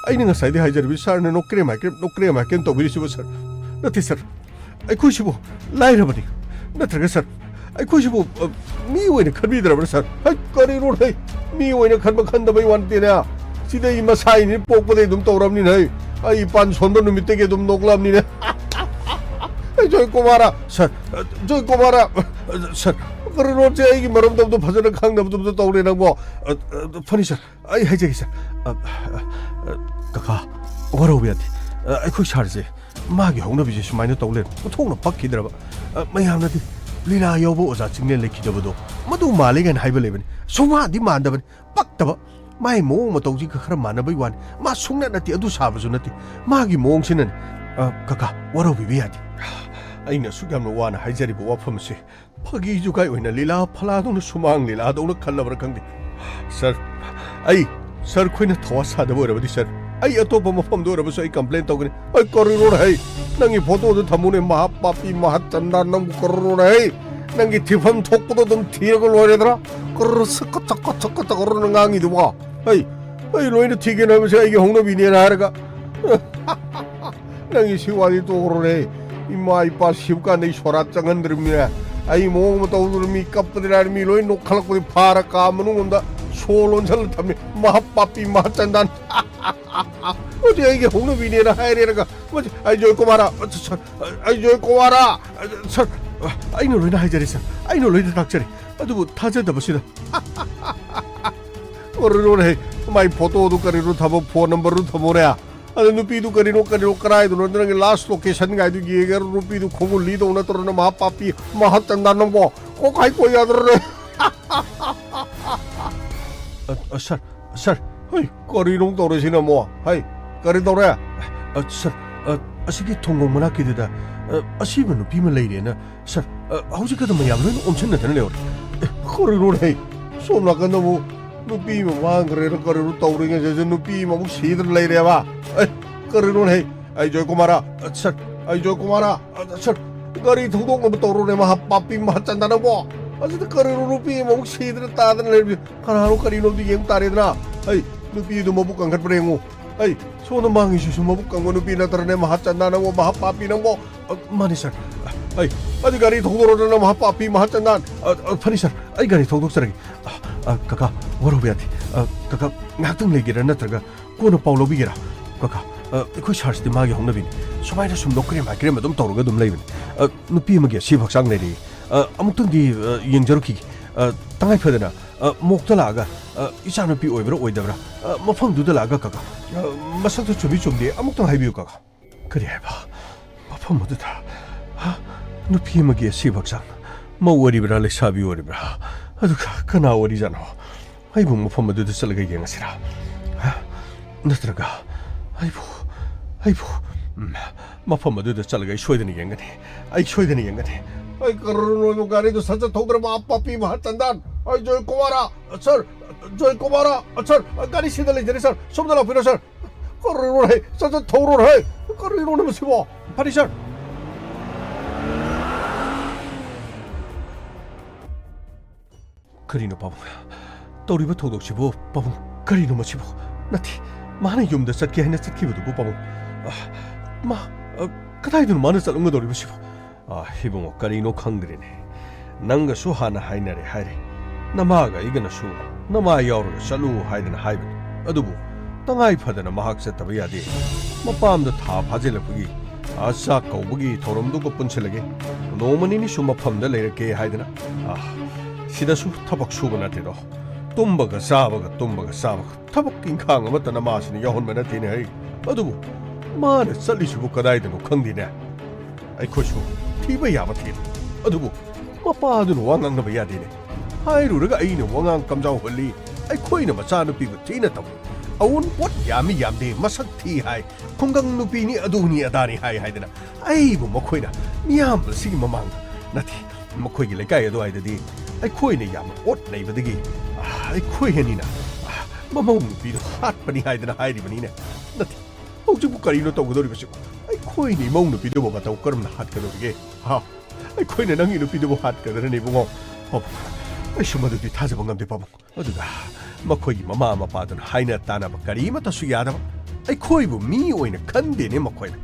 ꯑꯩꯅ ꯉꯁꯥꯏꯗꯤ ꯍꯥꯏꯖꯔꯤꯕ ꯁꯥꯔꯅ ꯅꯣꯀ꯭ꯔꯦꯝ ꯍꯥꯏꯀ꯭ꯔꯦꯝ, ꯅꯣꯀ꯭ꯔꯦꯝ ꯍꯥꯏꯀ꯭ꯔꯦꯝ ꯇꯧꯕꯤꯔꯤꯁꯤꯕꯨ ꯁꯥꯔ? ꯅꯠꯇꯦ ꯁꯥꯔ, ꯑꯩꯈꯣꯏꯁꯤꯕꯨ ꯂꯥꯏꯔꯕꯅꯤ꯫ ꯅꯠꯇ꯭ꯔꯒ ꯁꯥꯔ, ꯑꯩꯈꯣꯏꯁꯤꯕꯨ, ꯑ, ꯃꯤ ꯑꯣꯏꯅ ꯈꯟꯕꯤꯗ꯭ꯔꯕ꯭ꯔꯥ ꯁꯥꯔ? ꯍꯩ, ꯀꯔꯤꯅꯣ ꯍꯩ? ꯃꯤ ꯑꯣꯏꯅ ꯈꯟꯕ ꯈꯟꯗꯕꯩ ꯋꯥ ꯅꯠꯇꯦꯅꯦ꯫ ꯁꯤꯗ ꯑꯩ ꯃꯁꯥꯏꯅꯤ ꯄꯣꯛꯄꯗꯩ ꯑꯗꯨꯝ ꯇꯧꯔꯕꯅꯤꯅ ꯍꯩ꯫ ꯑꯩ ꯏꯄꯥꯟ ꯁꯣꯟꯕ ꯅꯨꯃꯤꯠꯇꯒꯤ ꯑꯗꯨꯝ ꯅꯣꯛꯂꯕꯅꯤꯅ꯫ ꯑꯩ ꯖꯣꯏ ꯀꯨꯃꯥꯔ, ꯁꯥꯔ, ꯑ, ꯖꯣꯏ ꯀꯨꯃꯥꯔ, ꯑ, ꯁꯥꯔ, ꯀꯔꯤꯅꯣ ꯁꯦ ꯑꯩꯒꯤ ꯃꯔꯝꯗ ꯑꯝꯇ ꯐꯖꯅ ꯈꯪꯗꯕꯗꯨ ꯑꯝꯇ ꯇꯧꯔꯦ ꯅꯪꯕꯣ꯫ ꯑ, ꯑ, ꯐꯅꯤ ꯁꯥꯔ, ꯑꯩ ꯍꯥꯏꯖꯒꯦ ꯁꯥꯔ꯫ ꯑ, ꯑ, ꯑ, ꯀꯀꯥ, ꯋꯥꯔꯧꯕ ꯌꯥꯗꯦ꯫ ꯑ, ꯑꯩꯈꯣꯏ ꯁꯥꯔꯁꯦ ꯃꯥꯒꯤ ꯍꯧꯅꯕꯤꯁꯦ ꯁꯨꯃꯥꯏꯅ ꯇꯧ ꯂꯩꯔꯦ꯫ ꯑꯣꯟꯊꯣꯛꯅ ꯄꯛꯈꯤꯗ꯭ꯔꯕ꯫ ꯑ, ꯃꯌꯥꯝꯅꯗꯤ ꯂꯤꯂꯥ ꯌꯥꯎꯕ ꯑꯣꯖꯥ ꯆꯤꯡꯂꯦꯟ ꯂꯩꯈꯤꯗꯕꯗꯣ ꯃꯗꯨ ꯃꯥꯜꯂꯦ ꯀꯥꯏꯅ ꯍꯥꯏꯕ ꯂꯩꯕꯅꯤ꯫ ꯁꯨꯡꯃꯥꯟꯗꯤ ꯃꯥꯟꯗꯕꯅꯤ꯫ ꯄꯛꯇꯕ꯫ ꯃꯥꯏ ꯃꯑꯣꯡ ꯃꯇꯧꯁꯤꯒ ꯈꯔ ꯃꯥꯟꯅꯕꯩ ꯋꯥꯅꯤ꯫ ꯃꯥ ꯁꯨꯡꯅ ꯅꯠꯇꯦ, ꯑꯗꯨ ꯁꯥꯕꯁꯨ ꯅꯠꯇꯦ꯫ ꯃꯥꯒꯤ ꯃꯑꯣꯡꯁꯤꯅꯅꯦ꯫ ꯑ, ꯀꯀꯥ, ꯋꯥꯔꯧꯕꯤꯕ ꯌꯥꯗꯦ꯫ ꯑꯩꯅ ꯑꯁꯨꯛ ꯌꯥꯝꯅ ꯋꯥꯅ ꯍꯥꯏꯖꯔꯤꯕ ꯋꯥꯐꯝ ꯑꯁꯤ ꯐꯥꯒꯤ ꯖꯨꯒꯥꯏ ꯑꯣꯏꯅ ꯂꯤꯂꯥ ꯐꯂꯥꯗꯧꯅ ꯁꯨꯃꯥꯡ ꯂꯤꯂꯥꯗꯧꯅ ꯈꯜꯂꯕ꯭ꯔꯥ ꯈꯪꯗꯦ꯫ ꯁꯥꯔ, ꯑꯩ, ꯁꯥꯔ, ꯑꯩꯈꯣꯏꯅ ꯊꯋꯥ ꯁꯥꯗꯕ ꯑꯣꯏꯔꯕꯗꯤ, ꯁꯥꯔ, ꯑꯩ ꯑꯇꯣꯞꯄ ꯃꯐꯝꯗ ꯑꯣꯏꯔꯕꯁꯨ ꯑꯩ ꯀꯝꯄ꯭ꯂꯦꯟ ꯇꯧꯒꯅꯤ꯫ ꯑꯩ ꯀꯔꯤꯅꯣꯅꯦ ꯍꯩ? ꯅꯪꯒꯤ ꯐꯣꯇꯣꯗꯨ ꯊꯝꯃꯨꯅꯦ, ꯃꯍꯥ ꯄꯥꯄꯤ, ꯃꯍꯥ ꯆꯟꯗꯥ, ꯅꯪꯕꯨ ꯀꯔꯤꯅꯣꯅꯦ ꯍꯩ? ꯅꯪꯒꯤ ꯊꯤꯐꯝ ꯊꯣꯛꯄꯗꯣ ꯑꯗꯨꯝ ꯊꯤꯔꯒ ꯂꯣꯏꯔꯦꯗ꯭ꯔꯥ? ꯀꯔ ꯁꯛꯀ ꯆꯛꯀ ꯆꯛꯀ ꯆꯛꯀ ꯉꯥꯡꯉꯤꯗꯨꯕꯣ? ꯑꯩ, ꯑꯩ ꯂꯣꯏꯅ ꯊꯤꯒꯦꯅ ꯍꯥꯏꯕꯁꯦ ꯑꯩꯒꯤ ꯍꯧꯅꯕꯤꯅꯦꯅ ꯍꯥꯏꯔꯒ꯫ ꯅꯪꯒꯤ ꯁꯤ ꯋꯥꯗꯤ ꯇꯣꯛꯈ꯭ꯔꯣꯅꯦ꯫ ꯏꯃꯥ ꯏꯄꯥ ꯁꯤꯕ ꯀꯥꯟꯗ ꯑꯩ ꯁꯣꯔꯥꯠ ꯆꯪꯍꯟꯗ꯭ꯔꯤꯕꯅꯤꯅꯦ꯫ ꯑꯩ ꯃꯑꯣꯡ ꯑꯃ ꯇꯧꯗꯅ ꯃꯤ ꯀꯞꯄꯗꯤ ꯂꯥꯏꯔꯤ, ꯃꯤ ꯂꯣꯏ ꯅꯣꯛꯈꯠꯂꯛꯄꯗꯤ ꯐꯥꯔ ꯀꯥ ꯃꯅꯨꯡ ꯑꯃꯗ ꯁꯣ ꯂꯣꯟꯁꯜꯂ ꯊꯝꯃꯤ꯫ ꯃꯍꯥ ꯄꯥꯄꯤ ꯃꯍꯥ ꯆꯟꯗꯥꯟ꯫ ꯍꯧꯖꯤꯛ ꯑꯩꯒꯤ ꯍꯧꯅꯕꯤꯅꯦꯅ ꯍꯥꯏꯔꯦꯔꯒ, ꯃꯁꯤ ꯑꯩ ꯖꯣꯏ ꯀꯨꯃꯥꯔ, ꯁꯥꯔ, ꯑꯩ ꯖꯣꯏ ꯀꯨꯃꯥꯔ, ꯁꯥꯔ, ꯑꯩꯅ ꯂꯣꯏꯅ ꯍꯥꯏꯖꯔꯦ, ꯁꯥꯔ, ꯑꯩꯅ ꯂꯣꯏꯅ ꯇꯥꯛꯆꯔꯦ꯫ ꯑꯗꯨꯕꯨ ꯊꯥꯖꯗꯕꯁꯤꯗ꯫ ꯀꯔꯤꯅꯣꯅꯦ, ꯃꯥꯏ ꯐꯣꯇꯣꯗꯨ ꯀꯔꯤꯅꯣ ꯊꯝꯃꯣ, ꯐꯣꯟ ꯅꯝꯕꯔꯗꯨ ꯊꯝꯃꯣꯅꯦ꯫ ꯑꯗ ꯅꯨꯄꯤꯗꯨ ꯀꯔꯤꯅꯣ, ꯀꯔꯤꯅꯣ, ꯀꯗꯥꯏꯗꯅꯣ ꯅꯪꯒꯤ ꯂꯥꯁ ꯂꯣꯀꯦꯁꯟ ꯒꯥꯏꯗꯨ ꯌꯦꯡꯒꯦ꯫ ꯅꯨꯄꯤꯗꯨ ꯈꯣꯡꯒꯨꯜ ꯂꯤꯗꯧ ꯅꯠꯇ꯭ꯔꯣ, ꯅꯃꯥ ꯄꯥꯄꯤ, ꯃꯍꯥ ꯆꯟꯗꯥ ꯅꯪꯕꯣ? ꯀꯣꯛ ꯍꯥꯏ ꯀꯣꯏ ꯌꯥꯗ꯭ꯔꯣ ꯅꯣꯏ? ꯑ, ꯑ, ꯁꯥꯔ, ꯁꯥꯔ, ꯍꯩ, ꯀꯔꯤꯅꯣ ꯇꯧꯔꯤꯁꯤꯅ ꯑꯃꯨꯛ? ꯍꯩ, ꯀꯔꯤ ꯇꯧꯔꯦ? ꯑ, ꯁꯥꯔ, ꯑ, ꯑꯁꯤꯒꯤ ꯊꯣꯡꯒꯣꯡ ꯃꯅꯥꯛꯀꯤꯗꯨꯗ, ꯑ, ꯑꯁꯤꯕ ꯅꯨꯄꯤ ꯑꯃ ꯂꯩꯔꯦꯅ, ꯁꯥꯔ, ꯑ, ꯍꯧꯖꯤꯛ ꯈꯛꯇ ꯃꯌꯥꯝ ꯂꯣꯏꯅ ꯑꯣꯝꯁꯤꯟꯅꯗꯅ ꯂꯩꯍꯧꯔꯦ꯫ ꯑꯦ, ꯀꯔꯤꯅꯣꯅꯦ? ꯁꯣꯝ ꯅꯥꯀꯟꯗꯕꯨ ꯅꯨꯄꯤ ꯑꯃ ꯃꯥꯡꯈ꯭ꯔꯦꯅ ꯀꯔꯤꯅꯣ ꯇꯧꯔꯤꯉꯩꯁꯤꯗ ꯅꯨꯄꯤ ꯑꯃꯃꯨꯛ ꯁꯤꯗꯅ ꯂꯩꯔꯦꯕ꯫ ꯑꯦ, ꯀꯔꯤꯅꯣꯅꯦ? ꯑꯩ ꯖꯣꯏ ꯀꯨꯃꯥꯔ, ꯑ, ꯁꯥꯔ, ꯑꯩ ꯖꯣꯏ ꯀꯨꯃꯥꯔ, ꯑ, ꯁꯥꯔ, ꯒꯥꯔꯤ ꯊꯧꯗꯣꯛꯅꯕ ꯇꯧꯔꯣꯅꯦ, ꯃꯍꯥ ꯄꯥꯄꯤ, ꯃꯍꯥ ꯆꯟꯗꯥ ꯅꯪꯕꯣ꯫ ꯑꯁꯤꯗ ꯀꯔꯤꯅꯣ ꯅꯨꯄꯤ ꯑꯃꯃꯨꯛ ꯁꯤꯗꯅ ꯇꯥꯗꯅ ꯂꯩꯔꯤꯁꯦ? ꯀꯅꯥꯅꯣ ꯀꯔꯤꯅꯣ ꯑꯝꯇ ꯌꯦꯡ ꯇꯥꯔꯦꯗꯅ꯫ ꯑꯩ, ꯅꯨꯄꯤꯗꯨ ꯃꯕꯨꯛ ꯀꯟꯈꯠꯄ꯭ꯔꯥ ꯌꯦꯡꯉꯨ꯫ ꯑꯩ, ꯁꯣꯝꯗ ꯃꯥꯡꯉꯤꯁꯤꯁꯨ ꯃꯕꯨꯛ ꯀꯪꯕ ꯅꯨꯄꯤ ꯅꯠꯇ꯭ꯔꯅꯦ, ꯃꯍꯥ ꯆꯟꯗꯥ ꯅꯪꯕꯣ, ꯃꯍꯥ ꯄꯥꯄꯤ ꯅꯪꯕꯣ? ꯑ, ꯃꯥꯅꯤ ꯁꯥꯔ꯫ ꯑꯩ, ꯑꯗꯨ ꯒꯥꯔꯤ ꯊꯧꯗꯣꯔꯛꯑꯣꯅ, ꯃꯍꯥ ꯄꯥꯄꯤ, ꯃꯍꯥ ꯆꯟꯗꯥꯟ꯫ ꯑ, ꯑ, ꯐꯅꯤ ꯁꯥꯔ, ꯑꯩ ꯒꯥꯔꯤ ꯊꯧꯗꯣꯛꯆꯔꯒꯦ꯫ ꯑ, ꯑ, ꯀꯀꯥ, ꯋꯥꯔꯧꯕ ꯌꯥꯗꯦ꯫ ꯑ, ꯀꯀꯥ, ꯉꯥꯏꯍꯥꯛꯇꯪ ꯂꯩꯒꯦꯔꯥ ꯅꯠꯇ꯭ꯔꯒ ꯀꯣꯟꯅ ꯄꯥꯎ ꯂꯧꯕꯤꯒꯦꯔꯥ? ꯀꯀꯥ, ꯑ, ꯑꯩꯈꯣꯏ ꯁꯥꯔꯁꯤꯗꯤ ꯃꯥꯒꯤ ꯍꯧꯅꯕꯤꯅꯤ꯫ ꯁꯨꯃꯥꯏꯅ ꯁꯨꯝ ꯅꯣꯛꯀ꯭ꯔꯦꯝ ꯍꯥꯏꯀ꯭ꯔꯦꯝ ꯑꯗꯨꯝ ꯇꯧꯔꯒ ꯑꯗꯨꯝ ꯂꯩꯕꯅꯤ꯫ ꯑ, ꯅꯨꯄꯤ ꯑꯃꯒꯤ ꯑꯁꯤꯕ ꯍꯛꯆꯥꯡ ꯂꯩꯔꯤ꯫ ꯑ, ꯑꯃꯨꯛꯇꯪꯗꯤ, ꯑ, ꯌꯦꯡꯖꯔꯨꯈꯤꯒꯦ꯫ ꯑ, ꯇꯉꯥꯏ ꯐꯗꯅ, ꯑ, ꯃꯣꯛꯇ ꯂꯥꯛꯑꯒ, ꯑ, ꯏꯆꯥꯅꯨꯄꯤ ꯑꯣꯏꯕ꯭ꯔꯥ ꯑꯣꯏꯗꯕ꯭ꯔꯥ, ꯑ, ꯃꯐꯝꯗꯨꯗ ꯂꯥꯛꯑꯒ, ꯀꯀꯥ, ꯑ, ꯃꯁꯛꯇꯨ ꯆꯨꯝꯃꯤ ꯆꯨꯝꯗꯦ ꯑꯃꯨꯛꯇꯪ ꯍꯥꯏꯕꯤꯌꯨ, ꯀꯀꯥ꯫ ꯀꯔꯤ ꯍꯥꯏꯕ? ꯃꯐꯝ ꯑꯗꯨꯗ, ꯍꯥ? ꯅꯨꯄꯤ ꯑꯃꯒꯤ ꯑꯁꯤꯕ ꯍꯛꯆꯥꯡ, ꯃꯧ ꯑꯣꯏꯔꯤꯕ꯭ꯔꯥ, ꯂꯩꯁꯥꯕꯤ ꯑꯣꯏꯔꯤꯕ꯭ꯔꯥ? ꯑꯗꯨꯒ ꯀꯅꯥ ꯑꯣꯏꯔꯤꯖꯥꯠꯅꯣ? ꯑꯩꯕꯨ ꯃꯐꯝ ꯑꯗꯨꯗ ꯆꯠꯂꯒ ꯌꯦꯡꯉꯁꯤꯔꯥ? ꯍꯥ? ꯅꯠꯇ꯭ꯔꯒ ꯑꯩꯕꯨ, ꯑꯩꯕꯨ, ꯎꯝ, ꯃꯐꯝ ꯑꯗꯨꯗ ꯆꯠꯂꯒ ꯑꯩ ꯁꯣꯏꯗꯅ ꯌꯦꯡꯒꯅꯤ꯫ ꯑꯩ ꯁꯣꯏꯗꯅ ꯌꯦꯡꯒꯅꯤ꯫ ꯑꯩ ꯀꯔꯨꯔ ꯅꯣꯏꯕꯨ ꯒꯥꯔꯤꯗꯨ ꯁꯠ ꯆꯠ ꯊꯧꯗ꯭ꯔꯕ ꯄꯥꯄꯤ ꯃꯍꯥ ꯆꯟꯗꯥꯟ꯫ ꯑꯩ ꯖꯣꯏ ꯀꯨꯃꯥꯔ, ꯁꯥꯔ, ꯖꯣꯏ ꯀꯨꯃꯥꯔ, ꯁꯥꯔ, ꯒꯥꯔꯤ ꯁꯤꯗ ꯂꯩꯖꯔꯦ, ꯁꯥꯔ, ꯁꯣꯝꯗ ꯂꯥꯛꯄꯤꯔꯣ, ꯁꯥꯔ꯫ ꯀꯔꯤꯅꯣꯍꯦ? ꯁꯠ ꯁꯠ ꯊꯧꯔꯣꯅꯦꯍꯦ꯫ ꯀꯔꯤꯅꯣꯅꯦ ꯃꯁꯤꯕꯣ? ꯐꯅꯤ, ꯁꯥꯔ꯫ ꯀꯔꯤꯅꯣ ꯄꯥꯕꯨꯡ? ꯇꯧꯔꯤꯕ ꯊꯧꯗꯣꯛꯁꯤꯕꯨ ꯄꯥꯕꯨꯡ ꯀꯔꯤꯅꯣ ꯃꯁꯤꯕꯨ? ꯅꯠꯇꯦ, ꯃꯥꯅ ꯌꯨꯝꯗ ꯆꯠꯀꯦ ꯍꯥꯏꯅ ꯆꯠꯈꯤꯕꯗꯨꯕꯨ, ꯄꯥꯕꯨꯡ? ꯑ, ꯃꯥ, ꯑ, ꯀꯗꯥꯏꯗꯅꯣ ꯃꯥꯅ ꯆꯠꯂꯝꯒꯗꯧꯔꯤꯕꯁꯤꯕꯨ? ꯑ, ꯏꯕꯨꯡꯉꯣ, ꯀꯔꯤꯅꯣ ꯈꯪꯗ꯭ꯔꯦꯅꯦ꯫ ꯅꯪꯒꯁꯨ ꯍꯥꯟꯅ ꯍꯥꯏꯅꯔꯦ ꯍꯥꯏꯔꯦ꯫ ꯅꯃꯥꯒ ꯑꯩꯒꯅꯁꯨ ꯅꯃꯥ ꯌꯥꯎꯔꯒ ꯆꯠꯂꯨ ꯍꯥꯏꯗꯅ ꯍꯥꯏꯕꯅꯤ꯫ ꯑꯗꯨꯕꯨ ꯇꯉꯥꯏ ꯐꯗꯅ ꯃꯍꯥꯛ ꯆꯠꯇꯕ ꯌꯥꯗꯦ꯫ ꯃꯄꯥꯝꯗ ꯊꯥ ꯐꯥꯖꯤꯜꯂꯛꯄꯒꯤ, ꯑ, ꯆꯥꯛ ꯀꯧꯕꯒꯤ ꯊꯧꯔꯝꯗꯨꯒ ꯄꯨꯟꯁꯤꯜꯂꯒꯦ꯫ ꯅꯣꯡꯃ ꯅꯤꯅꯤꯁꯨ ꯃꯐꯝꯗ ꯂꯩꯔꯛꯀꯦ ꯍꯥꯏꯗꯅ, ꯑ, ꯁꯤꯗꯁꯨ ꯊꯕꯛ ꯁꯨꯕ ꯅꯠꯇꯦꯗꯣ꯫ ꯇꯨꯝꯕꯒ ꯆꯥꯕꯒ, ꯇꯨꯝꯕꯒ ꯆꯥꯕꯒ꯫ ꯊꯕꯛ ꯏꯪꯈꯥꯡ ꯑꯃꯠꯇ ꯅꯃꯥꯁꯤꯅ ꯌꯥꯎꯍꯟꯕ ꯅꯠꯇꯦꯅꯦ ꯍꯩ꯫ ꯑꯗꯨꯕꯨ ꯃꯥꯅ ꯆꯠꯂꯤꯁꯤꯕꯨ ꯀꯗꯥꯏꯗꯅꯣ ꯈꯪꯗꯦꯅꯦ꯫ ꯑꯩꯈꯣꯏꯁꯨ ꯊꯤꯕ ꯌꯥꯕ ꯊꯤꯔꯦ꯫ ꯑꯗꯨꯕꯨ ꯃꯄꯥꯗꯨꯅ ꯋꯥ ꯉꯥꯡꯅꯕ ꯌꯥꯗꯦꯅꯦ꯫ ꯍꯥꯏꯔꯨꯔꯒ ꯑꯩꯅ ꯋꯥꯉꯥꯡ ꯀꯝꯖꯥꯎꯍꯜꯂꯤ꯫ ꯑꯩꯈꯣꯏꯅ ꯃꯆꯥꯅꯨꯄꯤꯕꯨ ꯊꯤꯅ ꯇꯧꯏ꯫ ꯑꯋꯨꯟꯄꯣꯠ ꯌꯥꯝꯃꯤ ꯌꯥꯝꯗꯦ, ꯃꯁꯛ ꯊꯤ ꯍꯥꯏ꯫ ꯈꯨꯡꯒꯪ ꯅꯨꯄꯤꯅꯤ, ꯑꯗꯨꯅꯤ ꯑꯗꯥꯅꯤ ꯍꯥꯏ ꯍꯥꯏꯗꯅ ꯑꯩꯕꯨ ꯃꯈꯣꯏꯅ ꯃꯤꯌꯥꯝ ꯑꯁꯤꯒꯤ ꯃꯃꯥꯡꯗ, ꯅꯠꯇꯦ, ꯃꯈꯣꯏꯒꯤ ꯂꯩꯀꯥꯏ ꯑꯗꯨꯋꯥꯏꯗꯗꯤ ꯑꯩꯈꯣꯏꯅ ꯌꯥꯝꯅ ꯑꯣꯠ ꯅꯩꯕꯗꯒꯤ, ꯑ, ꯑꯩꯈꯣꯏ ꯑꯅꯤꯅ, ꯑ, ꯃꯃꯧ ꯅꯨꯄꯤꯗꯨ ꯍꯥꯠꯄꯅꯤ ꯍꯥꯏꯗꯅ ꯍꯥꯏꯔꯤꯕꯅꯤꯅꯦ꯫ ꯅꯠꯇꯦ, ꯍꯧꯖꯤꯛꯄꯨ ꯀꯔꯤꯅꯣ ꯇꯧꯒꯗꯧꯔꯤꯕꯁꯤꯕꯨ? ꯑꯩꯈꯣꯏꯅ ꯏꯃꯧ ꯅꯨꯄꯤꯗꯨꯕꯨ ꯃꯇꯧ ꯀꯔꯝꯅ ꯍꯥꯠꯀꯗꯧꯔꯤꯒꯦ? ꯍꯥ? ꯑꯩꯈꯣꯏꯅ ꯅꯪꯒꯤ ꯅꯨꯄꯤꯗꯨꯕꯨ ꯍꯥꯠꯀꯗ꯭ꯔꯅꯦ, ꯏꯕꯨꯡꯉꯣ? ꯄꯥꯕꯨꯡ, ꯑꯩꯁꯨ ꯃꯗꯨꯗꯤ ꯊꯥꯖꯕ ꯉꯝꯗꯦ, ꯄꯥꯕꯨꯡ꯫ ꯑꯗꯨꯒ ꯃꯈꯣꯏꯒꯤ ꯃꯃꯥ ꯃꯄꯥꯗꯨꯅ ꯍꯥꯏꯅ ꯇꯥꯅꯕ ꯀꯔꯤꯃꯠꯇꯁꯨ ꯌꯥꯗꯕ꯫ ꯑꯩꯈꯣꯏꯕꯨ ꯃꯤ ꯑꯣꯏꯅ ꯈꯟꯗꯦꯅꯦ ꯃꯈꯣꯏꯅ꯫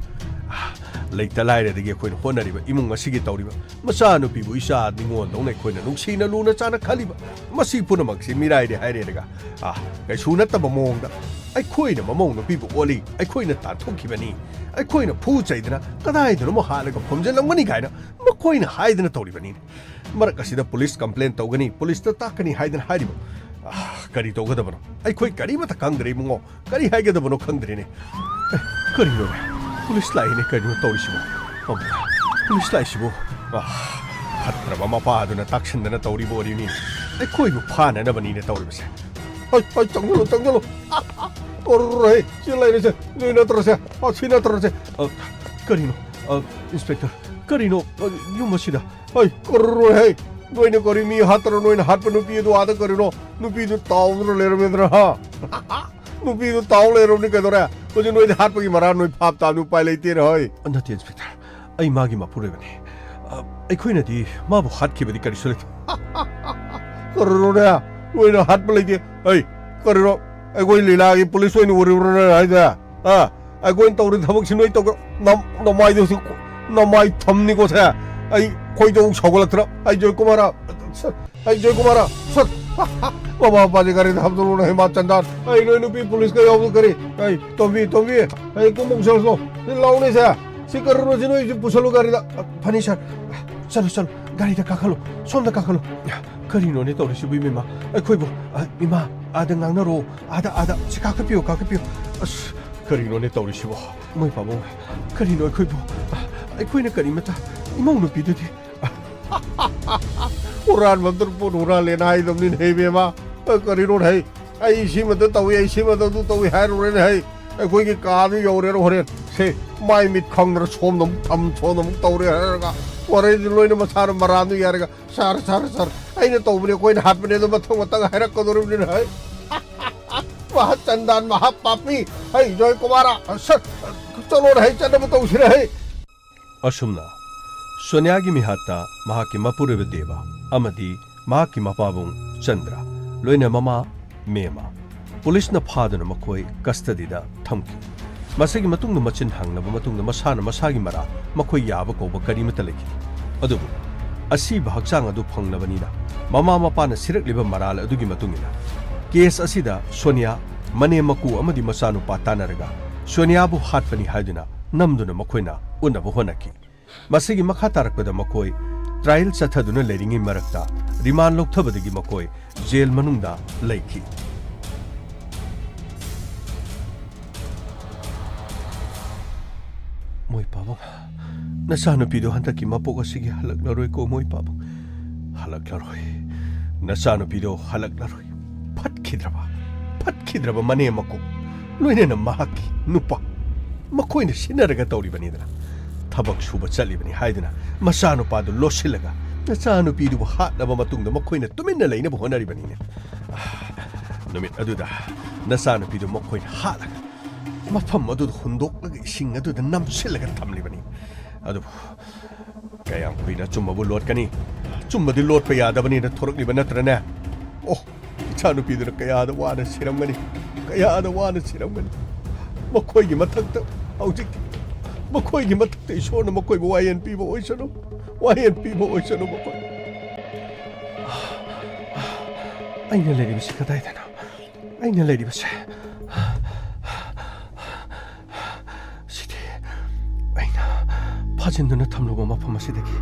ꯑꯥ, ꯂꯩꯇ ꯂꯥꯏꯔꯗꯒꯤ ꯑꯩꯈꯣꯏꯅ ꯍꯣꯠꯅꯔꯤꯕ ꯏꯃꯨꯡ ꯑꯁꯤꯒꯤ ꯇꯧꯔꯤꯕ ꯃꯆꯥꯅꯨꯄꯤꯕꯨ ꯏꯆꯥ ꯅꯤꯉꯣꯜꯗꯧꯅ ꯑꯩꯈꯣꯏꯅ ꯅꯨꯡꯁꯤꯅ ꯂꯨꯅ ꯆꯥꯅ ꯈꯜꯂꯤꯕ꯫ ꯃꯁꯤ ꯄꯨꯝꯅꯃꯛꯁꯤ ꯃꯤꯔꯥꯏꯔꯦ ꯍꯥꯏꯔꯦꯔꯒ, ꯑꯥ, ꯀꯩꯁꯨ ꯅꯠꯇꯕ ꯃꯑꯣꯡꯗ ꯑꯩꯈꯣꯏꯅ ꯃꯃꯧ ꯅꯨꯄꯤꯕꯨ ꯑꯣꯠꯂꯤ, ꯑꯩꯈꯣꯏꯅ ꯇꯥꯟꯊꯣꯛꯈꯤꯕꯅꯤ, ꯑꯩꯈꯣꯏꯅ ꯐꯨ ꯆꯩꯗꯅ ꯀꯗꯥꯏꯗꯅꯣ ꯍꯥꯠꯂꯒ ꯐꯨꯝꯖꯤꯜꯂꯝꯒꯅꯤ ꯀꯥꯏꯅ ꯃꯈꯣꯏꯅ ꯍꯥꯏꯗꯅ ꯇꯧꯔꯤꯕꯅꯤꯅꯦ꯫ ꯃꯔꯛ ꯑꯁꯤꯗ ꯄꯨꯂꯤꯁ ꯀꯝꯄ꯭ꯂꯦꯟ ꯇꯧꯒꯅꯤ, ꯄꯨꯂꯤꯁꯇ ꯇꯥꯛꯀꯅꯤ ꯍꯥꯏꯗꯅ ꯍꯥꯏꯔꯤꯕ꯫ ꯑꯥ, ꯀꯔꯤ ꯇꯧꯒꯗꯕꯅꯣ? ꯑꯩꯈꯣꯏ ꯀꯔꯤꯃꯠꯇ ꯈꯪꯗ꯭ꯔꯦ, ꯏꯕꯨꯡꯉꯣ꯫ ꯀꯔꯤ ꯍꯥꯏꯒꯗꯕꯅꯣ ꯈꯪꯗ꯭ꯔꯦꯅꯦ꯫ ꯑꯦ, ꯀꯔꯤꯅꯣꯅꯦ? ꯄꯨꯂꯤꯁ ꯂꯥꯛꯏꯅꯦ ꯀꯔꯤꯅꯣ ꯇꯧꯔꯤꯁꯤꯕꯣ? ꯑꯃꯨꯛ ꯄꯨꯂꯤꯁ ꯂꯥꯛꯏꯁꯤꯕꯨ? ꯑꯥ, ꯐꯠꯇ꯭ꯔꯕ ꯃꯄꯥ ꯑꯗꯨꯅ ꯇꯥꯛꯁꯤꯟꯗꯅ ꯇꯧꯔꯤꯕ ꯑꯣꯏꯔꯤꯅꯤ꯫ ꯑꯩꯈꯣꯏꯕꯨ ꯐꯥꯅꯅꯕꯅꯤꯅꯦ ꯇꯧꯔꯤꯕꯁꯦ꯫ ꯍꯣꯏ, ꯍꯣꯏ, ꯆꯪꯁꯤꯜꯂꯨ, ꯆꯪꯁꯤꯜꯂꯨ꯫ ꯑꯣꯔꯣꯔꯣ, ꯍꯦ, ꯁꯤ ꯂꯩꯔꯤꯁꯦ, ꯅꯣꯏ ꯅꯠꯇ꯭ꯔꯣꯁꯦ? ꯑꯥ, ꯁꯤ ꯅꯠꯇ꯭ꯔꯣꯁꯦ? ꯑꯥ, ꯀꯔꯤꯅꯣ? ꯑꯥ, ꯏꯟꯁꯄꯦꯛꯇꯔ, ꯀꯔꯤꯅꯣ? ꯑꯥ, ꯌꯨꯝ ꯑꯁꯤꯗ? ꯍꯣꯏ, ꯀꯣꯔꯣꯔꯣ, ꯍꯦ, ꯅꯣꯏꯅ ꯀꯔꯤ ꯃꯤ ꯍꯥꯠꯇ꯭ꯔꯣ? ꯅꯣꯏꯅ ꯍꯥꯠꯄ ꯅꯨꯄꯤ ꯑꯗꯨ ꯑꯥꯗ ꯀꯔꯤꯅꯣ? ꯅꯨꯄꯤꯗꯨ ꯇꯥꯎꯗꯅ ꯂꯩꯔꯝꯃꯦꯗꯅ, ꯍꯥ? ꯅꯨꯄꯤꯗꯨ ꯇꯥꯎ ꯂꯩꯔꯝꯅꯤ ꯀꯩꯗꯧꯔꯦ? ꯍꯧꯖꯤꯛ ꯅꯣꯏꯗꯤ ꯍꯥꯠꯄꯒꯤ ꯃꯔꯥ ꯅꯣꯏ ꯐꯥꯞ ꯇꯥꯕꯅꯤ, ꯎꯄꯥꯏ ꯂꯩꯇꯦꯅꯦ, ꯍꯣꯏ꯫ ꯅꯠꯇꯦ, ꯏꯟꯁꯄꯦꯛꯇꯔ, ꯑꯩ ꯃꯥꯒꯤ ꯃꯄꯨꯔꯣꯏꯕꯅꯤ꯫ ꯑ, ꯑꯩꯈꯣꯏꯅꯗꯤ ꯃꯥꯕꯨ ꯍꯥꯠꯈꯤꯕꯗꯤ ꯀꯔꯤꯁꯨ ꯂꯩꯇꯦ꯫ ꯀꯔꯤꯅꯣꯅꯦ? ꯅꯣꯏꯅ ꯍꯥꯠꯄ ꯂꯩꯇꯦ? ꯑꯩ, ꯀꯔꯤꯅꯣ? ꯑꯩꯈꯣꯏ ꯂꯤꯂꯥꯒꯤ ꯄꯨꯂꯤꯁ ꯑꯣꯏꯅ ꯎꯔꯤꯕ꯭ꯔꯣ ꯅꯪ ꯍꯥꯏꯁꯦ? ꯑ? ꯑꯩꯈꯣꯏꯅ ꯇꯧꯔꯤ ꯊꯕꯛꯁꯤ ꯅꯣꯏ ꯇꯧꯒ-, ꯅꯝ-, ꯅꯃꯥꯏꯗꯨ ꯁꯤ-, ꯅꯃꯥꯏ ꯊꯝꯅꯤꯀꯣ ꯁꯦ꯫ ꯑꯩ ꯈꯣꯏꯗꯧ ꯁꯥꯎꯒꯠꯂꯛꯇ꯭ꯔꯥ? ꯑꯩ ꯖꯣꯏꯀꯨꯃꯥꯔ, ꯑꯩ ꯖꯣꯏꯀꯨꯃꯥꯔ, ꯁꯠ꯫ ꯃꯃꯥ ꯃꯄꯥꯁꯦ ꯒꯥꯔꯤꯗ ꯍꯥꯞꯆꯜꯂꯨꯅ ꯍꯦ ꯃꯥ ꯆꯟꯗꯥꯟ꯫ ꯑꯩ ꯅꯣꯏ ꯅꯨꯄꯤ ꯄꯨꯂꯤꯁꯀ ꯌꯥꯎꯕ ꯀꯔꯤ? ꯑꯩ ꯇꯣꯝꯕꯤ, ꯇꯣꯝꯕꯤ, ꯑꯩ ꯀꯨꯝꯃꯨꯛ ꯆꯠꯂꯣ꯫ ꯁꯤ ꯂꯥꯎꯅꯦ ꯁꯦ꯫ ꯁꯤ ꯀꯔꯤꯅꯣ ꯁꯤ ꯅꯣꯏꯁꯤ ꯄꯨꯁꯜꯂꯨ ꯒꯥꯔꯤꯗ꯫ ꯐꯅꯤ ꯁꯥꯔ꯫ ꯆꯠꯂꯣ, ꯆꯠꯂꯣ꯫ ꯒꯥꯔꯤꯗ ꯀꯥꯈꯠꯂꯣ꯫ ꯁꯣꯝꯗ ꯀꯥꯈꯠꯂꯣ꯫ ꯀꯔꯤꯅꯣꯅꯦ ꯇꯧꯔꯤꯁꯤꯕꯨ ꯏꯕꯦꯝꯃ? ꯑꯩꯈꯣꯏꯕꯨ, ꯑ, ꯏꯃꯥ, ꯑꯥꯗ ꯉꯥꯡꯅꯔꯣ꯫ ꯑꯥꯗ, ꯑꯥꯗ꯫ ꯁꯤ ꯀꯥꯈꯠꯄꯤꯌꯨ, ꯀꯥꯈꯠꯄꯤꯌꯨ꯫ ꯑꯁ, ꯀꯔꯤꯅꯣꯅꯦ ꯇꯧꯔꯤꯁꯤꯕꯣ? ꯃꯣꯏ ꯄꯥꯕꯨꯡ, ꯀꯔꯤꯅꯣ ꯑꯩꯈꯣꯏꯕꯨ? ꯑꯩꯈꯣꯏꯅ ꯀꯔꯤꯃꯇ, ꯏꯃꯧ ꯅꯨꯄꯤꯗꯨꯗꯤ? ꯍꯨꯔꯥꯟꯕ ꯑꯝꯇ ꯄꯣꯠ ꯍꯨꯔꯥꯜꯂꯦꯅ ꯍꯥꯏꯗꯕꯅꯤꯅꯦ ꯏꯕꯦꯝꯃ꯫ ꯀꯔꯤꯅꯣ ꯍꯩ? ꯑꯩ ꯁꯤꯃꯇ ꯇꯧꯏ, ꯑꯩ ꯁꯤꯃꯇ ꯑꯗꯨ ꯇꯧꯏ ꯍꯥꯏꯔꯨꯔꯦꯅꯦ ꯍꯩ꯫ ꯑꯩꯈꯣꯏꯒꯤ ꯀꯥꯗꯨ ꯌꯧꯔꯦꯅ ꯍꯣꯔꯦꯟ꯫ ꯁꯦ, ꯃꯥꯏ ꯃꯤꯠ ꯈꯪꯗ꯭ꯔ ꯁꯣꯝꯗ ꯑꯃꯨꯛ ꯊꯝ, ꯁꯣꯝꯗ ꯑꯃꯨꯛ ꯇꯧꯔꯦ ꯍꯥꯏꯔꯒ ꯋꯥꯔꯩꯗꯤ ꯂꯣꯏꯅ ꯃꯁꯥꯅ ꯃꯔꯥꯟꯗꯨ ꯌꯥꯔꯒ "ꯁꯥꯔ, ꯁꯥꯔ, ꯁꯥꯔ, ꯑꯩꯅ ꯇꯧꯕꯅꯦ, ꯑꯩꯈꯣꯏꯅ ꯍꯥꯠꯄꯅꯦ" ꯑꯗꯣ ꯃꯊꯪ ꯃꯊꯪ ꯍꯥꯏꯔꯛꯀꯗꯧꯔꯤꯕꯅꯤꯅ ꯍꯩ꯫ ꯃꯍꯥ ꯆꯟꯗꯥꯟ, ꯃꯍꯥ ꯄꯥꯄꯤ, ꯍꯩ ꯖꯣꯏ ꯀꯨꯃꯥꯔ, ꯁꯠ, ꯆꯠꯂꯣꯅ ꯍꯩ, ꯆꯠꯅꯕ ꯇꯧꯁꯤꯔ ꯍꯩ꯫ ꯑꯁꯨꯝꯅ ꯁꯣꯅꯤꯌꯥꯒꯤ ꯃꯤꯍꯥꯠꯇ ꯃꯍꯥꯛꯀꯤ ꯃꯄꯨꯔꯣꯏꯕ ꯗꯦꯕ ꯑꯃꯗꯤ ꯃꯍꯥꯛꯀꯤ ꯃꯄꯥꯕꯨꯡ ꯆꯟꯗ꯭ꯔ, ꯂꯣꯏꯅ ꯃꯃꯥ ꯃꯦꯃ, ꯄꯨꯂꯤꯁꯅ ꯐꯥꯗꯨꯅ ꯃꯈꯣꯏ ꯀꯁꯇꯗꯤꯗ ꯊꯝꯈꯤ꯫ ꯃꯁꯤꯒꯤ ꯃꯇꯨꯡꯗ ꯃꯆꯤꯟ ꯍꯪꯂꯕ ꯃꯇꯨꯡꯗ ꯃꯁꯥꯅ ꯃꯁꯥꯒꯤ ꯃꯔꯥꯜ, ꯃꯈꯣꯏ ꯌꯥꯕ ꯀꯧꯕ ꯀꯔꯤꯃꯠꯇ ꯂꯩꯈꯤꯗꯦ꯫ ꯑꯗꯨꯕꯨ ꯑꯁꯤꯕ ꯍꯛꯆꯥꯡ ꯑꯗꯨ ꯐꯪꯂꯕꯅꯤꯅ ꯃꯃꯥ ꯃꯄꯥꯅ ꯁꯤꯔꯛꯂꯤꯕ ꯃꯔꯥꯜ ꯑꯗꯨꯒꯤ ꯃꯇꯨꯡ ꯏꯟꯅ ꯀꯦꯁ ꯑꯁꯤꯗ ꯁꯣꯅꯤꯌꯥ, ꯃꯅꯦꯝ ꯃꯀꯨ ꯑꯃꯗꯤ ꯃꯆꯥꯅꯨꯄꯥ ꯇꯥꯟꯅꯔꯒ ꯁꯣꯅꯤꯌꯥꯕꯨ ꯍꯥꯠꯄꯅꯤ ꯍꯥꯏꯗꯨꯅ ꯅꯝꯗꯨꯅ ꯃꯈꯣꯏꯅ ꯎꯅꯕ ꯍꯣꯠꯅꯈꯤ꯫ ꯃꯁꯤꯒꯤ ꯃꯈꯥ ꯇꯥꯔꯛꯄꯗ ꯃꯈꯣꯏ ꯇ꯭ꯔꯥꯏꯌꯦꯜ ꯆꯠꯊꯗꯨꯅ ꯂꯩꯔꯤꯉꯩ ꯃꯔꯛꯇ ꯔꯤꯃꯥꯟ ꯂꯧꯊꯕꯗꯒꯤ ꯃꯈꯣꯏ ꯖꯦꯜ ꯃꯅꯨꯡꯗ ꯂꯩꯈꯤ꯫ ꯃꯣꯏ ꯄꯥꯕꯨꯡ, ꯅꯆꯥꯅꯨꯄꯤꯗꯣ ꯍꯟꯗꯛꯀꯤ ꯃꯄꯣꯛ ꯑꯁꯤꯒꯤ ꯍꯜꯂꯛꯂꯔꯣꯏꯀꯣ, ꯃꯣꯏ ꯄꯥꯕꯨꯡ꯫ ꯍꯜꯂꯛꯂꯔꯣꯏ꯫ ꯅꯆꯥꯅꯨꯄꯤꯗꯣ ꯍꯜꯂꯛꯂꯔꯣꯏ꯫ ꯐꯠꯈꯤꯗ꯭ꯔꯕ, ꯐꯠꯈꯤꯗ꯭ꯔꯕ ꯃꯅꯦꯝ ꯃꯀꯨ, ꯂꯣꯏꯅꯅ ꯃꯍꯥꯛꯀꯤ ꯅꯨꯄꯥ, ꯃꯈꯣꯏꯅ ꯁꯤꯟꯅꯔꯒ ꯇꯧꯔꯤꯕꯅꯤꯗꯅ꯫ ꯊꯕꯛ ꯁꯨꯕ ꯆꯠꯂꯤꯕꯅꯤ ꯍꯥꯏꯗꯨꯅ ꯃꯆꯥꯅꯨꯄꯥꯗꯨ ꯂꯣꯠꯁꯤꯜꯂꯒ ꯅꯆꯥꯅꯨꯄꯤꯗꯨꯕꯨ ꯍꯥꯠꯂꯕ ꯃꯇꯨꯡꯗ ꯃꯈꯣꯏꯅ ꯇꯨꯃꯤꯟꯅ ꯂꯩꯅꯕ ꯍꯣꯠꯅꯔꯤꯕꯅꯤꯅꯦ꯫ ꯅꯨꯃꯤꯠ ꯑꯗꯨꯗ ꯅꯆꯥꯅꯨꯄꯤꯗꯨ ꯃꯈꯣꯏꯅ ꯍꯥꯠꯂꯒ ꯃꯐꯝ ꯑꯗꯨꯗ ꯍꯨꯟꯗꯣꯛꯂꯒ ꯏꯁꯤꯡ ꯑꯗꯨꯗ ꯅꯝꯁꯤꯜꯂꯒ ꯊꯝꯂꯤꯕꯅꯤ꯫ ꯑꯗꯨꯕꯨ ꯀꯌꯥꯝ ꯀꯨꯏꯅ ꯑꯆꯨꯝꯕꯕꯨ ꯂꯣꯠꯀꯅꯤ? ꯑꯆꯨꯝꯕꯗꯤ ꯂꯣꯠꯄ ꯌꯥꯗꯕꯅꯤꯅ ꯊꯣꯔꯛꯂꯤꯕ ꯅꯠꯇ꯭ꯔꯅꯦ? ꯑꯣ, ꯏꯆꯥꯅꯨꯄꯤꯗꯨꯅ ꯀꯌꯥꯗ ꯋꯥꯅ ꯁꯤꯔꯝꯒꯅꯤ, ꯀꯌꯥꯗ ꯋꯥꯅ ꯁꯤꯔꯝꯒꯅꯤ꯫ ꯃꯈꯣꯏꯒꯤ ꯃꯊꯛꯇ ꯍꯧꯖꯤꯛꯇꯤ, ꯃꯈꯣꯏꯒꯤ ꯃꯊꯛꯇ ꯏꯁꯣꯔꯅ ꯃꯈꯣꯏꯕꯨ ꯋꯥꯌꯦꯟ ꯄꯤꯕ ꯑꯣꯏꯁꯅꯨ, ꯋꯥꯌꯦꯟ ꯄꯤꯕ ꯑꯣꯏꯁꯅꯨ ꯃꯈꯣꯏ꯫ ꯑꯩꯅ ꯂꯩꯔꯤꯕꯁꯤ ꯀꯗꯥꯏꯗꯅꯣ? ꯑꯩꯅ ꯂꯩꯔꯤꯕꯁꯦ ꯁꯤꯗꯤ ꯑꯩꯅ ꯐꯥꯖꯤꯟꯗꯨꯅ ꯊꯝꯂꯨꯕ ꯃꯐꯝ ꯑꯁꯤꯗꯒꯤ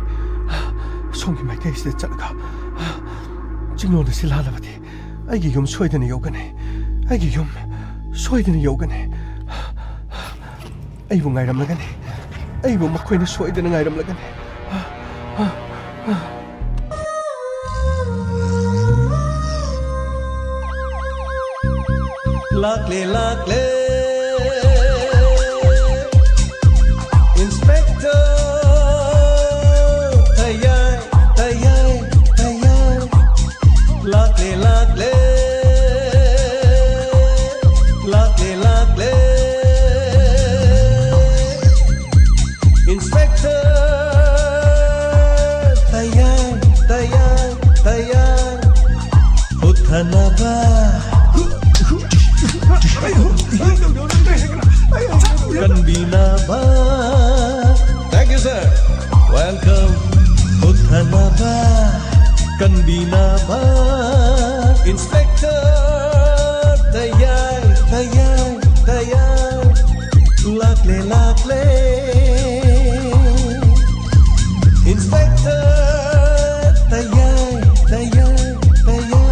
ꯁꯣꯝꯒꯤ ꯃꯥꯏꯀꯩꯁꯤꯗ ꯆꯠꯂꯒ ꯆꯤꯡꯂꯣꯟ ꯑꯁꯤ ꯂꯥꯜꯂꯕꯗꯤ ꯑꯩꯒꯤ ꯌꯨꯝ ꯁꯣꯏꯗꯅ ꯌꯧꯒꯅꯤ꯫ ꯑꯩꯒꯤ ꯌꯨꯝ ꯁꯣꯏꯗꯅ ꯌꯧꯒꯅꯤ꯫ ꯑꯩꯕꯨ ꯉꯥꯏꯔꯝꯂꯒꯅꯤ꯫ ꯑꯩꯕꯨ ꯃꯈꯣꯏꯅ ꯁꯣꯏꯗꯅ ꯉꯥꯏꯔꯝꯂꯒꯅꯤ꯫ ꯂꯥꯛꯂꯦ, ꯂꯥꯛꯂꯦ꯫ Inspector ꯇꯌꯥꯏ, ꯇꯌꯥꯏ, ꯇꯌꯥꯏ꯫ ꯂꯥꯛꯂꯦ, ꯂꯥꯛꯂꯦ꯫ ꯂꯥꯛꯂꯦ, ꯂꯥꯛꯂꯦ꯫ Inspector ꯇꯌꯥꯏ, ꯇꯌꯥꯏ, ꯇꯌꯥꯏ꯫ ꯍꯨꯠꯊꯅꯕ꯫ ꯀꯟꯕꯤꯅꯕ꯫ Thank you, sir. Welcome. ꯍꯨꯠꯊꯅꯕ꯫ ꯀꯟꯕꯤꯅꯕ꯫ Inspector ꯇꯌꯥꯏ, ꯇꯌꯥꯏ, ꯇꯌꯥꯏ꯫ ꯂꯥꯛꯂꯦ, ꯂꯥꯛꯂꯦ꯫ Inspector ꯇꯌꯥꯏ, ꯇꯌꯥꯏ, ꯇꯌꯥꯏ꯫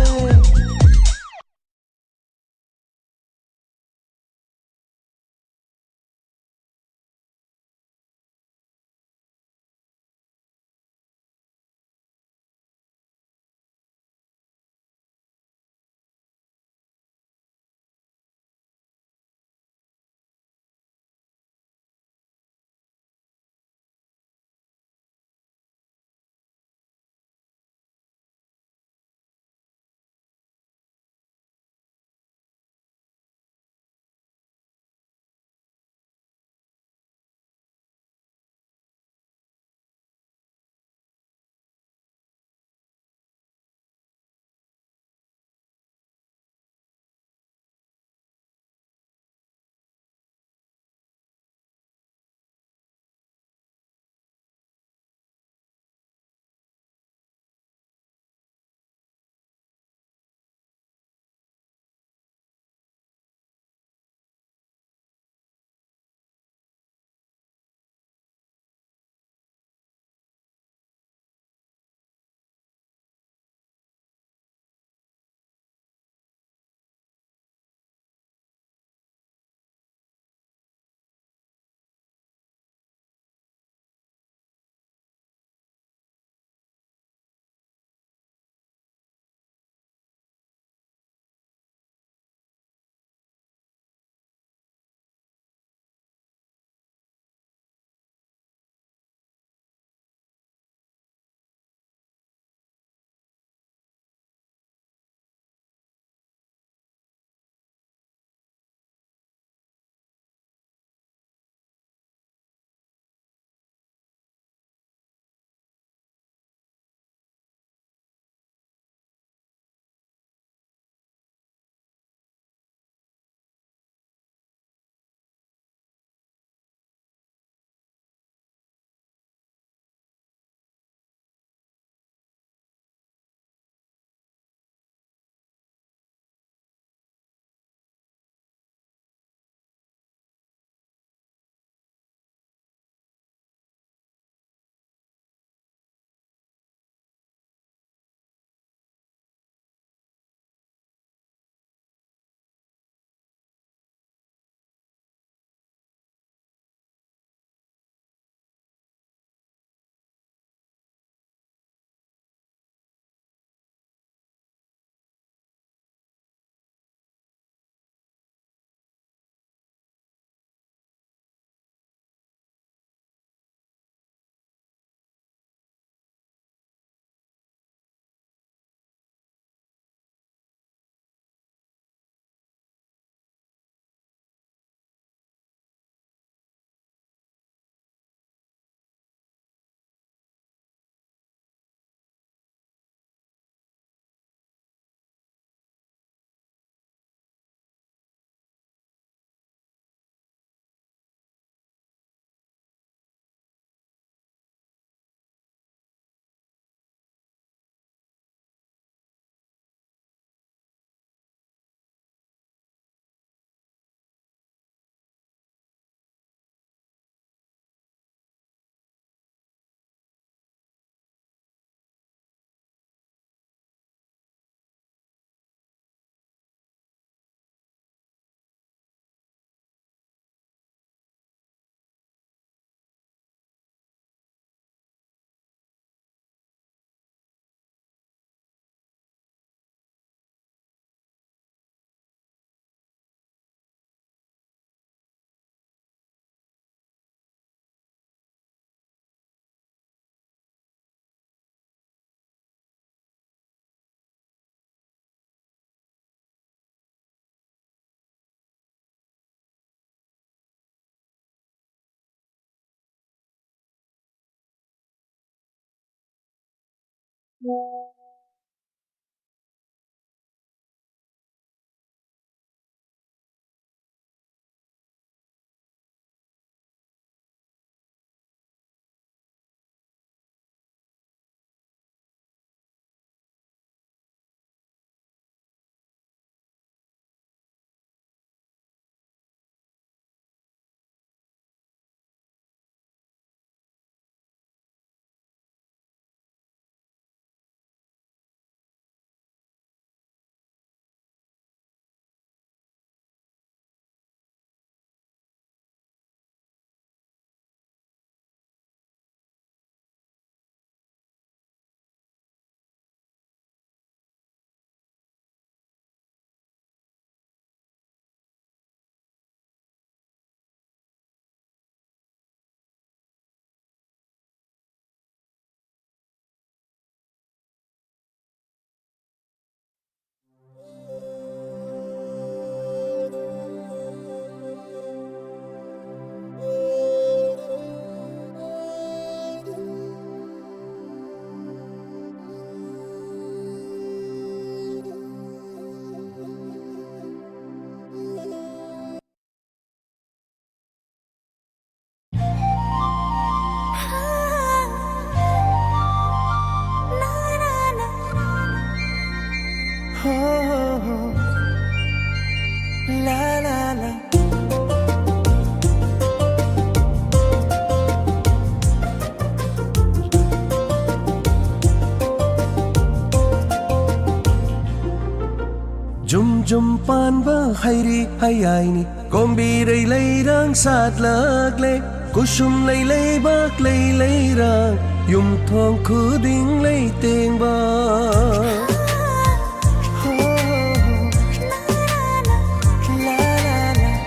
ꯖꯨꯝ ꯖꯨꯝ ꯄꯥꯟꯕ ꯍꯩꯔꯤ ꯍꯩꯌꯥꯏꯅꯤ, ꯀꯣꯝꯕꯤꯔꯩ ꯂꯩꯔꯥꯡ ꯁꯥꯠꯂꯛꯂꯦ꯫ ꯀꯨꯁꯨꯝ ꯂꯩ ꯂꯩꯕꯥꯛ ꯂꯩ ꯂꯩꯔꯥꯡ, ꯌꯨꯝꯊꯣꯡ ꯈꯨꯗꯤꯡ ꯂꯩꯇꯦꯡꯕ꯫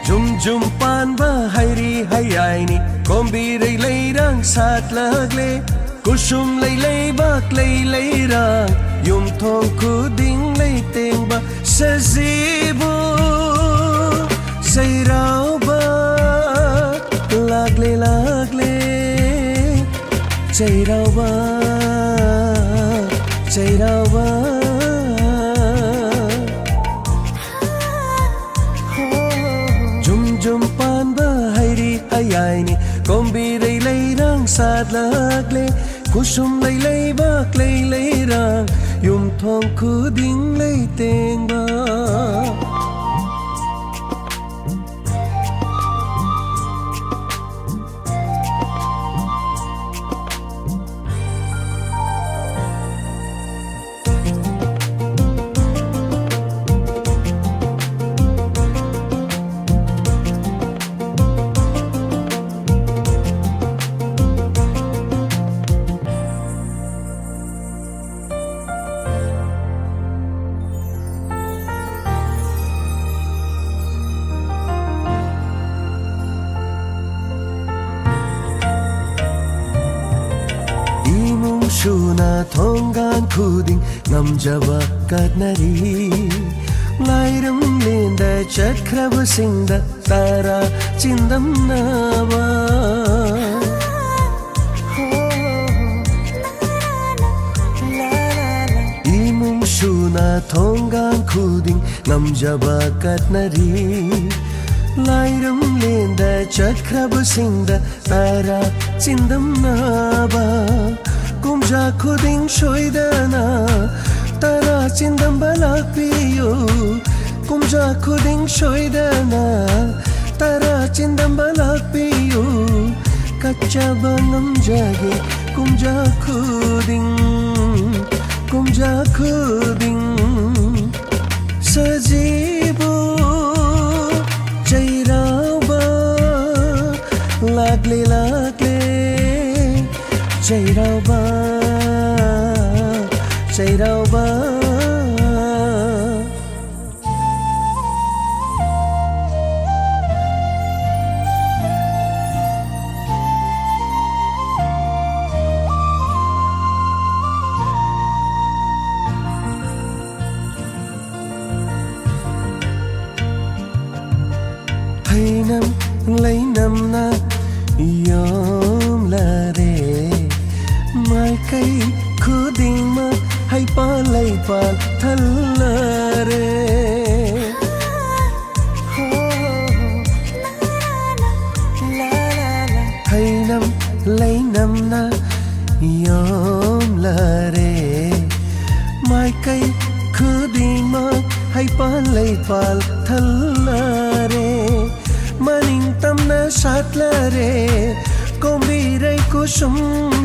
ꯖꯨꯝ ꯖꯨꯝ ꯄꯥꯟꯕ ꯍꯩꯔꯤ ꯍꯩꯌꯥꯏꯅꯤ, ꯀꯣꯝꯕꯤꯔꯩ ꯂꯩꯔꯥꯡ ꯁꯥꯠꯂꯛꯂꯦ꯫ ꯀꯨꯁꯨꯝ ꯂꯩ ꯂꯩꯕꯥꯛ ꯂꯩ ꯂꯩꯔꯥꯡ, ꯌꯨꯝꯊꯣꯡ ꯈꯨꯗꯤꯡ ꯂꯩꯇꯦꯡꯕ꯫ ꯁꯖꯤꯕꯨ ꯆꯩꯔꯥꯎꯕ ꯂꯥꯛꯂꯦ ꯂꯥꯛꯂꯦ꯫ ꯆꯩꯔꯥꯎꯕ ꯂꯥꯛꯂꯦ꯫ ꯈꯨꯁꯨꯝ ꯂꯩ ꯂꯩꯕꯥꯛ ꯂꯩ ꯂꯩꯔꯥꯡ, ꯌꯨꯝꯊꯣꯡ ꯈꯨꯗꯤꯡ ꯂꯩꯇꯦꯡꯕ꯫ ꯏꯃꯨꯡ ꯁꯨꯅ ꯊꯣꯡꯒꯥꯟ ꯈꯨꯗꯤꯡ ꯉꯝꯖꯕ ꯀꯠꯅꯔꯤ꯫ ꯂꯥꯏꯔꯝꯂꯦꯟꯗ ꯆꯠꯈ꯭ꯔꯕꯁꯤꯡꯗ ꯇꯔꯥ ꯆꯤꯟꯗꯝꯅꯕ꯫ ꯏꯃꯨꯡ ꯁꯨꯅ ꯊꯣꯡꯒꯥꯟ ꯈꯨꯗꯤꯡ ꯉꯝꯖꯕ ꯀꯠꯅꯔꯤ꯫ ꯂꯥꯏꯔꯝꯂꯦꯟꯗ ꯆꯠꯈ꯭ꯔꯕꯁꯤꯡꯗ ꯇꯔꯥ ꯆꯤꯟꯗꯝꯅꯕ꯫ ꯀꯨꯝꯖꯥ ꯈꯨꯗꯤꯡ ꯁꯣꯏꯗꯅ ꯇꯔꯥ ꯆꯤꯟꯗꯝꯕ ꯂꯥꯛꯄꯤꯌꯨ꯫ ꯀꯨꯝꯖꯥ ꯈꯨꯗꯤꯡ ꯁꯣꯏꯗꯅ ꯇꯔꯥ ꯆꯤꯟꯗꯝꯕ ꯂꯥꯛꯄꯤꯌꯨ꯫ ꯀꯠꯆꯕ ꯉꯝꯖꯒꯦ ꯀꯨꯝꯖꯥ ꯈꯨꯗꯤꯡ, ꯀꯨꯝꯖꯥ ꯈꯨꯗꯤꯡ꯫ ꯁꯖꯤꯕꯨ ꯆꯩꯔꯥꯎꯕ ꯂꯥꯛꯂꯦ, ꯂꯥꯛꯂꯦ꯫ ꯆꯩꯔꯥꯎꯕ, ꯆꯩꯔꯥꯎꯕ꯫ ꯍꯩꯅꯝ ꯂꯩꯅꯝꯅ ꯌꯣꯝꯂꯔꯦ꯫ ꯃꯥꯏꯀꯩ ꯈꯨꯗꯤꯡꯃꯛ ꯍꯩꯄꯥꯜ ꯂꯩꯄꯥꯜ ꯊꯜꯂꯔꯦ꯫ ꯍꯩꯅꯝ ꯂꯩꯅꯝ ꯄꯥꯜ ꯂꯩꯄꯥꯜ ꯊꯜꯂꯔꯦ, ꯃꯅꯤꯡ ꯇꯝꯅ ꯁꯥꯠꯂꯔꯦ꯫ ꯀꯣꯝꯕꯤꯔꯩ ꯀꯨꯁꯨꯝ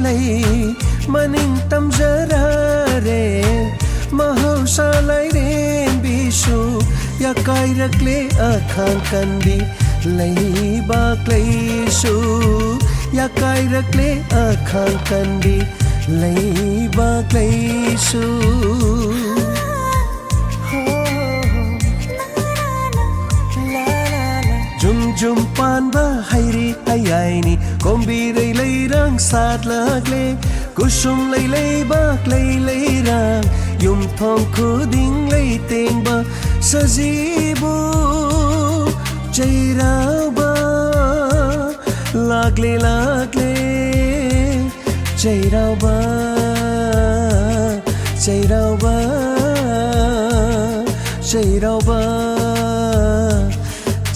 ꯂꯩ ꯃꯅꯤꯡ ꯇꯝꯖꯔꯔꯦ꯫ ꯃꯍꯧꯁꯥ ꯂꯥꯏꯔꯦꯝꯕꯤꯁꯨ ꯌꯥꯀꯥꯏꯔꯛꯂꯦ ꯑꯈꯥꯡ ꯀꯟꯕꯤ ꯂꯩꯕꯥꯛ ꯂꯩꯁꯨ꯫ ꯌꯥꯀꯥꯏꯔꯛꯂꯦ ꯑꯈꯥꯡ ꯀꯟꯕꯤ ꯂꯩꯕꯥꯛ ꯂꯩꯁꯨ꯫ ꯖꯨꯝ ꯖꯨꯝ ꯄꯥꯟꯕ ꯍꯩꯔꯤ ꯍꯌꯥꯏꯅꯤ, ꯀꯣꯝꯕꯤꯔꯩ ꯂꯩꯔꯥꯡ ꯁꯥꯠꯂꯛꯂꯦ꯫ ꯀꯨꯁꯨꯝ ꯂꯩ ꯂꯩꯕꯥꯛ ꯂꯩ ꯂꯩꯔꯥꯡ, ꯌꯨꯝꯊꯣꯡ ꯈꯨꯗꯤꯡ ꯂꯩꯇꯦꯡꯕ ꯁꯖꯤꯕꯨ ꯆꯩꯔꯥꯎꯕ꯫ ꯂꯥꯛꯂꯦ ꯂꯥꯛꯂꯦ ꯆꯩꯔꯥꯎꯕ, ꯆꯩꯔꯥꯎꯕ, ꯆꯩꯔꯥꯎꯕ,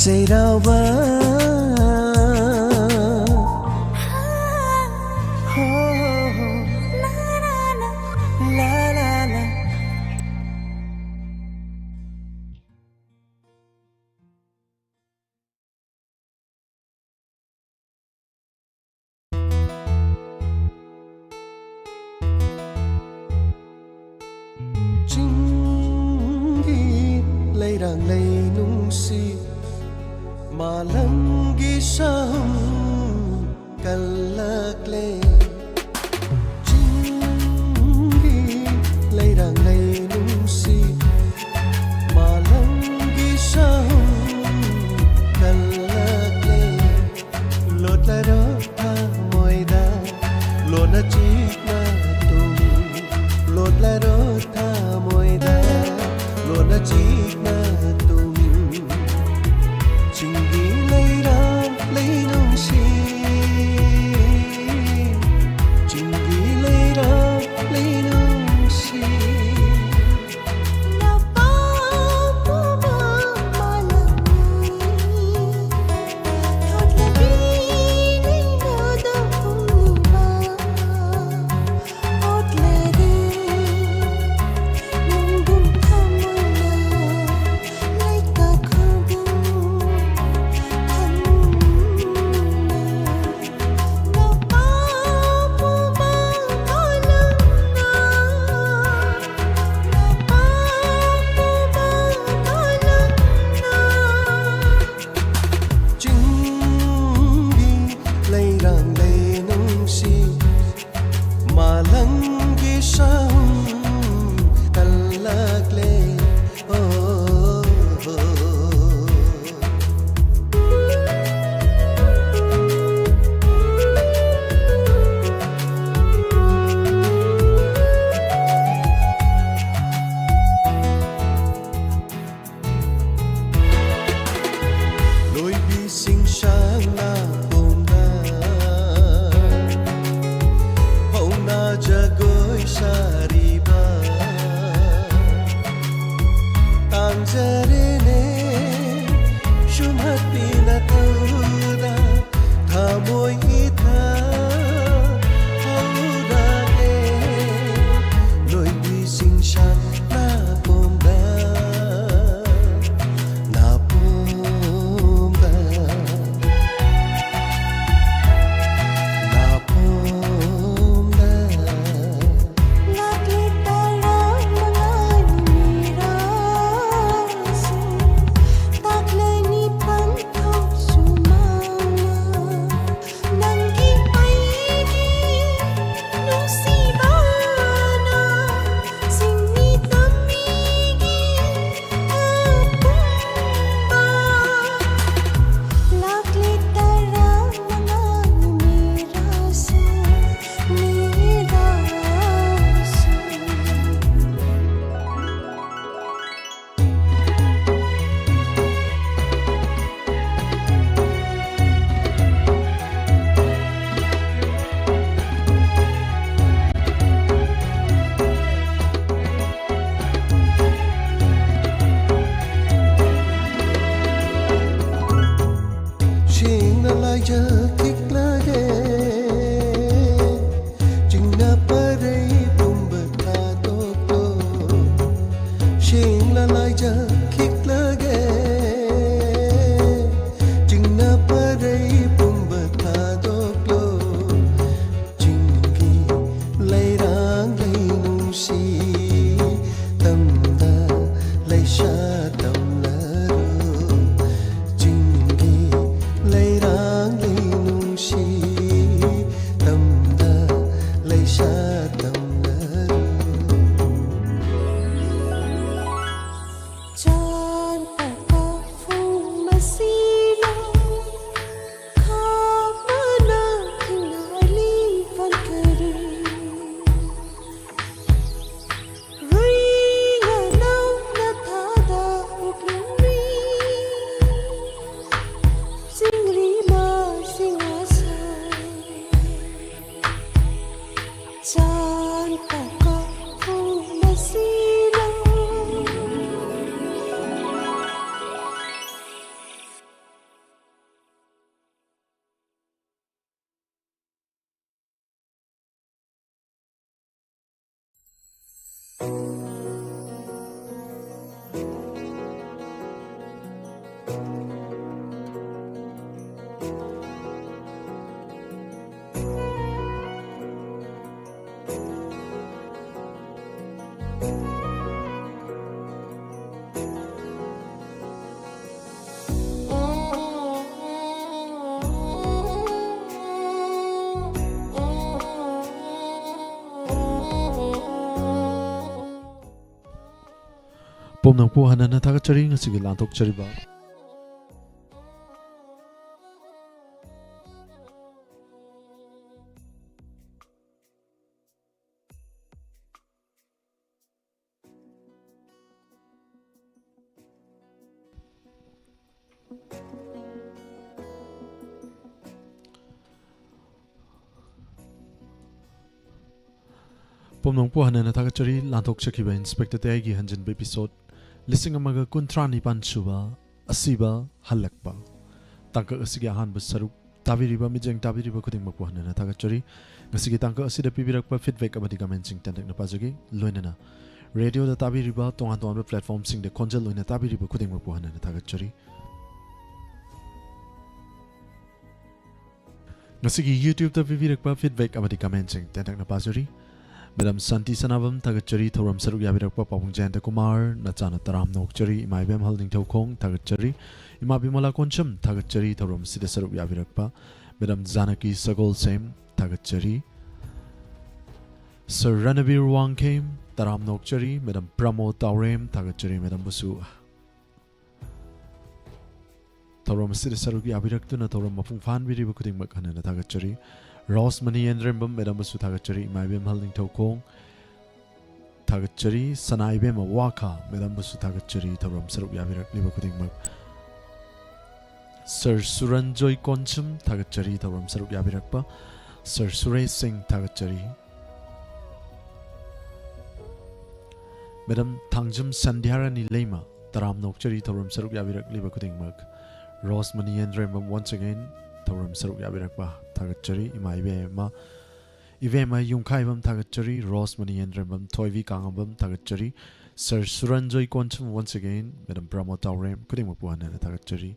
ꯆꯩꯔꯥꯎꯕ꯫ ꯆꯤꯡꯒꯤ ꯂꯩꯔꯥꯡ ꯂꯩ ꯅꯨꯡꯁꯤ, ꯃꯥꯂꯪꯒꯤ ꯁꯍꯨꯝ ꯀꯜꯂꯛꯂꯦ꯫ ꯆꯤꯡꯒꯤ ꯂꯩꯔꯥꯡ ꯂꯩ ꯅꯨꯡꯁꯤ, ꯃꯥꯂꯪꯒꯤ ꯁꯍꯨꯝ ꯀꯜꯂꯛꯂꯦ꯫ ꯂꯣꯠꯂꯔꯣ ꯊꯃꯣꯏꯗ ꯂꯣꯟꯅ ꯆꯤꯛꯅ ꯇꯨꯝ꯫ ꯂꯣꯠꯂꯔꯣ ꯊꯃꯣꯏꯗ ꯂꯣꯟꯅ ꯆꯤꯛꯅ ꯇꯨꯝ꯫ ꯆꯤꯡꯒꯤ ꯂꯩꯔꯥꯡ ꯂꯩ ꯅꯨꯡꯁꯤ, ꯆꯤꯡꯒꯤ ꯂꯩꯔꯥꯡ ꯂꯩ ꯅꯨꯡꯁꯤ꯫ ꯈꯪꯖꯔꯦꯅꯦ, ꯁꯨꯝꯍꯠꯄꯤꯅ ꯇꯧꯗ ꯊꯃꯣꯏ ꯏꯊ ꯍꯧꯔꯒꯦ꯫ ꯂꯣꯏꯕꯤꯁꯤꯡ ꯁꯥꯟꯅ ꯄꯣꯝꯕ, ꯅꯥꯄꯣꯝꯕ, ꯅꯥꯄꯣꯝꯕ꯫ ꯂꯥꯛꯂꯦ ꯇꯔꯥꯃꯉꯥꯅꯤ ꯃꯤꯔꯥꯁꯨ, ꯇꯥꯛꯂꯅꯤ ꯄꯟꯊꯧꯁꯨ ꯃꯥꯡꯅ꯫ ꯅꯪꯒꯤ ꯑꯩꯒꯤ ꯅꯨꯡꯁꯤꯕꯅ ꯁꯤꯡꯃꯤ ꯇꯝꯃꯤꯒꯤ ꯑꯄꯨꯝꯕ꯫ ꯂꯥꯛꯂꯦ ꯇꯔꯥꯃꯉꯥꯅꯤ ꯃꯤꯔꯥꯁꯨ, ꯃꯤꯔꯥꯁꯨ꯫ ꯁꯦꯡꯅ ꯂꯥꯏꯖꯈꯤꯛꯂꯒꯦ, ꯆꯤꯡꯅ ꯄꯔꯩ ꯄꯨꯝꯕ ꯊꯥꯗꯣꯛꯂꯣ꯫ ꯁꯦꯡꯅ ꯂꯥꯏꯖꯈꯤꯛꯂꯒꯦ, ꯆꯤꯡꯅ ꯄꯔꯩ ꯄꯨꯝꯕ ꯊꯥꯗꯣꯛꯂꯣ꯫ ꯆꯤꯡꯒꯤ ꯂꯩꯔꯥꯡ ꯂꯩꯅꯨꯡꯁꯤ, ꯇꯝꯗ ꯂꯩꯁꯥ ꯇꯝꯂꯔꯨ꯫ ꯆꯤꯡꯒꯤ ꯂꯩꯔꯥꯡ ꯂꯩꯅꯨꯡꯁꯤ, ꯇꯝꯗ ꯂꯩꯁꯥ ꯇꯝꯂꯔꯨ꯫ ꯅꯪꯕꯨ ꯍꯟꯅ ꯍꯟꯅ ꯊꯥꯒꯠꯆꯔꯤ ꯉꯁꯤꯒꯤ ꯂꯥꯟꯊꯣꯛꯆꯔꯤꯕ꯫ ꯄꯨꯝꯅꯃꯛꯄꯨ ꯍꯟꯅ ꯍꯟꯅ ꯊꯥꯒꯠꯆꯔꯤ꯫ ꯂꯥꯟꯊꯣꯛꯆꯈꯤꯕ ꯏꯟꯁꯄꯦꯛꯇꯔ ꯇꯌꯥꯏꯒꯤ ꯍꯟꯖꯤꯟꯕ ꯏꯄꯤꯁꯣꯠ ꯂꯤꯁꯤꯡ ꯑꯃꯒ ꯀꯨꯟꯊ꯭ꯔꯥ ꯅꯤꯄꯥꯟ ꯁꯨꯕ, ꯑꯁꯤꯕ ꯍꯜꯂꯛꯄ꯫ ꯇꯥꯡꯀꯛ ꯑꯁꯤꯒꯤ ꯑꯍꯥꯟꯕ ꯁꯔꯨꯛ ꯇꯥꯕꯤꯔꯤꯕ, ꯃꯤꯠꯌꯦꯡ ꯇꯥꯕꯤꯔꯤꯕ ꯈꯨꯗꯤꯡꯃꯛꯄꯨ ꯍꯟꯅ ꯍꯟꯅ ꯊꯥꯒꯠꯆꯔꯤ꯫ ꯉꯁꯤꯒꯤ ꯇꯥꯡꯀꯛ ꯑꯁꯤꯗ ꯄꯤꯕꯤꯔꯛꯄ ꯐꯤꯗꯕꯦꯛ ꯑꯃꯗꯤ ꯀꯃꯦꯟꯁꯤꯡ ꯇꯦꯟꯇꯛꯅ ꯄꯥꯖꯒꯦ꯫ ꯂꯣꯏꯅꯅ ꯔꯦꯗꯤꯑꯣꯗ ꯇꯥꯕꯤꯔꯤꯕ, ꯇꯣꯉꯥꯟ ꯇꯣꯉꯥꯟꯕ ꯄ꯭ꯂꯦꯠꯐꯣꯝꯁꯤꯡꯗ ꯈꯣꯟꯖꯦꯜ ꯑꯣꯏꯅ ꯇꯥꯕꯤꯔꯤꯕ ꯈꯨꯗꯤꯡꯃꯛꯄꯨ ꯍꯟꯅ ꯍꯟꯅ ꯊꯥꯒꯠꯆꯔꯤ꯫ ꯉꯁꯤꯒꯤ YouTubeꯇ ꯄꯤꯕꯤꯔꯛꯄ ꯐꯤꯗꯕꯦꯛ ꯑꯃꯗꯤ ꯀꯃꯦꯟꯁꯤꯡ ꯇꯦꯟꯇꯛꯅ ꯄꯥꯖꯔꯤ꯫ ꯃꯦꯗꯥꯝ ꯁꯥꯟꯇꯤ ꯁꯅꯥꯕꯝ, ꯊꯥꯒꯠꯆꯔꯤ ꯊꯧꯔꯝ ꯁꯔꯨꯛ ꯌꯥꯕꯤꯔꯛꯄ꯫ ꯄꯥꯕꯨꯡ ꯖꯌꯟꯇ ꯀꯨꯃꯥꯔ, ꯅꯆꯥꯅ ꯇꯔꯥꯝꯅ ꯑꯣꯛꯆꯔꯤ꯫ ꯏꯃꯥ ꯏꯕꯦꯝꯍꯜ ꯅꯤꯡꯊꯧꯈꯣꯡ, ꯊꯥꯒꯠꯆꯔꯤ꯫ ꯏꯃꯥ ꯕꯤꯃꯂꯥ ꯀꯣꯟꯁꯝ, ꯊꯥꯒꯠꯆꯔꯤ ꯊꯧꯔꯝ ꯑꯁꯤꯗ ꯁꯔꯨꯛ ꯌꯥꯕꯤꯔꯛꯄ꯫ ꯃꯦꯗꯥꯝ ꯖꯥꯅꯀꯤ ꯁꯒꯣꯜꯁꯦꯝ, ꯊꯥꯒꯠꯆꯔꯤ꯫ ꯁꯔ ꯔꯅꯕꯤꯔ ꯋꯥꯡꯈꯦꯝ, ꯇꯔꯥꯝꯅ ꯑꯣꯛꯆꯔꯤ꯫ ꯃꯦꯗꯥꯝ ꯄ꯭ꯔꯃꯣ ꯇꯥꯎꯔꯦꯝ, ꯊꯥꯒꯠꯆꯔꯤ ꯃꯦꯗꯥꯝꯕꯨꯁꯨ꯫ ꯊꯧꯔꯝ ꯑꯁꯤꯗ ꯁꯔꯨꯛ ꯌꯥꯕꯤꯔꯛꯇꯨꯅ ꯊꯧꯔꯝ ꯃꯄꯨꯡ ꯐꯥꯍꯟꯕꯤꯔꯤꯕ ꯈꯨꯗꯤꯡꯃꯛ ꯍꯟꯅ ꯍꯟꯅ ꯊꯥꯒꯠꯆꯔꯤ꯫ ꯔꯣꯁꯃꯅꯤ ꯌꯦꯟꯗ꯭ꯔꯦꯝꯕꯝ, ꯃꯦꯗꯥꯝꯕꯨꯁꯨ ꯊꯥꯒꯠꯆꯔꯤ꯫ ꯏꯃꯥ ꯏꯕꯦꯝꯍꯜ ꯅꯤꯡꯊꯧꯈꯣꯡ, ꯊꯥꯒꯠꯆꯔꯤ꯫ ꯁꯅꯥ ꯏꯕꯦꯝꯃ ꯋꯥꯈꯥ, ꯃꯦꯗꯥꯝꯕꯨꯁꯨ ꯊꯥꯒꯠꯆꯔꯤ ꯊꯧꯔꯝ ꯁꯔꯨꯛ ꯌꯥꯕꯤꯔꯛꯂꯤꯕ ꯈꯨꯗꯤꯡꯃꯛ꯫ ꯁꯔ ꯁꯨꯔꯟꯖꯣꯏ ꯀꯣꯟꯁꯨꯝ, ꯊꯥꯒꯠꯆꯔꯤ ꯊꯧꯔꯝ ꯁꯔꯨꯛ ꯌꯥꯕꯤꯔꯛꯄ꯫ ꯁꯔ ꯁꯨꯔꯦꯁ ꯁꯤꯡ, ꯊꯥꯒꯠꯆꯔꯤ꯫ ꯃꯦꯗꯥꯝ ꯊꯥꯡꯖꯝ ꯁꯟꯙ꯭ꯌꯥꯔꯥꯅꯤ ꯂꯩꯃ, ꯇꯔꯥꯝꯅ ꯑꯣꯛꯆꯔꯤ ꯊꯧꯔꯝ ꯁꯔꯨꯛ ꯌꯥꯕꯤꯔꯛꯂꯤꯕ ꯈꯨꯗꯤꯡꯃꯛ꯫ ꯔꯣꯁꯃꯅꯤ ꯌꯦꯟꯗ꯭ꯔꯦꯝꯕꯝ, once again ꯊꯧꯔꯝ ꯁꯔꯨꯛ ꯌꯥꯕꯤꯔꯛꯄ ꯊꯥꯒꯠꯆꯔꯤ꯫ ꯏꯃꯥ ꯏꯕꯦꯝꯃ, ꯏꯕꯦꯝꯃ ꯌꯨꯝꯈꯥꯏꯕꯝ, ꯊꯥꯒꯠꯆꯔꯤ꯫ ꯔꯣꯁꯃꯅꯤ ꯌꯦꯟꯗ꯭ꯔꯦꯝꯕꯝ, ꯊꯣꯏꯕꯤ ꯀꯥꯉꯝꯕꯝ, ꯊꯥꯒꯠꯆꯔꯤ꯫ ꯁꯔ ꯁꯨꯔꯟꯖꯣꯏ ꯀꯣꯟꯁꯨꯝ, once again ꯃꯦꯗꯥꯝ ꯄ꯭ꯔꯃꯣ ꯇꯥꯎꯔꯦꯝ, ꯈꯨꯗꯤꯡꯃꯛꯄꯨ ꯍꯟꯅ ꯍꯟꯅ ꯊꯥꯒꯠꯆꯔꯤ꯫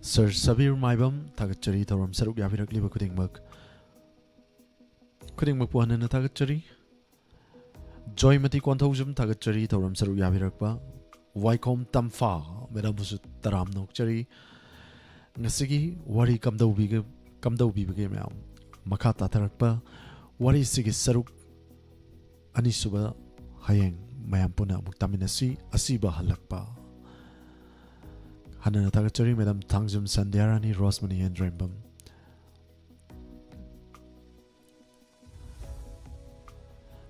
ꯁꯔ ꯁꯕꯤꯔ ꯃꯥꯏꯕꯝ, ꯊꯥꯒꯠꯆꯔꯤ ꯊꯧꯔꯝ ꯁꯔꯨꯛ ꯌꯥꯕꯤꯔꯛꯂꯤꯕ ꯈꯨꯗꯤꯡꯃꯛ, ꯈꯨꯗꯤꯡꯃꯛꯄꯨ ꯍꯟꯅ ꯍꯟꯅ ꯊꯥꯒꯠꯆꯔꯤ꯫ ꯖꯣꯏꯃꯇꯤ ꯀꯣꯟꯊꯧꯖꯝ, ꯊꯥꯒꯠꯆꯔꯤ ꯊꯧꯔꯝ ꯁꯔꯨꯛ ꯌꯥꯕꯤꯔꯛꯄ꯫ ꯋꯥꯏꯈꯣꯝ ꯇꯝꯐꯥ, ꯃꯦꯗꯥꯝꯕꯨꯁꯨ ꯇꯔꯥꯝꯅ ꯑꯣꯛꯆꯔꯤ꯫ ꯉꯁꯤꯒꯤ ꯋꯥꯔꯤ ꯀꯝꯗꯧꯕꯤꯒ-, ꯀꯝꯗꯧꯕꯤꯕꯒꯦ ꯃꯌꯥꯝ? ꯃꯈꯥ ꯇꯥꯊꯔꯛꯄ ꯋꯥꯔꯤꯁꯤꯒꯤ ꯁꯔꯨꯛ ꯑꯅꯤꯁꯨꯕ ꯍꯌꯦꯡ ꯃꯌꯥꯝ ꯄꯨꯟꯅ ꯑꯃꯨꯛ ꯇꯥꯃꯤꯟꯅꯁꯤ꯫ ꯑꯁꯤꯕ ꯍꯜꯂꯛꯄ꯫ ꯍꯟꯅꯅ ꯊꯥꯒꯠꯆꯔꯤ ꯃꯦꯗꯥꯝ ꯊꯥꯡꯖꯝ ꯁꯟꯙ꯭ꯌꯥꯔꯥꯅꯤ, ꯔꯣꯁꯃꯅꯤ ꯍꯦꯟꯗ꯭ꯔꯦꯝꯕꯝ꯫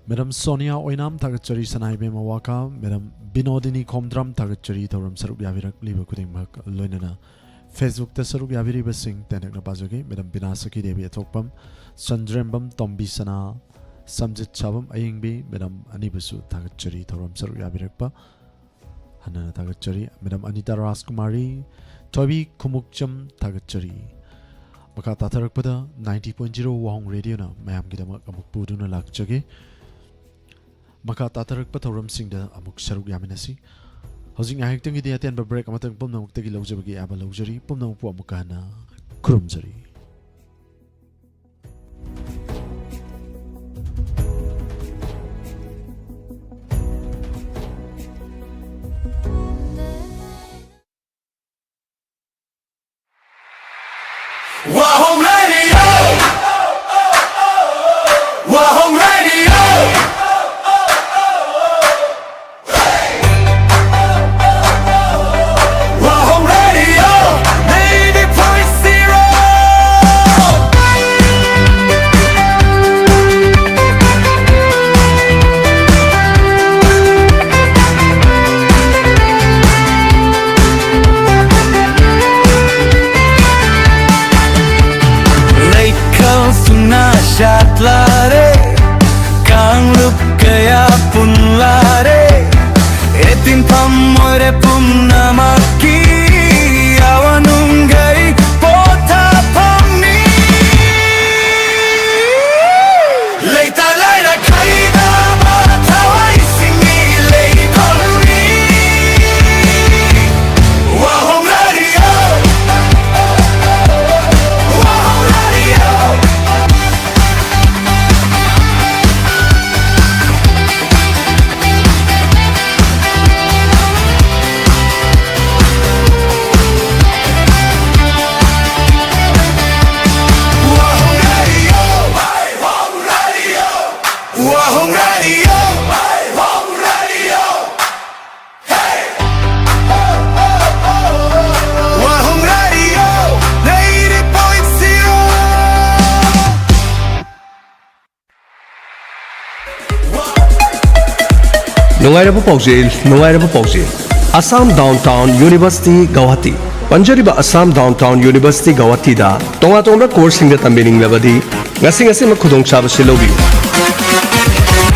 ꯃꯦꯗꯥꯝ ꯁꯣꯅꯤꯌꯥ ꯑꯣꯏꯅꯥꯝ ꯊꯥꯒꯠꯆꯔꯤ, ꯁꯅꯥ ꯏꯕꯦꯝꯃ ꯋꯥꯀꯥ꯫ ꯃꯦꯗꯥꯝ ꯕꯤꯅꯣꯗꯤꯅꯤ ꯈꯣꯝꯗ꯭ꯔꯝ ꯊꯥꯒꯠꯆꯔꯤ, ꯊꯧꯔꯝ ꯁꯔꯨꯛ ꯌꯥꯕꯤꯔꯛꯂꯤꯕ ꯈꯨꯗꯤꯡꯃꯛ, ꯂꯣꯏꯅꯅ Facebook-ꯇ ꯁꯔꯨꯛ ꯌꯥꯕꯤꯔꯤꯕꯁꯤꯡ ꯇꯦꯟꯇꯛꯅ ꯄꯥꯖꯒꯦ꯫ ꯃꯦꯗꯥꯝ ꯕꯤꯅꯥ ꯁꯈꯤ ꯗꯦꯕꯤ ꯑꯊꯣꯛꯄꯝ, ꯆꯟꯗ꯭ꯔꯦꯝꯕꯝ ꯇꯣꯝꯕꯤ ꯁꯅꯥ, ꯁꯝꯖꯤꯠ ꯁꯥꯕꯝ ꯑꯌꯤꯡꯕꯤ, ꯃꯦꯗꯥꯝ ꯑꯅꯤꯕꯨꯁꯨ ꯊꯥꯒꯠꯆꯔꯤ, ꯊꯧꯔꯝ ꯁꯔꯨꯛ ꯌꯥꯕꯤꯔꯛꯄ꯫ ꯍꯟꯅꯅ ꯊꯥꯒꯠꯆꯔꯤ꯫ ꯃꯦꯗꯥꯝ ꯑꯅꯤꯇꯥ ꯔꯥꯖꯀꯨꯃꯥꯔꯤ, ꯊꯣꯏꯕꯤ ꯈꯨꯃꯨꯛꯆꯝ ꯊꯥꯒꯠꯆꯔꯤ꯫ ꯃꯈꯥ ꯇꯥꯊꯔꯛꯄꯗ ninety point zero ꯋꯥꯍꯣꯡ ꯔꯦꯗꯤꯑꯣꯅ ꯃꯌꯥꯝꯒꯤꯗꯃꯛ ꯑꯃꯨꯛ ꯄꯨꯗꯨꯅ ꯂꯥꯛꯆꯒꯦ꯫ ꯃꯈꯥ ꯇꯥꯊꯔꯛꯄ ꯊꯧꯔꯝꯁꯤꯡꯗ ꯑꯃꯨꯛ ꯁꯔꯨꯛ ꯌꯥꯃꯤꯟꯅꯁꯤ꯫ ꯍꯧꯖꯤꯛ ꯉꯥꯏꯍꯥꯛꯇꯪꯒꯤꯗꯤ ꯑꯇꯦꯟꯕ ꯕ꯭ꯔꯦꯛ ꯑꯃꯇꯪ ꯄꯨꯝꯅꯃꯛꯇꯒꯤ ꯂꯧꯖꯕꯒꯤ ꯑꯌꯥꯕ ꯂꯧꯖꯔꯤ꯫ ꯄꯨꯝꯅꯃꯛꯄꯨ ꯑꯃꯨꯛꯀ ꯍꯟꯅ ꯈꯨꯔꯨꯝꯖꯔꯤ꯫ Wahong Radio! Wahong Radio! Wahong Radio! Ninety point zero! ꯂꯩꯈꯜ ꯁꯨꯡꯅ ꯁꯥꯠꯂꯔꯦ, ꯀꯥꯡꯂꯨꯞ ꯀꯌꯥ ꯄꯨꯟꯂꯔꯦ, ꯑꯦꯇꯤꯟꯐꯝ ꯑꯣꯏꯔꯦ ꯄꯨꯝꯅꯃꯛꯀꯤ ꯑꯋꯥ ꯅꯨꯡꯒꯩ ꯄꯣꯊꯥꯐꯝꯅꯤ꯫ ꯂꯩꯇ ꯂꯥꯏꯔ ꯈꯥꯏꯗꯕ ꯊꯋꯥꯏꯁꯤꯡꯒꯤ ꯂꯩꯐꯝꯅꯤ꯫ ꯋꯥꯍꯣꯡ ꯔꯦꯗꯤꯑꯣ, ꯋꯥꯍꯣꯡ ꯔꯦꯗꯤꯑꯣ꯫ ꯅꯨꯡꯉꯥꯏꯔꯕ ꯄꯥꯎꯖꯦꯜ, ꯅꯨꯡꯉꯥꯏꯔꯕ ꯄꯥꯎꯖꯦꯜ꯫ Assam Downtown University Guwahati꯫ ꯄꯟꯖꯔꯤꯕ Assam Downtown University Guwahatiꯗ ꯇꯣꯉꯥꯟ ꯇꯣꯉꯥꯟꯕ courseꯁꯤꯡꯗ ꯇꯝꯕꯤꯅꯤꯡꯂꯕꯗꯤ ꯉꯁꯤ ꯉꯁꯤꯃꯛ ꯈꯨꯗꯣꯡꯆꯥꯕꯁꯤ ꯂꯧꯕꯤꯌꯨ꯫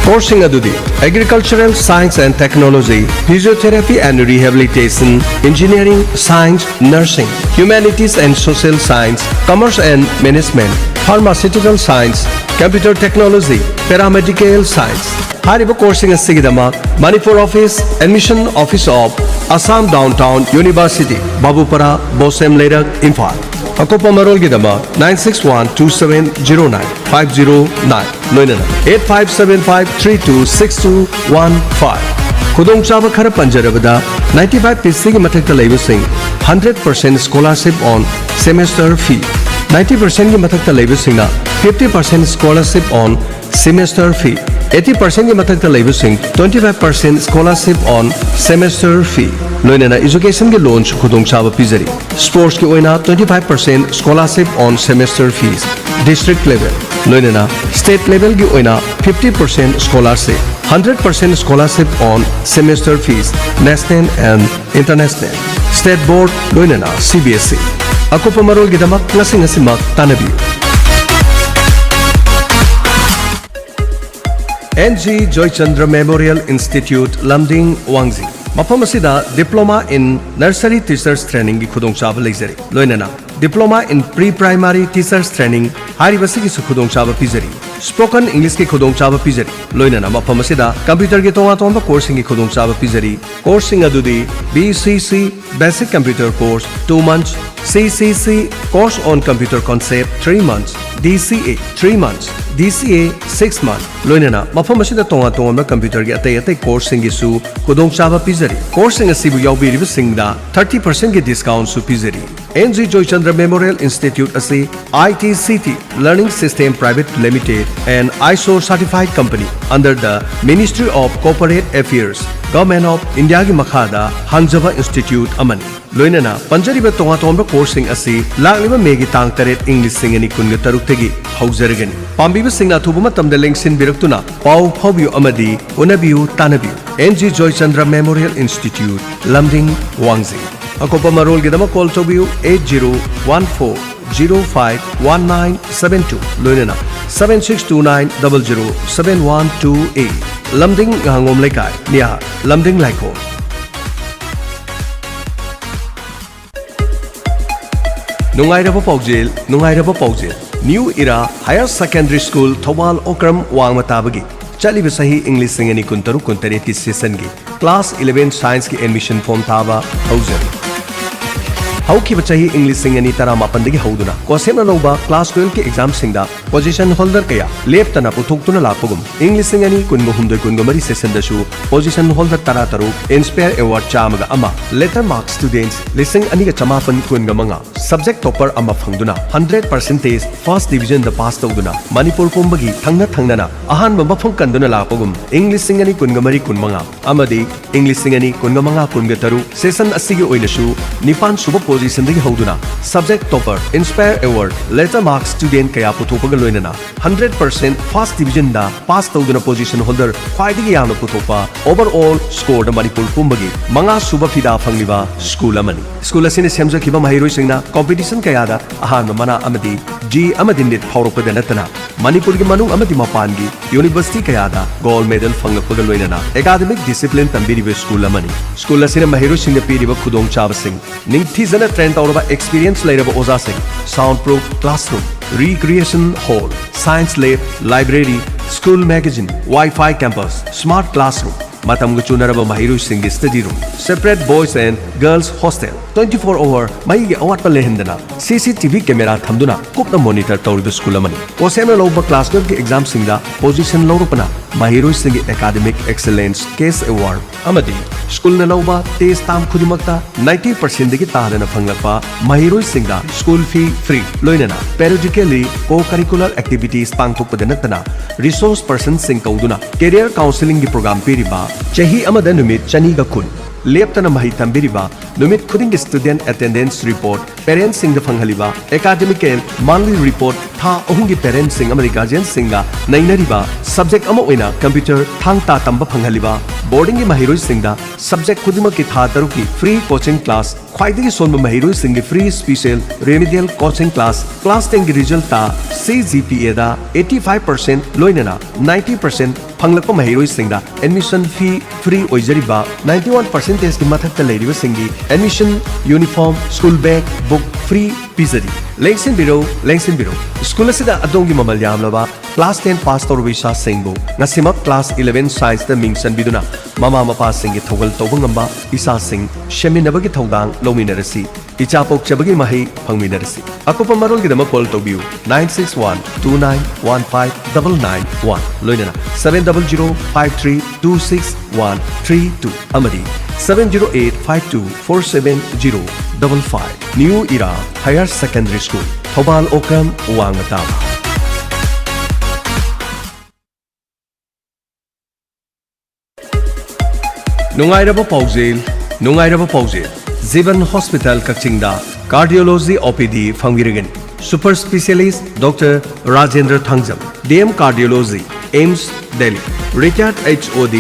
Courseꯁꯤꯡ ꯑꯗꯨꯗꯤ Agricultural Science and Technology, Physiotherapy and Rehabilitation, Engineering, Science, Nursing, Humanities and Social Science, Commerce and Management, Pharmaceutical Science, Computer Technology, Paramedical Science꯫ ꯍꯥꯏꯔꯤꯕ courseꯁꯤꯡ ꯑꯁꯤꯒꯤꯗꯃꯛ Manipur Office, Admission Office of Assam Downtown University, ꯕꯥꯕꯨꯄꯥꯔꯥ, ꯕꯣꯁꯦꯝ ꯂꯩꯔꯛ, ꯏꯝꯐꯥꯜ꯫ ꯑꯀꯨꯞꯄ ꯃꯔꯣꯜꯒꯤꯗꯃꯛ nine six one two seven zero nine five zero nine, ꯂꯣꯏꯅꯅ eight five seven five three two six two one five꯫ ꯈꯨꯗꯣꯡꯆꯥꯕ ꯈꯔ ꯄꯟꯖꯔꯕꯗ, ninety five percentꯀꯤ ꯃꯊꯛꯇ ꯂꯩꯕꯁꯤꯡ hundred percent scholarship on semester fee, ninety percentꯀꯤ ꯃꯊꯛꯇ ꯂꯩꯕꯁꯤꯡꯅ fifty percent scholarship on semester fee, eighty percentꯀꯤ ꯃꯊꯛꯇ ꯂꯩꯕꯁꯤꯡ twenty five percent scholarship on semester fee, ꯂꯣꯏꯅꯅ educationꯒꯤ loanꯁꯨ ꯈꯨꯗꯣꯡꯆꯥꯕ ꯄꯤꯖꯔꯤ꯫ Sportsꯀꯤ ꯑꯣꯏꯅ twenty five percent scholarship on semester fees, district level, ꯂꯣꯏꯅꯅ state levelꯒꯤ ꯑꯣꯏꯅ fifty percent scholarship, hundred percent scholarship on semester fees, national and international, state board, ꯂꯣꯏꯅꯅ C B S E꯫ ꯑꯀꯨꯞꯄ ꯃꯔꯣꯜꯒꯤꯗꯃꯛ ꯉꯁꯤ ꯉꯁꯤꯃꯛ ꯇꯥꯟꯅꯕꯤꯌꯨ꯫ N G Joychandra Memorial Institute, ꯂꯝꯗꯤꯡ, ꯋꯥꯡꯖꯤꯡ꯫ ꯃꯐꯝ ꯑꯁꯤꯗ Diploma in Nursery Teachers Trainingꯒꯤ ꯈꯨꯗꯣꯡꯆꯥꯕ ꯂꯩꯖꯔꯤ, ꯂꯣꯏꯅꯅ Diploma in Pre-Primary Teachers Training ꯍꯥꯏꯔꯤꯕꯁꯤꯒꯤꯁꯨ ꯈꯨꯗꯣꯡꯆꯥꯕ ꯄꯤꯖꯔꯤ꯫ Spoken Englishꯀꯤ ꯈꯨꯗꯣꯡꯆꯥꯕ ꯄꯤꯖꯔꯤ, ꯂꯣꯏꯅꯅ ꯃꯐꯝ ꯑꯁꯤꯗ computerꯒꯤ ꯇꯣꯉꯥꯟ ꯇꯣꯉꯥꯟꯕ courseꯁꯤꯡꯒꯤ ꯈꯨꯗꯣꯡꯆꯥꯕ ꯄꯤꯖꯔꯤ꯫ Courseꯁꯤꯡ ꯑꯗꯨꯗꯤ B C C Basic Computer Course two months, C C C Course on Computer Concept three months, D C A three months, D C A six months, ꯂꯣꯏꯅꯅ ꯃꯐꯝ ꯑꯁꯤꯗ ꯇꯣꯉꯥꯟ ꯇꯣꯉꯥꯟꯕ computerꯒꯤ ꯑꯇꯩ ꯑꯇꯩ courseꯁꯤꯡꯒꯤꯁꯨ ꯈꯨꯗꯣꯡꯆꯥꯕ ꯄꯤꯖꯔꯤ꯫ Courseꯁꯤꯡ ꯑꯁꯤꯕꯨ ꯌꯥꯎꯕꯤꯔꯤꯕꯁꯤꯡꯗ thirty percentꯀꯤ discountꯁꯨ ꯄꯤꯖꯔꯤ꯫ N G Joychandra Memorial Institute ꯑꯁꯤ I T C T Learning System Private Limited and ISO certified company under the Ministry of Corporate Affairs, Government of Indiaꯒꯤ ꯃꯈꯥꯗ ꯍꯥꯡꯖꯕ institute ꯑꯃꯅꯤ꯫ ꯂꯣꯏꯅꯅ ꯄꯟꯖꯔꯤꯕ ꯇꯣꯉꯥꯟ ꯇꯣꯉꯥꯟꯕ courseꯁꯤꯡ ꯑꯁꯤ ꯂꯥꯛꯂꯤꯕ Mayꯒꯤ ꯇꯥꯡ ꯇꯔꯦꯠ, ꯏꯪ ꯂꯤꯁꯤꯡ ꯑꯅꯤ ꯀꯨꯟꯒ ꯇꯔꯨꯛꯇꯒꯤ ꯍꯧꯖꯔꯒꯅꯤ꯫ ꯄꯥꯝꯕꯤꯕꯁꯤꯡꯅ ꯑꯊꯨꯕ ꯃꯇꯝꯗ ꯂꯦꯡꯁꯤꯟꯕꯤꯔꯛꯇꯨꯅ ꯄꯥꯎ ꯐꯥꯎꯕꯤꯌꯨ ꯑꯃꯗꯤ ꯎꯅꯕꯤꯌꯨ, ꯇꯥꯟꯅꯕꯤꯌꯨ꯫ And G Joychandra memorial institute, ꯂꯝꯗꯤꯡ, ꯋꯥꯡꯖꯤꯡ꯫ ꯑꯀꯨꯞꯄ ꯃꯔꯣꯜꯒꯤꯗꯃꯛ ꯀꯣꯜ ꯇꯧꯕꯤꯌꯨ, eight zero one four zero five one nine seven two, ꯂꯣꯏꯅꯅ seven six two nine double zero seven one two eight꯫ ꯂꯝꯗꯤꯡ ꯉꯥꯉꯣꯝ ꯂꯩꯀꯥꯏ, ꯅꯤꯌꯥ, ꯂꯝꯗꯤꯡ ꯂꯥꯏꯈꯣꯝ꯫ ꯅꯨꯡꯉꯥꯏꯔꯕ ꯄꯥꯎꯖꯦꯜ, ꯅꯨꯡꯉꯥꯏꯔꯕ ꯄꯥꯎꯖꯦꯜ꯫ New era higher secondary school, Thoubal Okram ꯋꯥꯡꯃ ꯇꯥꯕꯒꯤ ꯆꯠꯂꯤꯕ ꯆꯍꯤ ꯏꯪ ꯂꯤꯁꯤꯡ ꯑꯅꯤ ꯀꯨꯟꯇꯔꯨꯛ ꯀꯨꯟꯇꯔꯦꯠꯀꯤ ꯁꯦꯁꯟꯒꯤ ꯀ꯭ꯂꯥꯁ eleven ꯁꯥꯏꯟꯁꯀꯤ ꯑꯦꯗꯃꯤꯁꯟ ꯐꯣꯔꯝ ꯊꯥꯕ ꯍꯧꯖꯔꯤ꯫ ꯍꯧꯈꯤꯕ ꯆꯍꯤ ꯏꯪ ꯂꯤꯁꯤꯡ ꯑꯅꯤ ꯇꯔꯥꯃꯥꯄꯟꯗꯒꯤ ꯍꯧꯗꯨꯅ ꯀꯣꯁꯦꯞꯅ ꯂꯧꯕ ꯀ꯭ꯂꯥꯁ twelveꯀꯤ ꯑꯦꯛꯖꯥꯝꯁꯤꯡꯗ ꯄꯣꯖꯤꯁꯟ ꯍꯣꯜꯗꯔ ꯀꯌꯥ ꯂꯦꯞꯇꯅ ꯄꯨꯊꯣꯛꯇꯨꯅ ꯂꯥꯛꯄꯒꯨꯝ, ꯏꯪ ꯂꯤꯁꯤꯡ ꯑꯅꯤ ꯀꯨꯟꯍꯨꯝꯗꯣꯏ ꯀꯨꯟꯃꯔꯤ ꯁꯦꯁꯟꯗꯁꯨ ꯄꯣꯖꯤꯁꯟ ꯍꯣꯜꯗꯔ ꯇꯔꯥꯇꯔꯨꯛ, ꯏꯟꯁꯄꯌꯔ ꯑꯦꯋꯥꯔꯗ ꯆꯥꯝꯃꯒ ꯑꯃ, ꯂꯦꯇꯔ ꯃꯥꯔꯛ ꯁ꯭ꯇꯨꯗꯦꯟꯠꯁ ꯂꯤꯁꯤꯡ ꯑꯅꯤꯒ ꯆꯃꯥꯄꯟ ꯀꯨꯟꯒ ꯃꯉꯥ, ꯁꯕꯖꯦꯛ ꯇꯣꯄꯔ ꯑꯃ ꯐꯪꯗꯨꯅ ꯍꯟꯗ꯭ꯔꯦꯠ ꯄꯥꯔꯁꯦꯟꯇꯦꯖ ꯐꯥꯔꯁ ꯗꯤꯕꯤꯖꯟꯗ ꯄꯥꯁ ꯇꯧꯗꯨꯅ ꯃꯅꯤꯄꯨꯔ ꯄꯨꯝꯕꯒꯤ ꯊꯪꯅ ꯊꯪꯅꯅ ꯑꯍꯥꯟꯕ ꯃꯐꯝ ꯀꯟꯗꯨꯅ ꯂꯥꯛꯄꯒꯨꯝ, ꯏꯪ ꯂꯤꯁꯤꯡ ꯑꯅꯤ ꯀꯨꯟꯒ ꯃꯔꯤ ꯀꯨꯟꯃꯉꯥ ꯑꯃꯗꯤ ꯏꯪ ꯂꯤꯁꯤꯡ ꯑꯅꯤ ꯀꯨꯟꯃꯉꯥ ꯀꯨꯟꯇꯔꯨꯛ ꯁꯦꯁꯟ ꯑꯁꯤꯒꯤ ꯑꯣꯏꯅꯁꯨ ꯅꯤꯄꯥꯟ ꯁꯨꯕ ꯄꯣꯖꯤꯁꯟꯗꯒꯤ ꯍꯧꯗꯨꯅ subject topper, inspire award, letter mark student ꯀꯌꯥ ꯄꯨꯊꯣꯛꯄꯒ ꯂꯣꯏꯅꯅ ꯍꯟꯗ꯭ꯔꯦꯠ ꯄꯥꯔꯁꯦꯟ ꯐꯥꯔꯁ ꯗꯤꯕꯤꯖꯟꯗ ꯄꯥꯁ ꯇꯧꯗꯨꯅ ꯄꯣꯖꯤꯁꯟ ꯍꯣꯜꯗꯔ ꯈ꯭ꯋꯥꯏꯗꯒꯤ ꯌꯥꯝꯅ ꯄꯨꯊꯣꯛꯄ, ꯑꯣꯚꯔ ꯑꯣꯜ ꯁ꯭ꯀꯣꯔꯗ ꯃꯅꯤꯄꯨꯔ ꯄꯨꯝꯕꯒꯤ ꯃꯉꯥ ꯁꯨꯕ ꯐꯤꯗꯥ ꯐꯪꯂꯤꯕ ꯁ꯭ꯀꯨꯜ ꯑꯃꯅꯤ꯫ ꯁ꯭ꯀꯨꯜ ꯑꯁꯤꯅ ꯁꯦꯝꯖꯈꯤꯕ ꯃꯍꯩꯔꯣꯏꯁꯤꯡꯅ ꯀꯣꯝꯄꯤꯇꯤꯁꯟ ꯀꯌꯥꯗ ꯑꯍꯥꯟꯕ ꯃꯅꯥ ꯑꯃꯗꯤ ꯖꯤ ꯑꯃꯗꯤ ꯅꯤꯠ ꯐꯥꯎꯔꯛꯄꯗ ꯅꯠꯇꯅ ꯃꯅꯤꯄꯨꯔꯒꯤ ꯃꯅꯨꯡ ꯑꯃꯗꯤ ꯃꯄꯥꯟꯒꯤ ꯌꯨꯅꯤꯚꯔꯁꯤꯇꯤ ꯀꯌꯥꯗ ꯒꯣꯜꯗ ꯃꯦꯗꯜ ꯐꯪꯂꯛꯄꯒ ꯂꯣꯏꯅꯅ ꯑꯦꯀꯥꯗꯃꯤꯛ ꯗꯤꯁꯤꯄ꯭ꯂꯤꯟ ꯇꯝꯕꯤꯔꯤꯕ ꯁ꯭ꯀꯨꯜ ꯑꯃꯅꯤ꯫ ꯁ꯭ꯀꯨꯜ ꯑꯁꯤꯅ ꯃꯍꯩꯔꯣꯏꯁꯤꯡꯗ ꯄꯤꯔꯤꯕ ꯈꯨꯗꯣꯡꯆꯥꯕꯁꯤꯡ: ꯅꯤꯡꯊꯤꯖꯅ ꯇ꯭ꯔꯦꯟ ꯇꯧꯔꯕ ꯑꯦꯛꯁꯄꯤꯔꯤꯌꯦꯟꯁ ꯂꯩꯔꯕ ꯑꯣꯖꯥꯁꯤꯡ, sound proof classroom, recreation hall, science lab, library, school magazine, wifi campus, smart classroom, ꯃꯇꯝꯒ ꯆꯨꯅꯔꯕ ꯃꯍꯩꯔꯣꯏꯁꯤꯡꯒꯤ study room, separate boys and girls hostel, twenty four hour ꯃꯩꯒꯤ ꯑꯋꯥꯠꯄ ꯂꯩꯍꯟꯗꯅ ꯁꯤ ꯁꯤ ꯇꯤ ꯚꯤ ꯀꯦꯃꯦꯔꯥ ꯊꯝꯗꯨꯅ ꯀꯨꯞꯅ ꯃꯣꯅꯤꯇꯔ ꯇꯧꯔꯤꯕ ꯁ꯭ꯀꯨꯜ ꯑꯃꯅꯤ꯫ ꯀꯣꯁꯦꯞꯅ ꯂꯧꯕ ꯀ꯭ꯂꯥꯁ twelveꯀꯤ ꯑꯦꯛꯖꯥꯝꯁꯤꯡꯗ ꯄꯣꯖꯤꯁꯟ ꯂꯧꯔꯛꯄꯅ ꯃꯍꯩꯔꯣꯏꯁꯤꯡꯒꯤ ꯑꯦꯀꯥꯗꯃꯤꯛ ꯑꯦꯛꯁꯦꯂꯦꯟꯁ ꯀꯦꯁ ꯑꯦꯋꯥꯔꯗ ꯑꯃꯗꯤ ꯁ꯭ꯀꯨꯜꯅ ꯂꯧꯕ ꯇꯦꯁ ꯇꯥꯝ ꯈꯨꯗꯤꯡꯃꯛꯇ ninety percentꯗꯒꯤ ꯇꯥꯗꯅ ꯐꯪꯂꯛꯄ ꯃꯍꯩꯔꯣꯏꯁꯤꯡꯗ ꯁ꯭ꯀꯨꯜ ꯐꯤ ꯐ꯭ꯔꯤ, ꯂꯣꯏꯅꯅ ꯄꯦꯔꯤꯌꯣꯗꯤꯀꯦꯜꯂꯤ ꯀꯣ ꯀꯔꯤꯀꯨꯂꯔ ꯑꯦꯛꯇꯤꯚꯤꯇꯤꯁ ꯄꯥꯡꯊꯣꯛꯄꯗ ꯅꯠꯇꯅ ꯔꯤꯁꯣꯔꯁ ꯄꯔꯁꯟꯁꯤꯡ ꯀꯧꯗꯨꯅ ꯀꯦꯔꯤꯌꯔ ꯀꯥꯎꯟꯁꯤꯂꯤꯡꯒꯤ ꯄ꯭ꯔꯣꯒ꯭ꯔꯥꯝ ꯄꯤꯔꯤꯕ, ꯆꯍꯤ ꯑꯃꯗ ꯅꯨꯃꯤꯠ ꯆꯅꯤꯒ ꯀꯨꯟ ꯂꯦꯞꯇꯅ ꯃꯍꯩ ꯇꯝꯕꯤꯔꯤꯕ, ꯅꯨꯃꯤꯠ ꯈꯨꯗꯤꯡꯒꯤ ꯁ꯭ꯇꯨꯗꯦꯟꯠ ꯑꯦꯇꯦꯟꯗꯦꯟꯁ ꯔꯤꯄꯣꯔꯠ Parentsꯁꯤꯡꯗ ꯐꯪꯍꯜꯂꯤꯕ academic and monthly report, ꯊꯥ ꯑꯍꯨꯝꯒꯤ parentsꯁꯤꯡ ꯑꯃꯗꯤ guardianꯁꯤꯡꯒ ꯅꯩꯅꯔꯤꯕ subject ꯑꯃ ꯑꯣꯏꯅ computer ꯊꯥꯡ ꯇꯥ ꯇꯝꯕ ꯐꯪꯍꯜꯂꯤꯕ boardingꯒꯤ ꯃꯍꯩꯔꯣꯏꯁꯤꯡꯗ subject ꯈꯨꯗꯤꯡꯃꯛꯀꯤ ꯊꯥ ꯇꯔꯨꯛꯀꯤ free coaching class, ꯈ꯭ꯋꯥꯏꯗꯒꯤ ꯁꯣꯟꯕ ꯃꯍꯩꯔꯣꯏꯁꯤꯡꯒꯤ free special remedial coaching class, class tenꯒꯤ result ꯇ CGPAꯗ eighty five percent ꯂꯣꯏꯅꯅ ninety percent ꯐꯪꯂꯛꯄ ꯃꯍꯩꯔꯣꯏꯁꯤꯡꯗ admission fee free ꯑꯣꯏꯖꯔꯤꯕ ninety one percentageꯀꯤ ꯃꯊꯛꯇ ꯂꯩꯔꯤꯕꯁꯤꯡꯒꯤ admission, uniform, school bag, book free ꯄꯤꯖꯔꯤ꯫ ꯂꯦꯡꯁꯤꯟꯕꯤꯔꯧ, ꯂꯦꯡꯁꯤꯟꯕꯤꯔꯧ꯫ ꯁ꯭ꯀꯨꯜ ꯑꯁꯤꯗ ꯑꯗꯣꯝꯒꯤ ꯃꯃꯜ ꯌꯥꯝꯂꯕ class ten pass ꯇꯧꯔꯕ ꯏꯆꯥꯁꯤꯡꯕꯨ ꯉꯁꯤꯃꯛ class eleven scienceꯇ ꯃꯤꯡ ꯆꯟꯕꯤꯗꯨꯅ ꯃꯃꯥ ꯃꯄꯥꯁꯤꯡꯒꯤ ꯊꯧꯒꯜ ꯇꯧꯕ ꯉꯝꯕ ꯏꯆꯥꯁꯤꯡ ꯁꯦꯝꯃꯤꯟꯅꯕꯒꯤ ꯊꯧꯗꯥꯡ ꯂꯧꯃꯤꯟꯅꯔꯁꯤ꯫ ꯏꯆꯥ ꯄꯣꯛꯆꯕꯒꯤ ꯃꯍꯩ ꯐꯪꯃꯤꯟꯅꯔꯁꯤ꯫ ꯑꯀꯨꯞꯄ ꯃꯔꯣꯜꯒꯤꯗꯃꯛ call ꯇꯧꯕꯤꯌꯨ nine six one two nine one five double nine one, ꯂꯣꯏꯅꯅ seven double zero five three two six one three two ꯑꯃꯗꯤ seven zero eight five two four seven zero double five꯫ New Era Higher Secondary School, Thoubal Okram, ꯋꯥꯡꯃ ꯇꯥꯕ꯫ ꯅꯨꯡꯉꯥꯏꯔꯕ ꯄꯥꯎꯖꯦꯜ, ꯅꯨꯡꯉꯥꯏꯔꯕ ꯄꯥꯎꯖꯦꯜ꯫ Jiban hospital ꯀꯛꯆꯤꯡꯗ cardiology OPD ꯐꯪꯕꯤꯔꯒꯅꯤ꯫ Super specialist Doctor Rajendra Thangjam, DM Cardiology, AIIMS Delhi, retired HOD,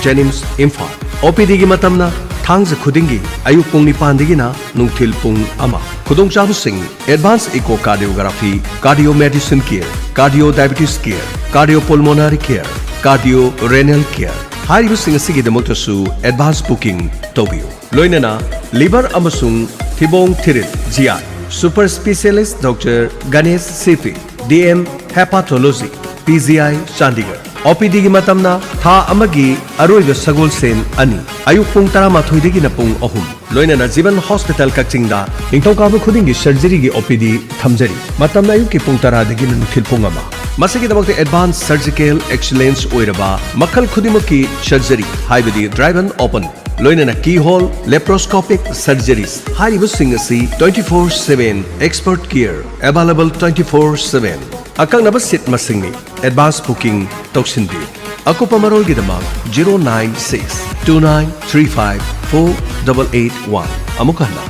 JNIMS Imphal. OPDꯒꯤ ꯃꯇꯝꯅ ꯊꯥꯡꯖ ꯈꯨꯗꯤꯡꯒꯤ ꯑꯌꯨꯛ ꯄꯨꯡ ꯅꯤꯄꯥꯟꯗꯒꯤꯅ ꯅꯨꯡꯊꯤꯜ ꯄꯨꯡ ꯑꯃ꯫ ꯈꯨꯗꯣꯡꯆꯥꯕꯁꯤꯡ: advance echocardiography, cardio medicine care, cardio diabetes care, cardio pulmonary care, cardio renal care ꯍꯥꯏꯔꯤꯕꯁꯤꯡ ꯑꯁꯤꯒꯤꯗꯃꯛꯇꯁꯨ advance booking ꯇꯧꯕꯤꯌꯨ꯫ ꯂꯣꯏꯅꯅ liver ꯑꯃꯁꯨꯡ ꯊꯤꯕꯣꯡ ꯊꯤꯔꯤꯜ, GI, super specialist Doctor Ganesh ꯁꯤꯄꯤ, DM Hepatology, PGI Chandigarh. OPDꯒꯤ ꯃꯇꯝꯅ ꯊꯥ ꯑꯃꯒꯤ ꯑꯔꯣꯏꯕ ꯁꯒꯣꯜꯁꯦꯟ ꯑꯅꯤ, ꯑꯌꯨꯛ ꯄꯨꯡ ꯇꯔꯥꯃꯥꯊꯣꯏꯗꯒꯤꯅ ꯄꯨꯡ ꯑꯍꯨꯝ꯫ ꯂꯣꯏꯅꯅ ꯖꯤꯕꯟ ꯍꯣꯁꯄꯤꯇꯥꯜ ꯀꯛꯆꯤꯡꯗ ꯅꯤꯡꯊꯧꯀꯥꯕ ꯈꯨꯗꯤꯡꯒꯤ surgeryꯒꯤ OPD ꯊꯝꯖꯔꯤ꯫ ꯃꯇꯝꯅ ꯑꯌꯨꯛꯀꯤ ꯄꯨꯡ ꯇꯔꯥꯗꯒꯤꯅ ꯅꯨꯡꯊꯤꯜ ꯄꯨꯡ ꯑꯃ꯫ ꯃꯁꯤꯒꯤꯗꯃꯛꯇ advance surgical excellence ꯑꯣꯏꯔꯕ ꯃꯈꯜ ꯈꯨꯗꯤꯡꯃꯛꯀꯤ surgery, ꯍꯥꯏꯕꯗꯤ driven open, ꯂꯣꯏꯅꯅ keyhole, laparoscopic surgeries ꯍꯥꯏꯔꯤꯕꯁꯤꯡ ꯑꯁꯤ twenty four seven expert care available twenty four seven꯫ ꯑꯀꯛꯅꯕ seat ꯃꯁꯤꯡꯅꯤ꯫ Advance booking ꯇꯧꯁꯤꯟꯕꯤꯌꯨ꯫ ꯑꯀꯨꯞꯄ ꯃꯔꯣꯜꯒꯤꯗꯃꯛ zero nine six two nine three five four double eight one꯫ ꯑꯃꯨꯛ ꯍꯟꯅ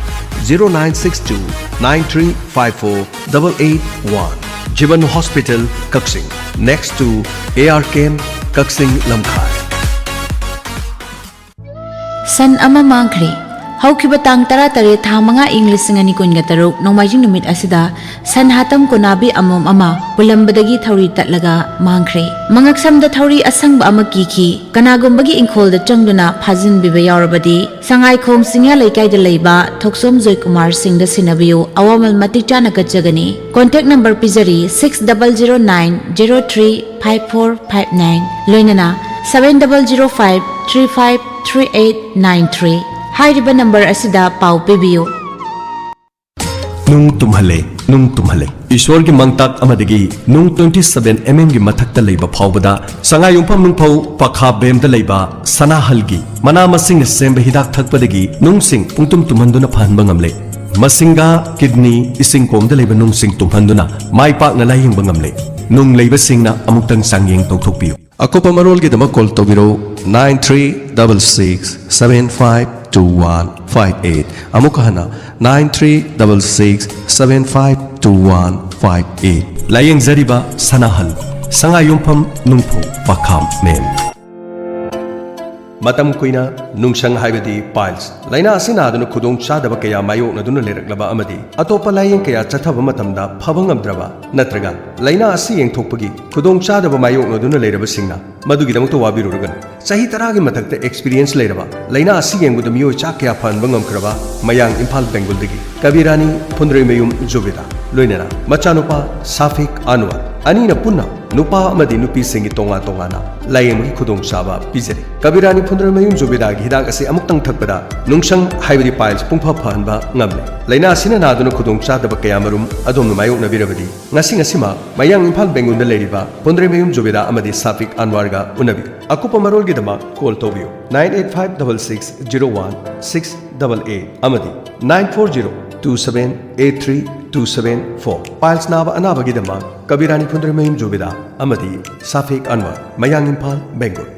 zero nine six two nine three five four double eight one. Jeevan Hospital, Kaksing, next to A R K M, Kaksing, Lamkhai. ꯁꯟ ꯑꯃ ꯃꯥꯡꯈ꯭ꯔꯦ꯫ ꯍꯧꯈꯤꯕ ꯇꯥꯡ ꯇꯔꯥꯇꯔꯦꯠ, ꯊꯥ ꯃꯉꯥ, ꯏꯪ ꯂꯤꯁꯤꯡ ꯑꯅꯤ ꯀꯨꯟꯒ ꯇꯔꯨꯛ, ꯅꯣꯡꯃꯥꯏꯖꯤꯡ ꯅꯨꯃꯤꯠ ꯑꯁꯤꯗ ꯁꯟ ꯍꯥꯇꯝ ꯀꯣꯅꯥꯕꯤ ꯑꯃꯣꯝ ꯑꯃ ꯄꯨꯜꯂꯝꯕꯗꯒꯤ ꯊꯧꯔꯤ ꯇꯠꯂꯒ ꯃꯥꯡꯈ꯭ꯔꯦ꯫ ꯃꯉꯛꯁꯝꯗ ꯊꯧꯔꯤ ꯑꯁꯪꯕ ꯑꯃ ꯀꯤꯈꯤ꯫ ꯀꯅꯥꯒꯨꯝꯕꯒꯤ ꯏꯪꯈꯣꯜꯗ ꯆꯪꯗꯨꯅ ꯐꯥꯖꯤꯟꯕꯤꯕ ꯌꯥꯎꯔꯕꯗꯤ, ꯁꯉꯥꯏꯈꯣꯡ ꯆꯤꯡꯌꯥ ꯂꯩꯀꯥꯏꯗ ꯂꯩꯕ ꯊꯣꯛꯆꯣꯝ ꯖꯣꯏꯀꯨꯃꯥꯔ ꯁꯤꯡꯗ ꯁꯤꯟꯅꯕꯤꯌꯨ꯫ ꯑꯋꯥꯃꯜ ꯃꯇꯤꯛ ꯆꯥꯅ ꯀꯠꯆꯒꯅꯤ꯫ Contact number ꯄꯤꯖꯔꯤ, six double zero nine zero three five four five nine, ꯂꯣꯏꯅꯅ seven double zero five three five three eight nine three꯫ ꯍꯥꯏꯔꯤꯕ ꯅꯝꯕꯔ ꯑꯁꯤꯗ ꯄꯥꯎ ꯄꯤꯕꯤꯌꯨ꯫ ꯅꯨꯡ ꯇꯨꯝꯍꯜꯂꯦ, ꯅꯨꯡ ꯇꯨꯝꯍꯜꯂꯦ꯫ ꯏꯁꯣꯔꯒꯤ ꯃꯪꯇꯥꯛ ꯑꯃꯗꯒꯤ ꯅꯨꯡ twenty seven mm ꯒꯤ ꯃꯊꯛꯇ ꯂꯩꯕ ꯐꯥꯎꯕꯗ ꯁꯉꯥꯏꯌꯨꯝꯐꯝ ꯅꯨꯡꯐꯧ ꯄꯈꯥ ꯕꯦꯝꯗ ꯂꯩꯕ ꯁꯅꯥꯍꯜꯒꯤ ꯃꯅꯥ ꯃꯁꯤꯡꯅ ꯁꯦꯝꯕ ꯍꯤꯗꯥꯛ ꯊꯛꯄꯗꯒꯤ ꯅꯨꯡꯁꯤꯡ ꯄꯨꯡꯇꯨꯝ ꯇꯨꯝꯍꯟꯗꯨꯅ ꯐꯍꯟꯕ ꯉꯝꯂꯦ꯫ ꯃꯁꯤꯡꯒꯥ, ꯀꯤꯗꯅꯤ, ꯏꯁꯤꯡ ꯀꯣꯝꯗ ꯂꯩꯕ ꯅꯨꯡꯁꯤꯡ ꯇꯨꯝꯍꯟꯗꯨꯅ ꯃꯥꯏ ꯄꯥꯛꯅ ꯂꯥꯌꯦꯡꯕ ꯉꯝꯂꯦ꯫ ꯅꯨꯡ ꯂꯩꯕꯁꯤꯡꯅ ꯑꯃꯨꯛꯇꯪ ꯆꯥꯡꯌꯦꯡ ꯇꯧꯊꯣꯛꯄꯤꯌꯨ꯫ ꯑꯀꯨꯞꯄ ꯃꯔꯣꯜꯒꯤꯗꯃꯛ call ꯇꯧꯕꯤꯔꯧ, nine three double six seven five two one five eight꯫ ꯑꯃꯨꯛꯀ ꯍꯟꯅ, nine three double six seven five two one five eight꯫ ꯂꯥꯌꯦꯡꯖꯔꯤꯕ ꯁꯅꯥꯍꯜ, ꯁꯉꯥꯏꯌꯨꯝꯐꯝ ꯅꯨꯡꯐꯧ ꯄꯈꯥꯝ ꯃꯦꯝ꯫ ꯃꯇꯝ ꯀꯨꯏꯅ ꯅꯨꯡꯁꯪ ꯍꯥꯏꯕꯗꯤ piles ꯂꯥꯏꯅꯥ ꯑꯁꯤ ꯅꯥꯗꯨꯅ ꯈꯨꯗꯣꯡ ꯆꯥꯗꯕ ꯀꯌꯥ ꯃꯥꯌꯣꯛꯅꯗꯨꯅ ꯂꯩꯔꯛꯂꯕ ꯑꯃꯗꯤ ꯑꯇꯣꯞꯄ ꯂꯥꯌꯦꯡ ꯀꯌꯥ ꯆꯠꯊꯕ ꯃꯇꯝꯗ ꯐꯕ ꯉꯝꯗ꯭ꯔꯕ, ꯅꯠꯇ꯭ꯔꯒ ꯂꯥꯏꯅꯥ ꯑꯁꯤ ꯌꯦꯡꯊꯣꯛꯄꯒꯤ ꯈꯨꯗꯣꯡ ꯆꯥꯗꯕ ꯃꯥꯌꯣꯛꯅꯗꯨꯅ ꯂꯩꯔꯕꯁꯤꯡꯅ ꯃꯗꯨꯒꯤꯗꯃꯛꯇ ꯋꯥꯕꯤꯔꯨꯔꯒꯅꯨ꯫ ꯆꯍꯤ ꯇꯔꯥꯒꯤ ꯃꯊꯛꯇ experience ꯂꯩꯔꯕ, ꯂꯥꯏꯅꯥ ꯑꯁꯤ ꯌꯦꯡꯕꯗ ꯃꯤꯑꯣꯏ ꯆꯥ ꯀꯌꯥ ꯐꯍꯟꯕ ꯉꯝꯈ꯭ꯔꯕ ꯃꯌꯥꯡ ꯏꯝꯐꯥꯜ ꯕꯦꯡꯒꯨꯜꯗꯒꯤ ꯀꯕꯤꯔꯥꯅꯤ ꯐꯨꯟꯗ꯭ꯔꯩꯃꯌꯨꯝ ꯖꯨꯕꯦꯗꯥ, ꯂꯣꯏꯅꯅ ꯃꯆꯥꯅꯨꯄꯥ ꯁꯥꯐꯤꯛ ꯑꯟꯋꯔ, ꯑꯅꯤꯅ ꯄꯨꯟꯅ ꯅꯨꯄꯥ ꯑꯃꯗꯤ ꯅꯨꯄꯤꯁꯤꯡꯒꯤ ꯇꯣꯉꯥꯟ ꯇꯣꯉꯥꯟꯅ ꯂꯥꯌꯦꯡꯕꯒꯤ ꯈꯨꯗꯣꯡꯆꯥꯕ ꯄꯤꯖꯔꯤ꯫ ꯀꯕꯤꯔꯥꯅꯤ ꯐꯨꯟꯗ꯭ꯔꯩꯃꯌꯨꯝ ꯖꯨꯕꯦꯗꯥꯒꯤ ꯍꯤꯗꯥꯛ ꯑꯁꯤ ꯑꯃꯨꯛꯇꯪ ꯊꯛꯄꯗ ꯅꯨꯡꯁꯪ ꯍꯥꯏꯕꯗꯤ piles ꯄꯨꯡꯐ ꯐꯍꯟꯕ ꯉꯝꯂꯦ꯫ ꯂꯥꯏꯅꯥ ꯑꯁꯤꯅ ꯅꯥꯗꯨꯅ ꯈꯨꯗꯣꯡ ꯆꯥꯗꯕ ꯀꯌꯥ ꯃꯔꯨꯝ ꯑꯗꯣꯝꯅ ꯃꯥꯌꯣꯛꯅꯕꯤꯔꯕꯗꯤ, ꯉꯁꯤ ꯉꯁꯤꯃꯛ ꯃꯌꯥꯡ ꯏꯝꯐꯥꯜ ꯕꯦꯡꯒꯨꯜꯗ ꯂꯩꯔꯤꯕ ꯐꯨꯟꯗ꯭ꯔꯩꯃꯌꯨꯝ ꯖꯨꯕꯦꯗꯥ ꯑꯃꯗꯤ ꯁꯥꯐꯤꯛ ꯑꯟꯋꯔꯒ ꯎꯅꯕꯤꯌꯨ꯫ ꯑꯀꯨꯞꯄ ꯃꯔꯣꯜꯒꯤꯗꯃꯛ call ꯇꯧꯕꯤꯌꯨ, nine eight five double six zero one six double eight ꯑꯃꯗꯤ nine four zero two seven eight three two seven four꯫ Piles ꯅꯥꯕ ꯑꯅꯥꯕꯒꯤꯗꯃꯛ ꯀꯕꯤꯔꯥꯅꯤ ꯐꯨꯟꯗ꯭ꯔꯩꯃꯌꯨꯝ ꯖꯨꯕꯦꯗꯥ ꯑꯃꯗꯤ ꯁꯥꯐꯤꯛ ꯑꯟꯋꯔ, ꯃꯌꯥꯡ ꯏꯝꯐꯥꯜ, ꯕꯦꯡꯒꯨꯜ꯫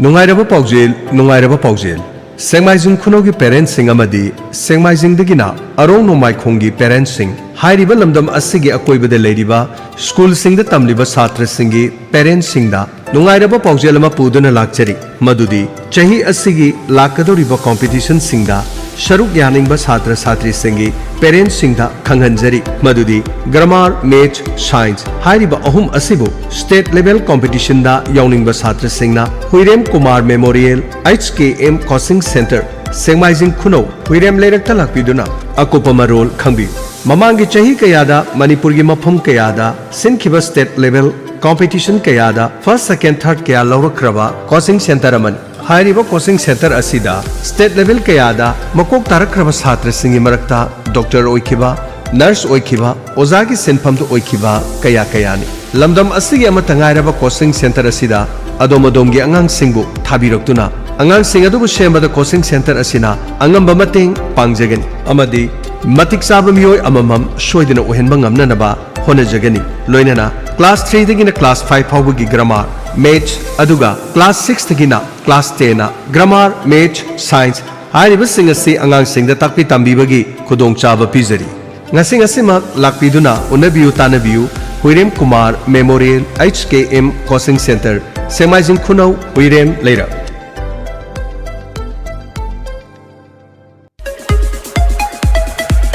ꯅꯨꯡꯉꯥꯏꯔꯕ ꯄꯥꯎꯖꯦꯜ, ꯅꯨꯡꯉꯥꯏꯔꯕ ꯄꯥꯎꯖꯦꯜ꯫ ꯁꯦꯡꯃꯥꯏꯖꯤꯡ ꯈꯨꯅꯧꯒꯤ parentꯁꯤꯡ ꯑꯃꯗꯤ ꯁꯦꯡꯃꯥꯏꯖꯤꯡꯗꯒꯤꯅ ꯑꯔꯣꯡ ꯅꯣꯡꯃꯥꯏꯈꯣꯡꯒꯤ parentꯁꯤꯡ, ꯍꯥꯏꯔꯤꯕ ꯂꯝꯗꯝ ꯑꯁꯤꯒꯤ ꯑꯀꯣꯏꯕꯗ ꯂꯩꯔꯤꯕ schoolꯁꯤꯡꯗ ꯇꯝꯂꯤꯕ ꯁꯥꯇ꯭ꯔꯁꯤꯡꯒꯤ parentꯁꯤꯡꯗ ꯅꯨꯡꯉꯥꯏꯔꯕ ꯄꯥꯎꯖꯦꯜ ꯑꯃ ꯄꯨꯗꯨꯅ ꯂꯥꯛꯆꯔꯤ, ꯃꯗꯨꯗꯤ ꯆꯍꯤ ꯑꯁꯤꯒꯤ ꯂꯥꯛꯀꯗꯧꯔꯤꯕ competitionꯁꯤꯡꯗ ꯁꯔꯨꯛ ꯌꯥꯅꯤꯡꯕ ꯁꯥꯇ꯭ꯔ ꯁꯥꯇ꯭ꯔꯤꯁꯤꯡꯒꯤ parentꯁꯤꯡꯗ ꯈꯪꯍꯟꯖꯔꯤ ꯃꯗꯨꯗꯤ grammar, maths, science ꯍꯥꯏꯔꯤꯕ ꯑꯍꯨꯝ ꯑꯁꯤꯕꯨ state level competitionꯗ ꯌꯥꯎꯅꯤꯡꯕ ꯁꯥꯇ꯭ꯔꯁꯤꯡꯅ ꯍꯨꯏꯔꯦꯝ Kumar Memorial H K M Coaching Centre, ꯁꯦꯡꯃꯥꯏꯖꯤꯡ ꯈꯨꯅꯧ, ꯍꯨꯏꯔꯦꯝ ꯂꯩꯔꯛꯇ ꯂꯥꯛꯄꯤꯗꯨꯅ ꯑꯀꯨꯞꯄ ꯃꯔꯣꯜ ꯈꯪꯕꯤꯌꯨ꯫ ꯃꯃꯥꯡꯒꯤ ꯆꯍꯤ ꯀꯌꯥꯗ ꯃꯅꯤꯄꯨꯔꯒꯤ ꯃꯐꯝ ꯀꯌꯥꯗ ꯁꯤꯟꯈꯤꯕ state level competition ꯀꯌꯥꯗ first, second, third ꯀꯌꯥ ꯂꯧꯔꯛꯈ꯭ꯔꯕ coaching centre ꯑꯃꯅꯤ꯫ ꯍꯥꯏꯔꯤꯕ coaching centre ꯑꯁꯤꯗ state level ꯀꯌꯥꯗ ꯃꯀꯣꯛ ꯇꯥꯔꯛꯈ꯭ꯔꯕ ꯁꯥꯇ꯭ꯔꯁꯤꯡꯒꯤ ꯃꯔꯛꯇ doctor ꯑꯣꯏꯈꯤꯕ, nurse ꯑꯣꯏꯈꯤꯕ, ꯑꯣꯖꯥꯒꯤ ꯁꯤꯟꯐꯝꯗ ꯑꯣꯏꯈꯤꯕ ꯀꯌꯥ ꯀꯌꯥꯅꯤ꯫ ꯂꯝꯗꯝ ꯑꯁꯤꯒꯤ ꯑꯃꯠꯇ ꯉꯥꯏꯔꯕ coaching centre ꯑꯁꯤꯗ ꯑꯗꯣꯝ ꯑꯗꯣꯝꯒꯤ ꯑꯉꯥꯡꯁꯤꯡꯕꯨ ꯊꯥꯕꯤꯔꯛꯇꯨꯅ ꯑꯉꯥꯡꯁꯤꯡ ꯑꯗꯨꯕꯨ ꯁꯦꯝꯕꯗ coaching centre ꯑꯁꯤꯅ ꯑꯉꯝꯕ ꯃꯇꯦꯡ ꯄꯥꯡꯖꯒꯅꯤ ꯑꯃꯗꯤ ꯃꯇꯤꯛ ꯆꯥꯕ ꯃꯤꯑꯣꯏ ꯑꯃꯃꯝ ꯁꯣꯏꯗꯅ ꯑꯣꯏꯍꯟꯕ ꯉꯝꯅꯅꯕ ꯍꯣꯠꯅꯖꯒꯅꯤ꯫ ꯂꯣꯏꯅꯅ class threeꯗꯒꯤꯅ class five ꯐꯥꯎꯕꯒꯤ grammar, maths, ꯑꯗꯨꯒ class sixꯇꯒꯤꯅ class tenꯅ grammar, maths, science ꯍꯥꯏꯔꯤꯕꯁꯤꯡ ꯑꯁꯤ ꯑꯉꯥꯡꯁꯤꯡꯗ ꯇꯥꯛꯄꯤ ꯇꯝꯕꯤꯕꯒꯤ ꯈꯨꯗꯣꯡꯆꯥꯕ ꯄꯤꯖꯔꯤ꯫ ꯉꯁꯤ ꯉꯁꯤꯃꯛ ꯂꯥꯛꯄꯤꯗꯨꯅ ꯎꯅꯕꯤꯌꯨ ꯇꯥꯟꯅꯕꯤꯌꯨ꯫ ꯍꯨꯏꯔꯦꯝ Kumar Memorial H K M Coaching Centre, ꯁꯦꯡꯃꯥꯏꯖꯤꯡ ꯈꯨꯅꯧ, ꯍꯨꯏꯔꯦꯝ ꯂꯩꯔꯛ꯫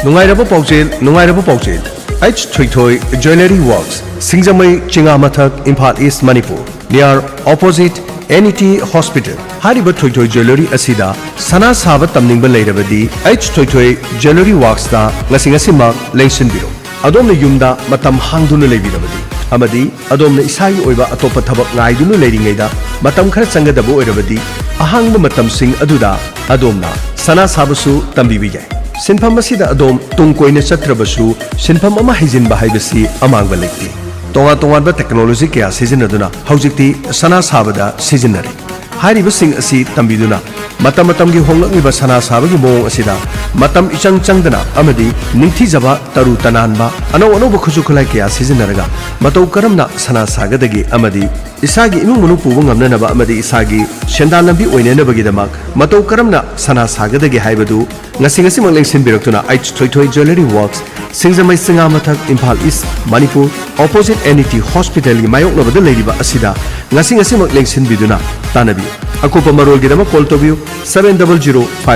ꯅꯨꯡꯉꯥꯏꯔꯕ ꯄꯥꯎꯖꯦꯜ, ꯅꯨꯡꯉꯥꯏꯔꯕ ꯄꯥꯎꯖꯦꯜ꯫ H ꯊꯣꯏꯊꯣꯏ Jewellery Works, ꯁꯤꯡꯖꯃꯩ, ꯆꯤꯉꯥꯃꯊꯛ, Imphal East, Manipur, near opposite N E T Hospital꯫ ꯍꯥꯏꯔꯤꯕ ꯊꯣꯏꯊꯣꯏ Jewellery ꯑꯁꯤꯗ ꯁꯅꯥ ꯁꯥꯕ ꯇꯝꯅꯤꯡꯕ ꯂꯩꯔꯕꯗꯤ H ꯊꯣꯏꯊꯣꯏ Jewellery Worksꯇ ꯉꯁꯤ ꯉꯁꯤꯃꯛ ꯂꯦꯡꯁꯤꯟꯕꯤꯔꯣ꯫ ꯑꯗꯣꯝꯅ ꯌꯨꯝꯗ ꯃꯇꯝ ꯍꯥꯡꯗꯨꯅ ꯂꯩꯕꯤꯔꯕꯗꯤ ꯑꯃꯗꯤ ꯑꯗꯣꯝꯅ ꯏꯁꯥꯒꯤ ꯑꯣꯏꯕ ꯑꯇꯣꯞꯄ ꯊꯕꯛ ꯉꯥꯏꯗꯨꯅ ꯂꯩꯔꯤꯉꯩꯗ ꯃꯇꯝ ꯈꯔ ꯆꯪꯒꯗꯕ ꯑꯣꯏꯔꯕꯗꯤ, ꯑꯍꯥꯡꯕ ꯃꯇꯝꯁꯤꯡ ꯑꯗꯨꯗ ꯑꯗꯣꯝꯅ ꯁꯅꯥ ꯁꯥꯕꯁꯨ ꯇꯝꯕꯤꯕ ꯌꯥꯏ꯫ ꯁꯤꯟꯐꯝ ꯑꯁꯤꯗ ꯑꯗꯣꯝ ꯇꯨꯡ ꯀꯣꯏꯅ ꯆꯠꯇ꯭ꯔꯕꯁꯨ, ꯁꯤꯟꯐꯝ ꯑꯃ ꯍꯩꯖꯤꯟꯕ ꯍꯥꯏꯕꯁꯤ ꯑꯃꯥꯡꯕ ꯂꯩꯇꯦ꯫ ꯇꯣꯉꯥꯟ ꯇꯣꯉꯥꯟꯕ technology ꯀꯌꯥ ꯁꯤꯖꯤꯟꯅꯗꯨꯅ ꯍꯧꯖꯤꯛꯇꯤ ꯁꯅꯥ ꯁꯥꯕꯗ ꯁꯤꯖꯤꯟꯅꯔꯤ꯫ ꯍꯥꯏꯔꯤꯕꯁꯤꯡ ꯑꯁꯤ ꯇꯝꯕꯤꯗꯨꯅ ꯃꯇꯝ ꯃꯇꯝꯒꯤ ꯍꯣꯡꯂꯛꯂꯤꯕ ꯁꯅꯥ ꯁꯥꯕꯒꯤ ꯃꯑꯣꯡ ꯑꯁꯤꯗ ꯃꯇꯝ ꯏꯆꯪ ꯆꯪꯗꯅ ꯑꯃꯗꯤ ꯅꯤꯡꯊꯤꯖꯕ, ꯇꯔꯨ ꯇꯅꯥꯟꯕ, ꯑꯅꯧ ꯑꯅꯧꯕ ꯈꯨꯠꯁꯨ ꯈꯨꯠꯂꯥꯏ ꯀꯌꯥ ꯁꯤꯖꯤꯟꯅꯔꯒ ꯃꯇꯧ ꯀꯔꯝꯅ ꯁꯅꯥ ꯁꯥꯒꯗꯒꯦ ꯑꯃꯗꯤ ꯏꯁꯥꯒꯤ ꯏꯃꯨꯡ ꯃꯅꯨꯡ ꯄꯨꯕ ꯉꯝꯅꯅꯕ ꯑꯃꯗꯤ ꯏꯁꯥꯒꯤ ꯁꯦꯟꯗꯥꯟ ꯂꯝꯕꯤ ꯑꯣꯏꯅꯅꯕꯒꯤꯗꯃꯛ ꯃꯇꯧ ꯀꯔꯝꯅ ꯁꯅꯥ ꯁꯥꯒꯗꯒꯦ ꯍꯥꯏꯕꯗꯨ ꯉꯁꯤ ꯉꯁꯤꯃꯛ ꯂꯦꯡꯁꯤꯟꯕꯤꯔꯛꯇꯨꯅ ꯑꯩꯆ ꯊꯣꯏꯊꯣꯏ Jewellery Works, ꯁꯤꯡꯖꯃꯩ ꯆꯤꯉꯥ ꯃꯊꯛ, ꯏꯝꯐꯥꯜ ꯏꯁ, Manipur, opposite N E T hospital ꯒꯤ ꯃꯥꯌꯣꯛꯅꯕꯗ ꯂꯩꯔꯤꯕ ꯑꯁꯤꯗ ꯉꯁꯤ ꯉꯁꯤꯃꯛ ꯂꯦꯡꯁꯤꯟꯕꯤꯗꯨꯅ ꯇꯥꯟꯅꯕꯤꯌꯨ꯫ ꯑꯀꯨꯞꯄ ꯃꯔꯣꯜꯒꯤꯗꯃꯛ call ꯇꯧꯕꯤꯌꯨ, seven double zero five